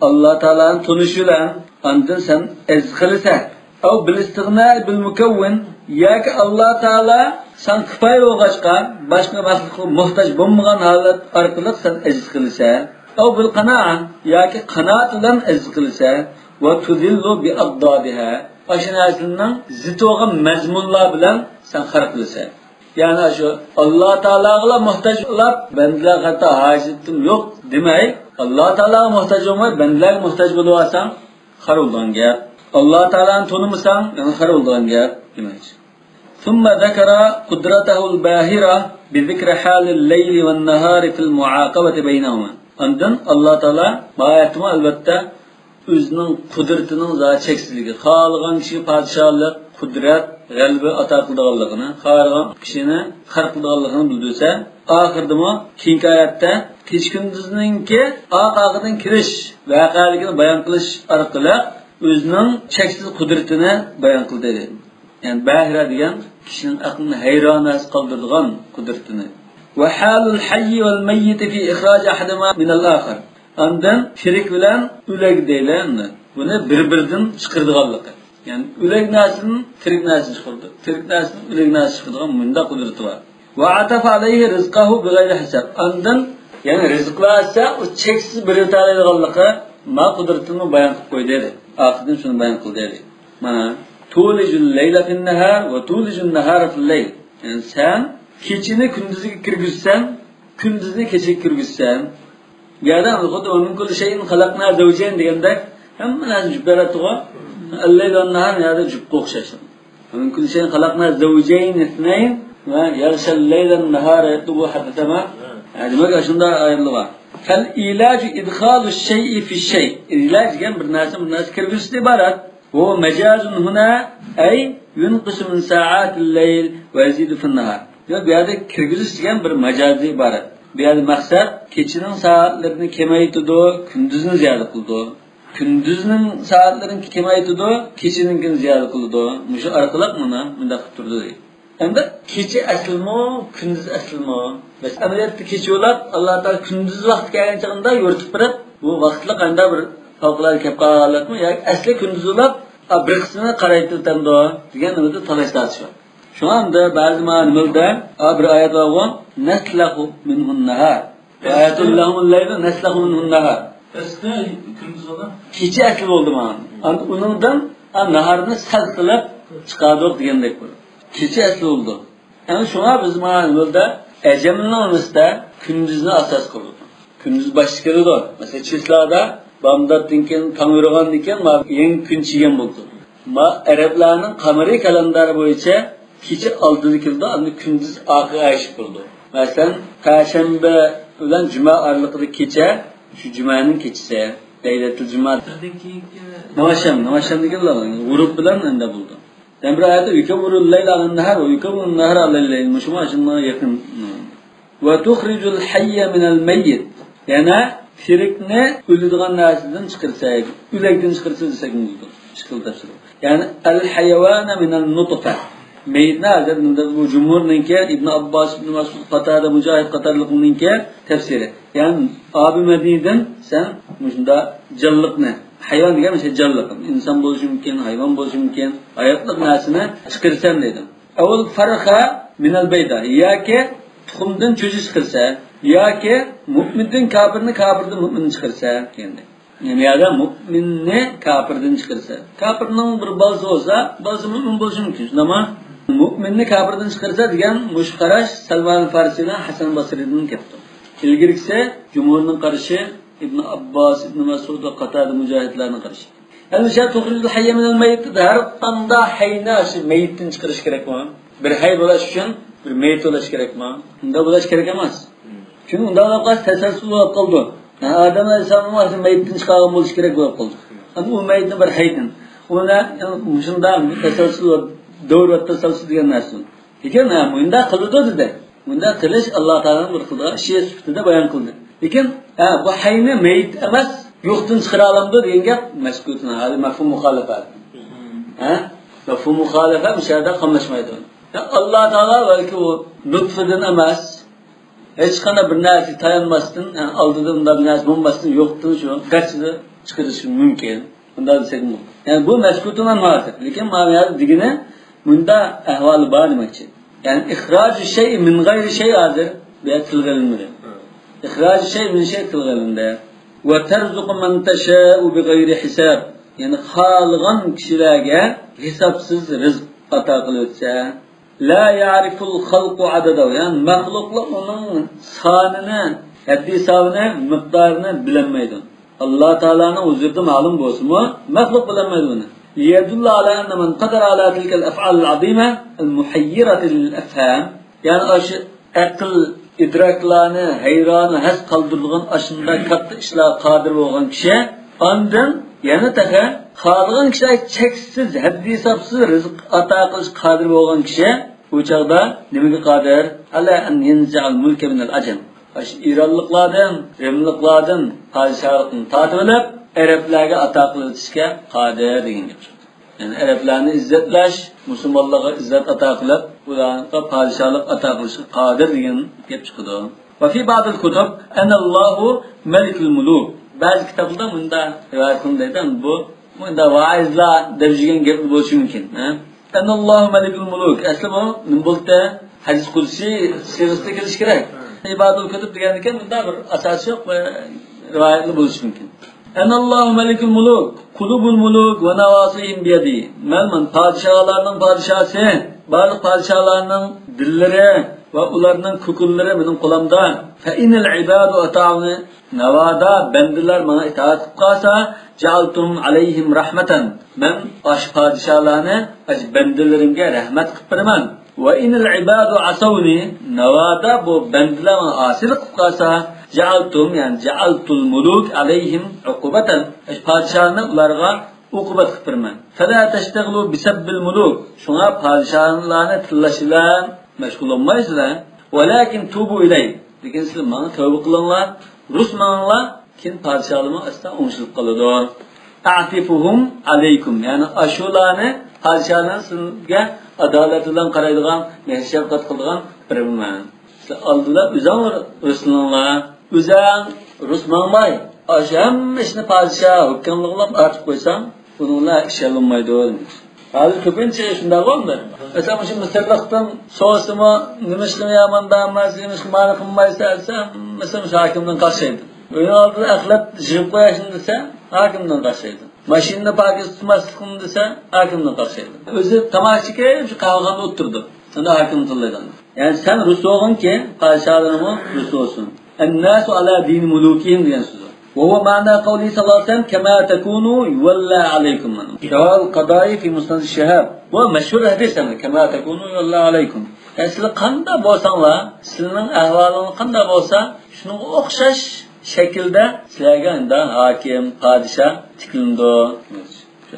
ئاللا تائالانى تونۇش بىلەن ئاندىن سەن ئەزىز قىلىسەن. ئەۋ بىل ئىستىغنا بىل مۇكەۋۋىن، ياكى ئاللا تائالا سەن كۇپايە بولغاچقا، باشقا مەخلۇققا موھتاج بولمىغان ھالەت ئارقىلىق سەن ئەزىز قىلىسەن. ئەۋ بىل قانائە، ياكى قانائەت بىلەن ئەزىز قىلىسەن. ۋە تۇزىللۇ بى ئەبدادىھە، ئاشۇ نەرسىنىڭ زىتى بولغان مەزمۇنلار بىلەن سەن خەلق قىلىسەن. يەنى شۇ ئاللا تائالاغىلا موھتاج بولۇپ، بەندىلەر قارىتا ھاجىتىم يوق دېمەي، ئاللا تائالاغا موھتاج بولماي، بەندىلەرگە موھتاج بولۇۋالساڭ، خار بولىدىغان گەپ. ئاللا تائالانى تونۇمىساڭ، يەنە خار بولىدىغان گەپ دېمەكچى. ثم ذكر قدرته الباهرة بذكر حال الليل والنهار في المعاقبة بينهما. ئاندىن ئاللا تائالا بۇ ئايەتتىمۇ ئەلۋەتتە ئۆزىنىڭ قۇدرىتىنىڭ زادى چەكسىزلىكى، خالىغان كىشىگە پادىشاھلىق، قۇدرەت، غەلىبە ئاتا قىلىدىغانلىقىنى، خالىغان كىشىنى خار قىلىدىغانلىقىنى بىلدۈرسە، ئاخىرىدىمۇ كېيىنكى ئايەتتە كېچە كۈندۈزنىڭكى ئاق ئاقىدىن كىرىش ۋەقەلىكىنى بايان قىلىش ئارقىلىق ئۆزىنىڭ چەكسىز قۇدرىتىنى بايان قىلدى. يەنى باھىرە دېگەن كىشىنىڭ ئەقلىنى ھەيران قالدۇرىدىغان قۇدرىتىنى. وحال الحي والميت في إخراج أحدهما من الآخر. ئاندىن تىرىك بىلەن ئۆلەك دەيلى ئەمدى. بۇنى بىر-بىرىدىن چىقىرىدىغانلىقى. يەنى ئۆلەك نەرسىدىن تىرىك نەرسىنى چىقىرىدۇ. تىرىك نەرسىدىن ئۆلەك نەرسىنى چىقىرىدىغان مۇنداق قۇدرىتى بار. وعطف عليه رزقه بغير حساب. ئاندىن يەنى رىزىق بەرسە، ئۇ چەكسىز بېرىۋېتەلەيدىغانلىقى ما قۇدرىتىنى بايان قىلىپ قويدى. ئاخىرىدىن شۇنى بايان قىلدى. مانا، تولج الليل في النهار وتولج النهار في الليل. يەنى سەن كېچىنى كۈندۈزگە كىرگۈزسەن، كۈندۈزنى كېچىگە كىرگۈزسەن. بۇ يەردە خۇددى ومن كل شيء خلقنا زوجين دېگەندەك ھەممە نەرسىنى جۈپ ياراتتىغۇ. الليل والنهار يەردە جۈپكە ئوخشاش. ومن كل شيء خلقنا زوجين اثنين ويغشى الليل النهار يطلبه حثيثا. ھە، دېمەك، ئاشۇنداق ئايرىلىۋا. فالإيلاج إدخال الشيء في الشيء. ئىلاج دېگەن بىر نەرسە، بىر نەرسە كىرگۈزۈشتىن ئىبارەت. وهو مجاز هنا، أي ينقص من ساعات الليل ويزيد في النهار. ياق، بۇ يەردە كىرگۈزۈش دېگەن بىر مەجازدىن ئىبارەت. بۇ يەردە مەقسەت كېچىنىڭ سائەتلىرىنى كېمەيتىدۇ، كۈندۈزنى زىيادە قىلىدۇ. كۈندۈزنىڭ سائەتلىرىنى كېمەيتىدۇ، كېچىنىڭكىنى زىيادە قىلىدۇ. مۇشۇ ئارقىلىق مانا مۇنداق قىلىپ تۇرىدۇ دەيدۇ. ئەمدى كېچە ئەسلىمۇ، كۈندۈز ئەسلىمۇ؟ بەس ئەمەلىيەتتە كېچە بولۇپ، ئاللا تائالا كۈندۈز ۋاقتى كەلگەن چېغىندا يورۇتۇپ بېرىپ، بۇ ۋاقىتلىق ئەمدى بىر پەۋقۇلئاددە كەپ قالغان ھالەتمۇ ياكى ئەسلى كۈندۈز بولۇپ، ئا، بىر قىسمىنى قارايتىۋېتەمدۇ دېگەن نېمىدە تالاش تارتىش بار. شۇڭا ئەمدى بەزى مەلۇملاردا، ئا، بىر ئايەت بارغۇ، نسلخ منه النهار. وآية لهم الليل نسلخ منه النهار. ئەسلى كۈندۈز بولدى. كېچە ئەسلى بولدى مانا. ئەمدى ئۇنىڭدىن، ئا، ناھارنى سەل قىلىپ چىقاردۇق دېگەندەك بولدى. كېچە ئەسلى بولدى. يەنى شۇڭا بىز مانا يولدا ئەجەمنىڭ نېمىسىدە كۈندۈزنى ئاساس قىلدۇق. كۈندۈز باشتا كېلىدۇ. مەسىلەن، چىسلادا بامداتتىن كېيىن، تاڭ يورۇغاندىن كېيىن ما يېڭى كۈن چىگەن بولىدۇ. ما ئەرەبلەرنىڭ قەمەرىي كالېندارى بويىچە كېچە ئالدىدا كېلىدۇ، ئاندىن كۈندۈز ئارقىغا ئەگىشىپ بولىدۇ. مەسىلەن، پەشەنبە بىلەن جۈمە ئارىلىقىدا كېچە، شۇ جۈمەنىڭ كېچىسى، لەيلەتۇل جۈمە. ئاندىن كېيىنكى ناۋاشەم، ناۋاشەمدىكى غۇرۇب بىلەن ئەندە بولىدۇ. يەنە بىر ئايەتتە يكور الليل على النهار ويكور النهار على الليل. مۇشۇمۇ شۇنىڭغا يېقىن. وتخرج الحي من الميت. يەنە تىرىكنى ئۆلىدىغان نەرسىدىن چىقىرىسەن، ئۆلەكتىن چىقىرىسەن دېسەك بولىدۇ. ئىككىلا تەپسىر. يەنى الحيوان من النطفة. مېيىتنى ھازىر بۇ جۇمھۇرنىڭكى، ئىبن ئابباس، ئىبن مەسئۇد، قاتادە، مۇجاھىد قاتارلىقنىڭكى تەپسىرى. يەنى ئابى مەدىنىدىن سەن مۇشۇنداق جانلىقنى، ھايۋان دېگەن مۇشۇ جانلىق، ئىنسان بولۇشى مۇمكىن، ھايۋان بولۇشى مۇمكىن، ھاياتلىق نەرسىنى چىقىرىسەن دەيدۇ. أو الفرخ من البيضة، ياكى تۇخۇمدىن چۈجە چىقىرىسەن، ياكى مۇئمىندىن كاپىرنى، كاپىردىن مۇئمىننى چىقىرىسەن دېگەندەك. يەنى يەردە مۇئمىننى كاپىردىن چىقىرىسەن. كاپىرنىڭ بىر بالىسى بولسا، بالىسى مۇئمىن بولۇشى مۇمكىن، شۇنداقمۇ؟ مۇئمىننى كاپىردىن چىقىرىسەن دېگەن مۇشۇ قاراش سەلمان فارسىدىن، ھەسەن باسرىدىن كەپتۇ. ئىلگىرىكىسى جۇمھۇرنىڭ قارىشى، ئىبن ئابباس، ئىبن مەسئۇد ۋە قاتادە مۇجاھىدلارنىڭ قارىشى. ئەمدى شۇ تۇخرىجۇل ھەييە مىنەل مەييىت دېدى. ھەر قانداق ھەينى شۇ مەييىتتىن چىقىرىش كېرەكمۇ؟ بىر ھەي بولاش ئۈچۈن بىر مەييىت بولاش كېرەكمۇ؟ ئۇنداق بولاش كېرەك ئەمەس. چۈنكى ئۇنداق بولۇپ قالسا تەسەلسۇل بولۇپ قالىدۇ. ھە، ئادەم ئەلەيھىسسالاممۇ مەييىتتىن چىقارغان بولۇشى كېرەك بولۇپ قالدى. ئەمما ئۇ مەييىتنى بىر ھەيدىن. ئۇنى مۇشۇنداق تەسەلسۇل، دەۋر تەسەلسۇل دېگەن نەرسە. لېكىن، ھە، مۇنداق قىلىدۇ دېدى. مۇنداق قىلىش ئاللا تائالانىڭ بىر قىلىدىغان ئىشى سۈپىتىدە بايان قىلدى. لېكىن، ھە، بۇ ھەينى مەييىت ئەمەس، يوقتىن چىقىرالامدۇ دېگەن گەپ مەسكۇتۇن، ھازىر مەفھۇم مۇخالىپە. ھە؟ مەفھۇم مۇخالىپە مۇشۇ يەردە قاملاشمايدۇ. يا ئاللا تائالا بەلكى ئۇ نۇتفىدىن ئەمەس، ھېچقانداق بىر نەرسىگە تايانماستىن، يەنى ئالدىدا ئۇنداق بىر نەرسە بولماستىن يوقتىن شۇ گاچىدا چىقىرىشى مۇمكىن. ئۇنداق دېسەكمۇ. يەنى بۇ مەسكۇتۇن ئەن ھازىر. لېكىن مانا بۇ يەردە دېگىنى مۇنداق ئەھۋالى بار دېمەكچى. يەنى ئىخراجۇ شەيئى مىن غەيرى شەي ھازىر بۇ يەردە تىلغا ئېلىنمىدى. ئىخراجۇ شەيئى مىن شەي تىلغا ئېلىندى. ۋە تەرزۇقۇ مەن تەشائۇ بىغەيرى ھىساب. يەنى خالىغان كىشىلەرگە ھېسابسىز رىزىق ئاتا قىلىۋەتسە. لا يعرف الخلق عدده، يەنى مەخلۇقلار ئۇنىڭ سانىنى، ھەددى ھېسابىنى، مىقدارىنى بىلەلمەيدۇ. ئاللا تائالانىڭ ھۇزۇرىدا مەلۇم بولسىمۇ، مەخلۇق بىلەلمەيدۇ ئۇنى. ليدل على أن من قدر على تلك الأفعال العظيمة المحيرة للأفهام، يەنى ئاشۇ ئەقىل ئىدراكلارنى ھەيرانۇ ھەس قالدۇرىدىغان ئاشۇنداق كاتتا ئىشلارغا قادىر بولغان كىشى، ئاندىن يەنە تېخى خالىغان كىشىلەرگە چەكسىز، ھەددى ھېسابسىز رىزىق ئاتا قىلىشقا قادىر بولغان كىشى، ئۇ چاغدا نېمىگە قادىر؟ على أن ينزع الملك من العجم. ئاشۇ ئىرانلىقلاردىن، رىملىقلاردىن پادىشاھلىقنى تارتىۋېلىپ، ئەرەبلەرگە ئاتا قىلىۋېتىشكە قادىر دېگەن گەپ. يەنى ئەرەبلەرنى ئىززەتلەش، مۇسۇلمانلارغا ئىززەت ئاتا قىلىپ، ئۇلارغا پادىشاھلىق ئاتا قىلىشقا قادىر دېگەن گەپ چىقىدۇ. وفي بعض الكتب أن الله ملك الملوك. بەزى كىتابلاردا مۇنداق رىۋايەت قىلىندى، بۇ مۇنداق ۋائىزلار دەپ يۈرگەن گەپ بولۇشى مۇمكىن، ھە؟ أن الله ملك الملوك. ئەسلى بۇ نېمە بولدى؟ ھەدىس قۇدسىي سىيغىسىدا كېلىشى كېرەك. ئىبادۇل كۇتۇب دېگەندىكىن بۇنداق بىر ئاساسى يوق رىۋايەتلەر بولۇشى مۇمكىن. أن الله ملك الملوك، قلوب الملوك ونواصيهم بيدي. مەن، مەن پادىشاھلارنىڭ پادىشاھسى، بارلىق پادىشاھلارنىڭ دىللىرى ۋە ئۇلارنىڭ كۇكۇللىرى مېنىڭ قولۇمدا. فإن العباد أطاعوني، ناۋادا بەندىلەر ماڭا ئىتائەت قىلىپ قالسا، جعلتهم عليهم رحمة، مەن ئاشۇ پادىشاھلارنى ئاشۇ بەندىلىرىمگە رەھمەت قىلىپ بېرىمەن. وإن العباد عصوني، ناۋادا بۇ بەندىلەر ماڭا ئاسىيلىق قىلىپ قالسا، جعلتهم، يەنى جعلت الملوك عليهم عقوبة، ئاشۇ پادىشاھنى ئۇلارغا ئوقۇبەت قىلىپ بېرىمەن. فلا تشتغلوا بسب الملوك، شۇڭا پادىشاھلارنى تىللاش بىلەن مەشغۇل بولمايسىلەر. ولكن توبوا إلي، لېكىن سىلەر ماڭا تەۋبە قىلىڭلار، رۇس مېڭىڭلار، كېيىن پادىشاھلىرىمۇ ئاستا ئوڭشىلىپ قالىدۇ. أعطفهم عليكم، يەنى ئاشۇلارنى، پادىشاھلارنى سىزگە ئادالەت بىلەن قارايدىغان، مېھىر شەپقەت قىلىدىغان بېرىمەن. سىلەر ئالدىدا ئۆزۈڭ رۇسلىنىڭلار. ئۆزۈڭ رۇس ماڭماي، ئاشۇ ھەممە ئىشنى پادىشاھ ھۆكۈملۈكلەپ ئارتىپ قويساڭ، ئۇنىڭ بىلەن ئىش ھەل بولمايدۇ. ھازىر كۆپىنچە شۇنداق بولدى. مەسىلەن، مۇشۇ مىسىرلىقتىن سورىسىمۇ، نېمىشقا يامان دەمەس، نېمىشقا مانا قىلمايسەن دېسە، مەسىلەن، مۇشۇ ھاكىمدىن قاچايدۇ. ئۆينىڭ ئالدىدا ئەخلەت يىغىپ قويايسەن دېسە، ھاكىمدىن قاچايدۇ. ماشىنىنى پاكىز تۇتماسلىقنى دېسە، ھاكىمدىن قاچايدۇ. ئۆزى تاماكا چېكىپ، شۇ قەھۋەخانىدا ئولتۇرىدۇ. شۇندا ھاكىمنى تىللايدۇ. يەنى سەن رۇسۇ بولغىنكى، پادىشاھلىرىڭمۇ رۇسۇ بولسۇن. الناس على دين ملوكهم دېگەن سۆزى. وهو معنى قوله صلى الله عليه وسلم، كما تكونوا يولى عليكم. رواه القضائي في مسند شهاب. بۇ مەشھۇر ھەدىس، يەنى، كما تكونوا يولى عليكم. يەنى سىلەر قانداق بولساڭلار، سىلەرنىڭ ئەھۋالىڭلار قانداق بولسا، شۇنىڭغا ئوخشاش شەكىلدە سىلەرگە ئەمدى ھاكىم، پادىشاھ تىكلىنىدۇ.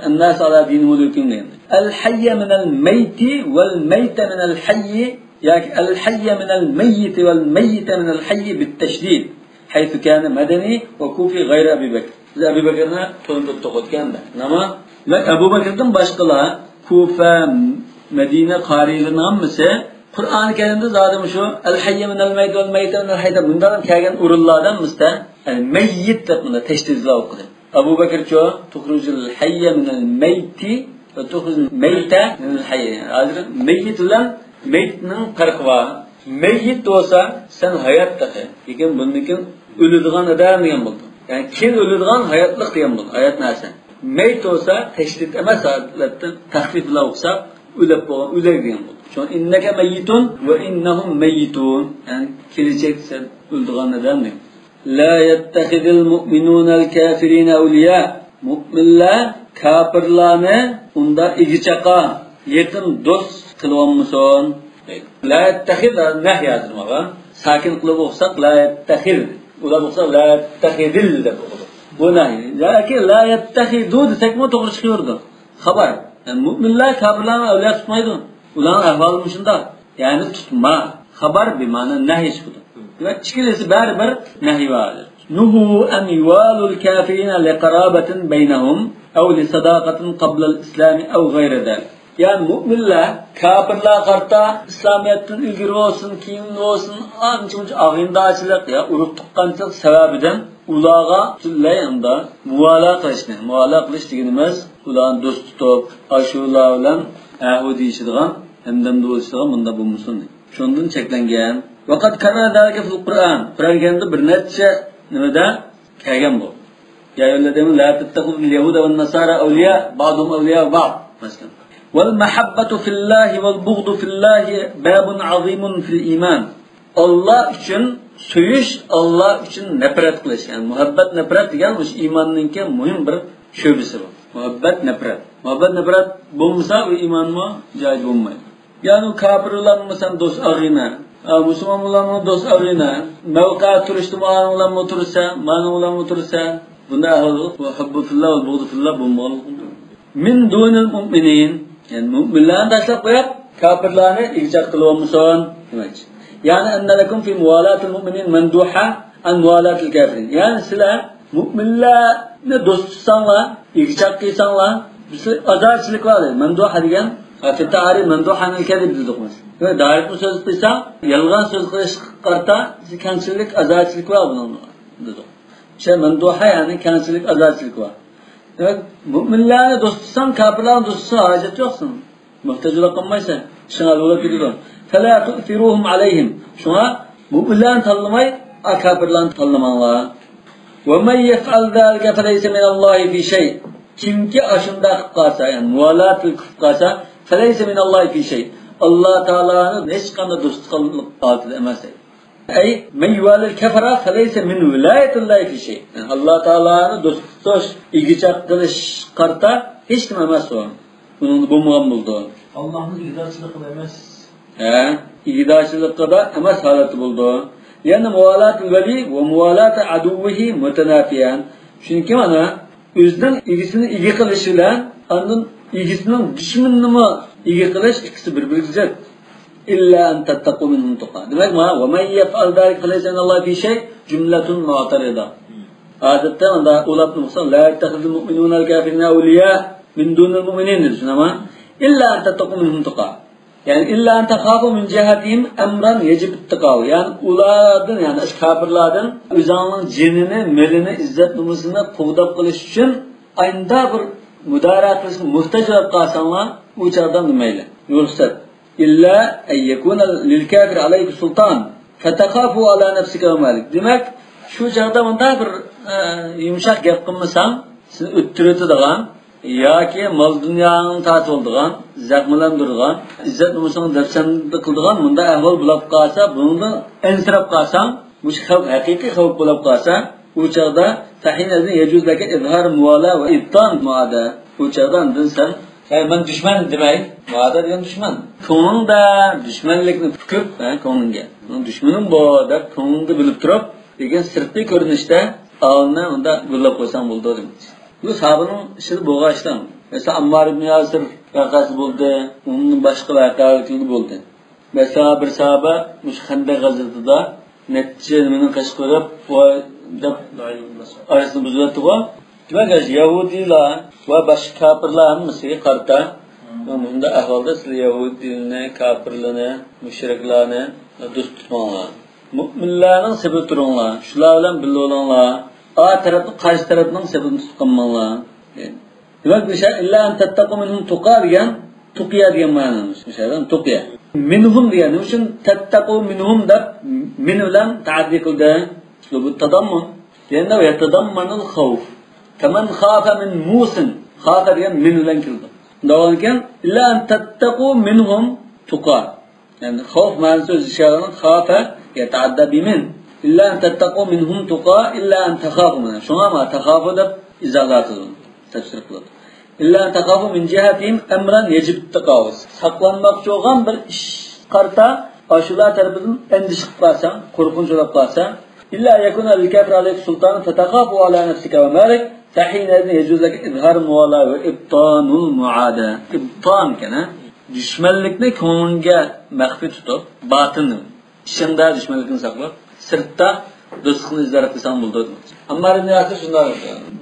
الناس على دين ملوكهم دېگەن. الحي من الميت والميت من الحي ياكى الحي من الميت والميت من الحي بالتشديد، حيث كان مدني وكوفي غير أبي بكر. بىز ئەبۇ بەكرنى تونۇپ ئۆتتۇق. نېمە؟ دېمەك، ئەبۇ بەكردىن باشقىلار، كۇفە، مەدىنە قارىيلىرىنىڭ ھەممىسى قۇرئان كەرىمدە زادى مۇشۇ الحي من الميت والميت من الحي دەپ مۇنداق كەلگەن ئورۇنلاردا مۇستا، يەنى مەييىت دەپ مۇنداق تەشدىدلار ئوقۇدى. ئەبۇ بەكرچۇ، تۇخرۇجۇل ھەييە مىنەل مەيتى ۋە تۇخرۇجۇل مەيتە مىنەل ھەييە. ھازىر مەييىت بىلەن مەيتنىڭ پەرقى بار. مەييىت بولسا، سەن ھايات تېخى. لېكىن بۇندىن كېيىن ئۆلىدىغان ئادەم دېگەن بولىدۇ. يەنى كېيىن ئۆلىدىغان ھاياتلىق دېگەن بولىدۇ. ھايات نەرسە. مەيت بولسا، تەشدىد ئەمەس ھالەتتە تەخفىف بىلەن ئوقۇساق، ئۆلۈپ بولغان، ئۆلەك دېگەن بولىدۇ. شۇڭا، إنك ميت وإنهم ميتون. يەنى كېلىچەك سەن ئۆلىدىغان ئادەم دېگەن. لا يتخذ المؤمنون الكافرين أولياء. مۆمىنلەر كاپىرلارنى ئۇنداق ئىگە-چاقا، يېقىن دوست قىلىۋالمىسۇن. لا يتخذ نەھي ھازىر مانا. ساكىن قىلىپ ئوقۇساق، لا يتخذ. ئۇلاپ ئوقۇساق، لا يتخذل دەپ ئوقۇدۇق. بۇ نەھي. ياكى لا يتخذوا دېسەكمۇ توغرا چىقىۋېرىدۇ. خەۋەر. يەنى مۆمىنلەر كاپىرلارنى ئەۋلىيا تۇتمايدۇ. ئۇلارنىڭ ئەھۋالى مۇشۇنداق. يەنى تۇتما. خەۋەر بىمەنە نەھي چىقىدۇ. دېمەك، ئىككىلىسى بەرىبىر نەھي بار. نهوا أن يوالوا الكافرين لقرابة بينهم أو لصداقة قبل الإسلام أو غير ذلك. يەنى مۆمىنلەر كاپىرلارغا قارىتا ئىسلامىيەتتىن ئىلگىرى بولسۇن، كېيىن بولسۇن، ئانچە-مۇنچە ئاغىنىدارچىلىق يا ئۇرۇق-تۇغقانچىلىق سەۋەبىدىن ئۇلارغا پۈتۈنلەي ئاندا مۇۋالا قىلىشنى، مۇۋالا قىلىش دېگىنىمىز ئۇلارنى دوست تۇتۇپ، ئاشۇلار بىلەن ئەھۇ دېيىشىدىغان، ھەمدەمدە بولۇشىدىغان مۇنداق بولمىسۇن. شۇندىن چەكلەنگەن. وقد كرر ذلك في القرآن. قۇرئان كەرىمدە بىر نەچچە نېمىدە كەلگەن بۇ. يا أيها الذين آمنوا لا تتخذوا اليهود والنصارى أولياء بعضهم أولياء بعض. مەسىلەن. والمحبة في الله والبغض في الله باب عظيم في الإيمان. ئاللا ئۈچۈن سۆيۈش، ئاللا ئۈچۈن نەپرەت قىلىش. يەنى مۇھەببەت، نەپرەت دېگەن مۇشۇ ئىماننىڭكى مۇھىم بىر شۆبىسى بۇ. مۇھەببەت، نەپرەت. مۇھەببەت، نەپرەت بولمىسا، ئۇ ئىمانمۇ جايىدا بولمايدۇ. يەنى كاپىر بىلەنمۇ سەن دوست ئالغىنا، ھە، مۇسۇلمان بىلەنمۇ دوست ئالغىنا، مەۋقە تۇرۇشتا مانىڭ بىلەنمۇ تۇرسا، مانىڭ بىلەنمۇ تۇرسا، بۇنداق ئەھۋال بۇ ھەببۇ فىللا ۋە بۇغدۇ فىللا بولمىغانلىقى. من دون المؤمنين، يەنى مۆمىنلەرنى تاشلاپ قويۇپ، كاپىرلارنى ئىگىچاق قىلىۋالمىسۇن دېمەكچى. يەنى أن لكم في موالاة المؤمنين مندوحة عن موالاة الكافرين. يەنى سىلەر مۆمىنلەرنى دوست تۇتساڭلار، ئىگىچاق قىلساڭلار، بىزدە ئازارچىلىك بار دەيدۇ. مەندۇھە دېگەن، ھەتتا تارىخ مەندۇھەنىل كەزىب دېدۇق بىز. دائىم سۆز قىلساڭ، يالغان سۆز قىلىشقا قارىتا كەڭچىلىك، ئازارچىلىك بار بۇنىڭدا دېدۇق. شۇ مەندۇھە، يەنى كەڭچىلىك، ئازارچىلىك بار. دېمەك، مۆمىنلەرنى دوست تۇتساڭ، كاپىرلارنى دوست تۇتساڭ، ھاجەت يوق سېنىڭ. موھتاج بولۇپ قالمايسەن. ئىشىڭ ھەل بولۇپ كېتىدۇ. فلا تؤثروهم عليهم. شۇڭا مۆمىنلەرنى تاللىماي، ئا، كاپىرلارنى تاللىماڭلار. ومن يفعل ذلك فليس من الله في شيء. كىمكى ئاشۇنداق قىلىپ قالسا، يەنى مۇۋالاتىل قىلىپ قالسا، فليس من الله في شيء. ئاللا تائالانى ھېچقانداق دوستلۇق ھالىتىدە ئەمەس دەيدۇ. ئەي، مەن يۇۋالىل كەفەرە فەلەيسە مىن ۋىلايەتىللاھى فى شەي. يەنى ئاللا تائالانى دوست تۇتۇش، ئىگىچاق قىلىش قارتا ھېچنېمە ئەمەس ئۇ. ئۇنىڭدا بولمىغان بولىدۇ. ئاللاھنىڭ ئىگىدارچىلىقىدا ئەمەس. ھە، ئىگىدارچىلىقىدا ئەمەس ھالەتتە بولىدۇ. يەنى مۇۋالاتىل ۋەلى ۋە مۇۋالاتە ئەدۇۋۋىھى مۇتەنافىيەن. چۈنكى مانا، ئۆزىنىڭ ئىگىسىنى ئىگە قىلىش بىلەن ئاندىن ئىگىسىنىڭ دۈشمىنىنىمۇ ئىگە قىلىش ئىككىسى بىر-بىرىگە زىت. ئىللا ئەن تەتتەقۇ مىنھۇم تۇقا. دېمەك، مانا، ۋە مەن يەفئەل زالىكە فەلەيسە مىنەللاھى فى شەي جۈملەتۇن مۇئتەرىدە. ئادەتتە مۇندا ئۇلاپنى بولسا، لا يەتتەخىزىل مۇئمىنۇنەل كافىرىنە ئەۋلىيا مىن دۇنىل مۇئمىنىن دېدى، شۇنداقمۇ؟ ئىللا ئەن تەتتەقۇ مىنھۇم تۇقا. يەنى، ئىللا ئەن تەخافۇ مىن جىھەتىھىم ئەمرەن يەجىبۇت تىقاۋۇ. يەنى، ئۇلاردىن، يەنى، ئاشۇ كاپىرلاردىن ئۆزۈڭنىڭ جېنىنى، مېلىنى، ئىززەت نومۇسىنى قوغداپ قېلىش ئۈچۈن ئاينىدا بىر مۇدارە قىلىشقا موھتاج بولۇپ قالساڭلار، ئۇ چاغدا نېمەيلى؟ رۇخسەت. ئىللا ئەن يەكۇنە لىل كافىر ئەلەيكە سۇلتان. فەتەخافۇ ئەلا نەفسىكە ۋە مالىك. دېمەك، شۇ چاغدا مۇنداق بىر، ئە، يۇمشاق گەپ قىلمىساڭ، سېنى ئۆلتۈرۈۋېتىدىغان، ياكى مال-دۇنياڭنى تارتىۋالىدىغان، زەخىملەندۈرىدىغان، ئىززەت-نومۇسۇڭنى دەپسەندە قىلىدىغان مۇنداق ئەھۋال بولاپ قالسا، بۇنىڭدىن ئەنسىرەپ قالساڭ، مۇشۇ خەۋپ ھەقىقىي خەۋپ بولاپ قالسا، ئۇ چاغدا فەھىنەزىن يەجۇز لەكە ئىزھار مۇۋالا ۋە ئىبتان مۇئادە. ئۇ چاغدا ئاندىن سەن، ھە، مەن دۈشمەن دېمەي، مۇئادە دېگەن دۈشمەن. كۆڭلۈڭدە دۈشمەنلىكنى پۈكۈپ، ھە، كۆڭلۈڭگە. مېنىڭ دۈشمىنىم بۇ دەپ كۆڭلۈڭدە بىلىپ تۇرۇپ، لېكىن سىرتقى كۆرۈنۈشتە ئالنى ئۇنداق گۈللەپ قويساڭ بولىدۇ دېمەكچى. بۇ ساھابىنىڭ ئىچىدە بولغان ئىشلار. مەسىلەن، ئاممار ئىبن ياسىر ۋەقەسى بولدى، ئۇنىڭدىن باشقا ۋەقەلىكلىرى بولدى. مەسىلەن، بىر ساھابە مۇشۇ خەندەق غەزۋىتىدە نەچچە نېمىنى قېشىغا قويۇپ، ۋاي دەپ ئارىسىنى بۇزۇۋەتتىغۇ. دېمەك، يەھۇدىيلار ۋە باشقا كاپىرلار ھەممىسىگە قارىتا، مۇشۇنداق ئەھۋالدا سىلەر يەھۇدىيلارنى، كاپىرلارنى، مۇشرىكلارنى دوست تۇتماڭلار. مۆمىنلەرنىڭ سېپىدە تۇرۇڭلار. شۇلار بىلەن بىللە بولۇڭلار. ئا تەرەپنى، قارشى تەرەپنىڭ سېپىدىن تۇتۇپ قالماڭلار. دېمەك، بۇ شەرت، ئىللا ئەن تەتتەقۇ مىنھۇم تۇقا دېگەن، تۇقيا دېگەن مەنىنى، مۇشۇ شەرتتىن تۇقيا. مىنھۇم دېگەن، نېمە ئۈچۈن تەتتەقۇ مىنھۇم دەپ مىن بىلەن تەئەددى قىلدى؟ ئۇسلۇبۇ تاداممۇن. لأنه يتضمن الخوف. كمن خاف من موص. خاف دېگەن مىن بىلەن كېلىدۇ. دەۋالكەن، إلا أن تتقوا منهم تقى. يەنى خەۋپ مەنىسى ئۆز ئىشارىلىرىنىڭ خافە يەتەئەددە بىمىن. إلا أن تتقوا منهم تقى، إلا أن تخافوا. مانا شۇڭا ما تخافوا دەپ ئىزاھلاۋاتىدۇ، تەپسىر قىلىدۇ. إلا أن تخافوا من جهتهم أمرا يجب اتقاؤه. ساقلانماقچى بولغان بىر ئىش قارتا ئاشۇلار تەرىپىدىن ئەندىشە قىلىپ قالساڭ، قورقۇنچ بولۇپ قالسا، إلا أن يكون للكافر عليك سلطان فتخاف على نفسك ومالك، فحينئذ يجوز لك إظهار الموالاة وإبطان المعاداة. ئىبتان ئىكەن، ھە؟ دۈشمەنلىكنى كۆڭلۈڭگە مەخپىي تۇتۇپ، باتىن، ئىچىڭدە دۈشمەنلىكنى ساقلاپ، سىرتتا دوستلۇقنى ئىزھار قىلساڭ بولىدۇ. ئەممار ئىبن ياسىر شۇنداق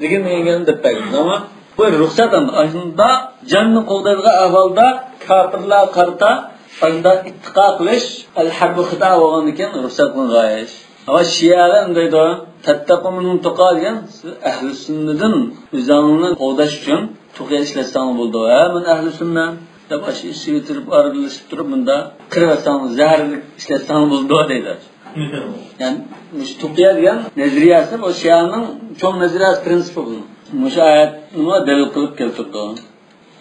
دېگەن، دېگەن گەپنى دەپ بەردى. ئەمما بۇ رۇخسەت ئەمدى. ئاشۇنداق جاننى قوغدايدىغان ئەھۋالدا كاپىرلارغا قارىتا ئاشۇنداق ئىتتىقا قىلىش، ئەل ھەربۇ خىدا بولغاندىكىن رۇخسەت قىلىنغان ئىش. ئەمما شىئەلەر ئۇنداق دەيدۇ، تەتتەقۇ مىنھۇم تۇقا دېگەن، سىز ئەھلى سۈننىدىن ئۆزۈڭلارنى قوغداش ئۈچۈن تۇقيا ئىشلەتسەڭلار بولىدۇ. ھە، مەن ئەھلى سۈننە دەپ ئاشۇ ئىشلىتىپ، ئارىلىشىپ تۇرۇپ، مۇنداق قىرىۋەتسەڭلار، زەھەرلىك ئىشلەتسەڭلار بولىدۇ دەيدۇ. يەنى مۇشۇ تۇقيا دېگەن نەزەرىيەسى، بۇ شىئەنىڭ چوڭ نەزەرىيەسى، پرىنسىپى بۇ. مۇشۇ ئايەتنىمۇ دەلىل قىلىپ كەلتۈرىدۇ.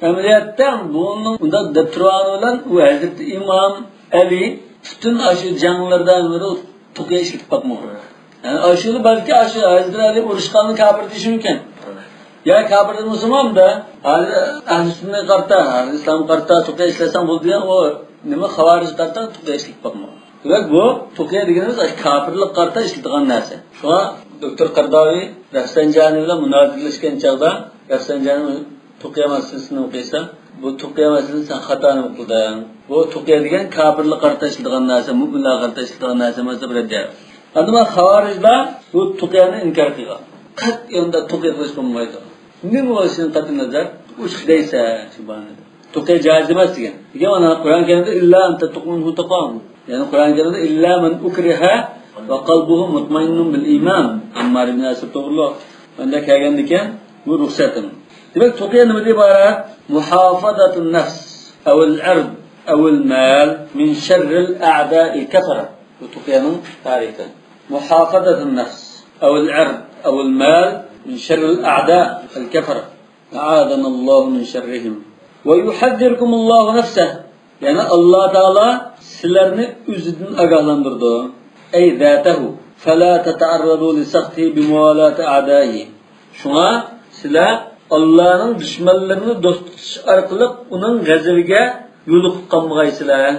ئەمەلىيەتتە بۇنىڭ ئۇنداق دەپ تۇرغىنى بىلەن ئۇ ھەزرىتى ئىمام ئەلى پۈتۈن ئاشۇ جەڭلىرىدە ئەمىرى تۇقىيە ئىشلىتىپ باقمىغان. يەنى ئاشۇلا بەلكى ئاشۇ ھەزرىتى ئەلى ئۇرۇشقاننى كاپىر دېيىشى مۇمكىن. يا كاپىر دېمىسىمۇ ئەمدى ھازىر ئەھلى سۈننەتكە قارىتا، ھازىر ئىسلامغا قارىتا تۇقىيە ئىشلەتسەڭ بولىدۇ دېگەن ئۇ نېمە خاۋارىجغا قارىتا تۇقىيە ئىشلىتىپ باقمىغان. دېمەك بۇ تۇقىيە دېگىنىمىز ئاشۇ كاپىرلىققا قارىتا ئىشلىتىدىغان نەرسە. شۇڭا دوكتور قەرداۋى رەفسەنجانى بىلەن مۇنازىرىلەشكەن چاغدا رەفسەنجانى تۇقىيە مەسىلىسىنى ئوقۇيسەن، بۇ تۇقىيە مەسىلىسىنى سەن خاتا نېمە قىلدىڭ؟ بۇ تۇقىيە دېگەن كاپىرلارغا قارىتا ئىشلىتىدىغان نەرسە، مۆمىنلەرگە قارىتا ئىشلىتىدىغان نەرسە ئەمەس دەپ رەددىيە. ئەمدى مانا خاۋارىجلار بۇ تۇقىيەنى ئىنكار قىلغان. قەتئىي ئۇنداق تۇقىيە قىلىشقا بولمايدۇ. نېمە بولسۇن قەتئىي نەزەر؟ ئۇ ئىش دەيسە، سۇبھانەللا. تۇقىيە جائىز ئەمەس دېگەن. دېگەن مانا قۇرئان كەرىمدە ئىللا ئەن تەتتەقۇ مىنھۇم تۇقا. يەنى قۇرئان كەرىمدە ئىللا مەن ئۇكرىھە ۋە قەلبۇھۇ مۇتمەئىننۇن بىل ئىمان. ئەممار ئىبن ياسىر توغرۇلۇق. ئۇنداق كەلگەندىكىن بۇ رۇخسەت. دېمەك، تۇقىيە نېمىدىن ئىبارەت؟ مۇھافەزەتۇن نەفس ئەۋىل ئىرد ئەۋىل مال مىن شەررىل ئەئدائىل كەفەرە. بۇ تۇقىيەنىڭ تەرىپى. مۇھافەزەتۇن نەفس ئەۋىل ئىرد ئەۋىل مال مىن شەررىل ئەئدائىل كەفەرە. أعاذنا الله من شرهم. ويحذركم الله نفسه. يەنى ئاللا تائالا سىلەرنى ئۆزىدىن ئاگاھلاندۇرىدۇ. أي ذاته. فلا تتعرضوا لسخطه بموالاة أعدائه. شۇڭا سىلەر ئاللانىڭ دۈشمەنلىرىنى دوست تۇتۇش ئارقىلىق ئۇنىڭ غەزىپىگە يولۇقۇپ قالمىغايسىلەر.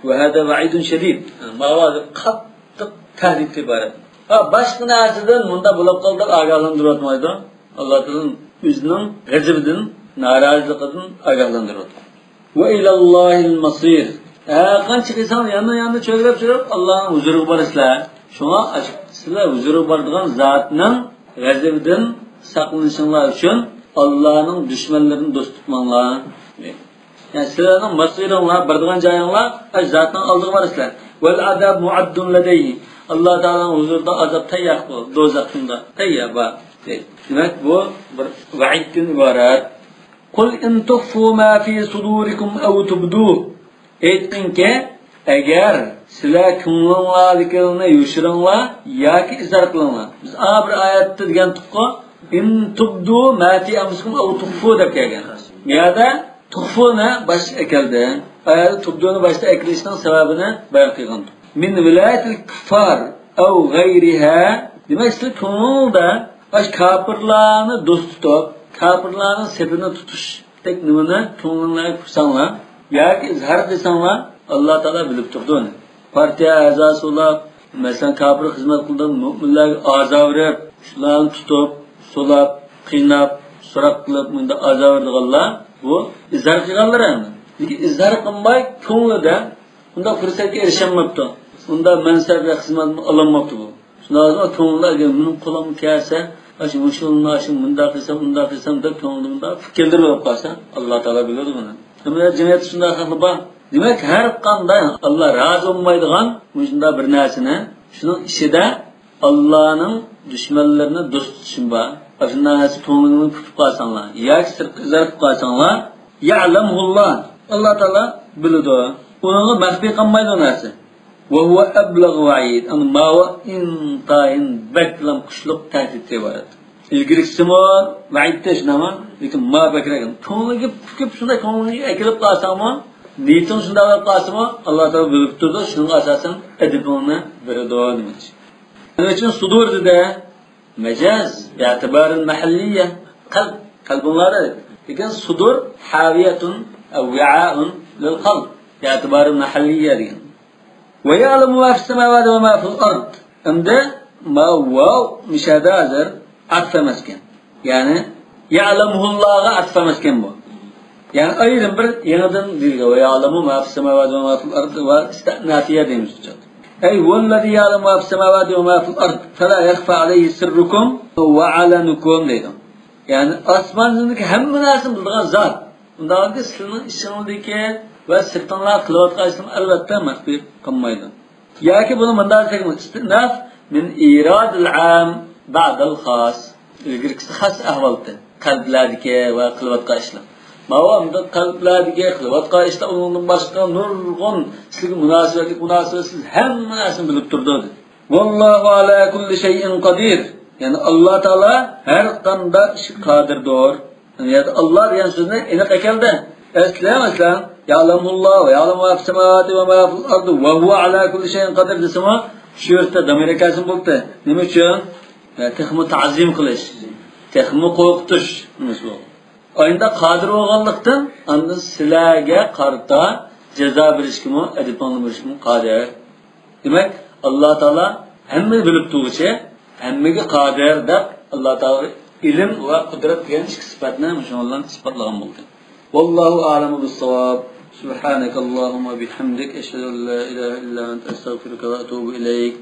وهذا وعيد شديد. ماۋۇ قاتتىق تەھدىتتىن ئىبارەت. ھا، باشقا نەرسىدىن مۇنداق بولۇپ قالدى دەپ ئاگاھلاندۇرۇۋاتمايدۇ. ئاللا تائالا ئۆزىنىڭ غەزىپىدىن، نارازىلىقىدىن ئاگاھلاندۇرۇۋاتىدۇ. وإلى الله المصير. ھەر قانچە قىلساڭ، ياندا-ياندا چۆگىلەپ چۆگىلەپ ئاللانىڭ ھۇزۇرىغا بارىسىلەر. شۇڭا ئاش-، سىلەر ھۇزۇرىغا بارىدىغان زاتنىڭ غەزىپىدىن ساقلىنىشىڭلار ئۈچۈن ئاللانىڭ دۈشمەنلىرىنى دوست تۇتماڭلار. يەنى سىلەرنىڭ ماسىرىڭلار، بارىدىغان جايىڭلار ئاشۇ زاتنىڭ ئالدىغا بارىسىلەر. والعذاب معد لديه. ئاللا تائالانىڭ ھۇزۇرىدا ئازاب تەييار قىلىدۇ، دوزاخ شۇنداق تەييار بار. دېمەك، بۇ بىر ۋەئىدتىن ئىبارەت. قل إن تخفوا ما في صدوركم أو تبدوه. ئېيتقىنكى، ئەگەر سىلەر كۆڭلۈڭلاردىكىنى يوشۇرۇڭلار ياكى ئىزھار قىلىڭلار. بىز ئا بىر ئايەتتە دېگەنتۇققۇ، إن تبدوا ما في أنفسكم أو تخفوه دەپ كەلگەن. بۇ يەردە تۇخفۇنى باشتا ئەكەلدى. ئايەتتە تۇبدۇنى باشتا ئەكېلىشنىڭ سەۋەبىنى بايان قىلغان. من ولاية الكفار أو غيرها. دېمەك، سىلەر كۆڭلۈڭلاردا ئاشۇ كاپىرلارنى دوست تۇتۇپ، كاپىرلارنىڭ سېپىنى تۇتۇشتەك نېمىنى كۆڭلۈڭلارغا قۇرساڭلار ياكى ئىزھار قىلساڭلار، ئاللا تائالا بىلىپ تۇرىدۇ ئۇنى. پارتىيە ئەزاسى بولاپ، مەسىلەن، كاپىرغا خىزمەت قىلىدىغان مۆمىنلەرگە ئازا بېرىپ، شۇلارنى تۇتۇپ، سولاپ، قىيناپ، سوراق قىلىپ، مۇنداق ئازا بېرىدىغانلار، بۇ ئىزھار قىلغانلار ئەمدى. لېكىن ئىزھار قىلماي، كۆڭلىدە ئۇنداق پۇرسەتكە ئېرىشەلمەپتۇ. ئۇنداق مەنسەپ ۋە خىزمەتنى ئالالماپتۇ بۇ. شۇنداق كۆڭلىدە، ئەگەر مېنىڭ قولۇمغا كەلسە، ئاشۇ مۇشۇنى، ئاشۇ مۇنداق قىلسام، ئۇنداق قىلسام دەپ كۆڭلىدە مۇنداق پىكىرلىرى بولۇپ قالسا، ئاللا تائالا بىلىدۇ بۇنى. ئەمما جەمئىيەتتە شۇنداق خەقلەر بار. دېمەك، ھەر قانداق ئاللا رازى بولمايدىغان مۇشۇنداق بىر نەرسىنى، شۇنىڭ ئىچىدە ئاللانىڭ دۈشمەنلىرىنى دوست تۇتۇشۇم بار. ئاشۇنداق نەرسە كۆڭلۈڭنى پۈكۈپ قالساڭلار ياكى سىرتقا ئىزھار قىلىپ قالساڭلار، يعلمه الله. ئاللا تائالا بىلىدۇ. ئۇنىڭغا مەخپىي قالمايدۇ نەرسە. وهو أبلغ وعيد. ئەمما ماۋۇ ئىنتايىن بەكلا كۈچلۈك تەھدىتتىن ئىبارەت. ئىلگىرىكىسىمۇ ۋەئىدتە شۇنداقمۇ؟ لېكىن ما بەكرەك. كۆڭلۈڭگە پۈكۈپ، شۇنداق كۆڭلۈڭگە ئەكىرىپ قالساڭمۇ، نىيىتىڭ شۇنداق بولۇپ قالسىمۇ، ئاللا تائالا بىلىپ تۇرىدۇ. شۇنىڭغا ئاساسەن ئەدىپىڭنى بېرىدۇ دېمەكچى. نېمە ئۈچۈن سۇدۇر دېدى؟ مەجاز، باعتبار المحلية. قەلب، قەلبىڭلار دېدى. لېكىن سۇدۇر حاوية، وعاء للقلب. باعتبار المحلية دېگەن. ويعلم ما في السماوات وما في الأرض. ئەمدى ما ۋاۋ مۇشەددا ھازىر ئاتىپ ئەمەسكەن. يەنى يەلەمھۇللاغا ئاتىپ ئەمەسكەن بۇ. يەنى ئايرىم بىر يېڭىدىن دېيىلگەن. ويعلم ما في السماوات وما في الأرض ۋە ئىستىئنافىيە دەيمىز بۇ چاغدا. أي هو الذي يعلم ما في السماوات وما في الأرض فلا يخفى عليه سركم وعلنكم دەيدۇ. يەنى ئاسمان زېمىندىكى ھەممە نەرسىنى بىلىدىغان زات. ئۇنداق سىلىنىڭ ئىچىڭىزدىكى ۋە سىرتىڭلار قىلىۋاتقان ئىشلىرىڭ ئەلۋەتتە مەخپىي قالمايدۇ. ياكى بۇنى مۇنداق دېسەك، ئىستىئناف من ئىرادىل ئام بەئدەل خاس. ئىلگىرىكىسى خاس ئەھۋالتى. قەلبلەردىكى ۋە قىلىۋاتقان ئىشلار. ماۋۇ ئەمدى قەلبلەردىكى قىلىۋاتقان ئىشلار، ئۇنىڭدىن باشقا نۇرغۇن سىلىگە مۇناسىۋەتلىك مۇناسىۋەتسىز ھەممە نەرسىنى بىلىپ تۇرىدۇ دېدى. ۋاللاھۇ ئالا كۇللى شەيئىن قادىر. يەنى ئاللا تائالا ھەر قانداق ئىشقا قادىردۇر. يەنى ئاللا دېگەن سۆزنى ئېنىق ئەكەلدى. ئەسلى، مەسىلەن، يەلەمۇللا ۋە يەلەمۇ ما فىس سەماۋاتى ۋە ما فىل ئەرزى ۋە ھۇۋە ئالا كۇللى شەيئىن قەدىر دېسىمۇ، شۇ يەردە دامىر ئەكەلسىمۇ بولدى. نېمە ئۈچۈن؟ يا، تېخىمۇ تەزىم قىلىش، تېخىمۇ قورقۇتۇش نېمىسى بۇ. ئاينىدا قادىر بولغانلىقتىن، ئاندىن سىلەرگە قارىتا جازا بېرىشكىمۇ، ئەدىپىڭلارنى بېرىشكىمۇ قادىر. دېمەك، ئاللا تائالا ھەممىنى بىلىپ تۇرغۇچى، ھەممىگە قادىر دەپ، ئاللا تائالا ئىلىم ۋە قۇدرەت دېگەن ئىككى سۈپەتنى مۇشۇنىڭ بىلەن ئىسپاتلىغان بولدى. والله أعلم بالصواب. سبحانك اللهم وبحمدك، أشهد أن لا إله إلا أنت، أستغفرك وأتوب إليك.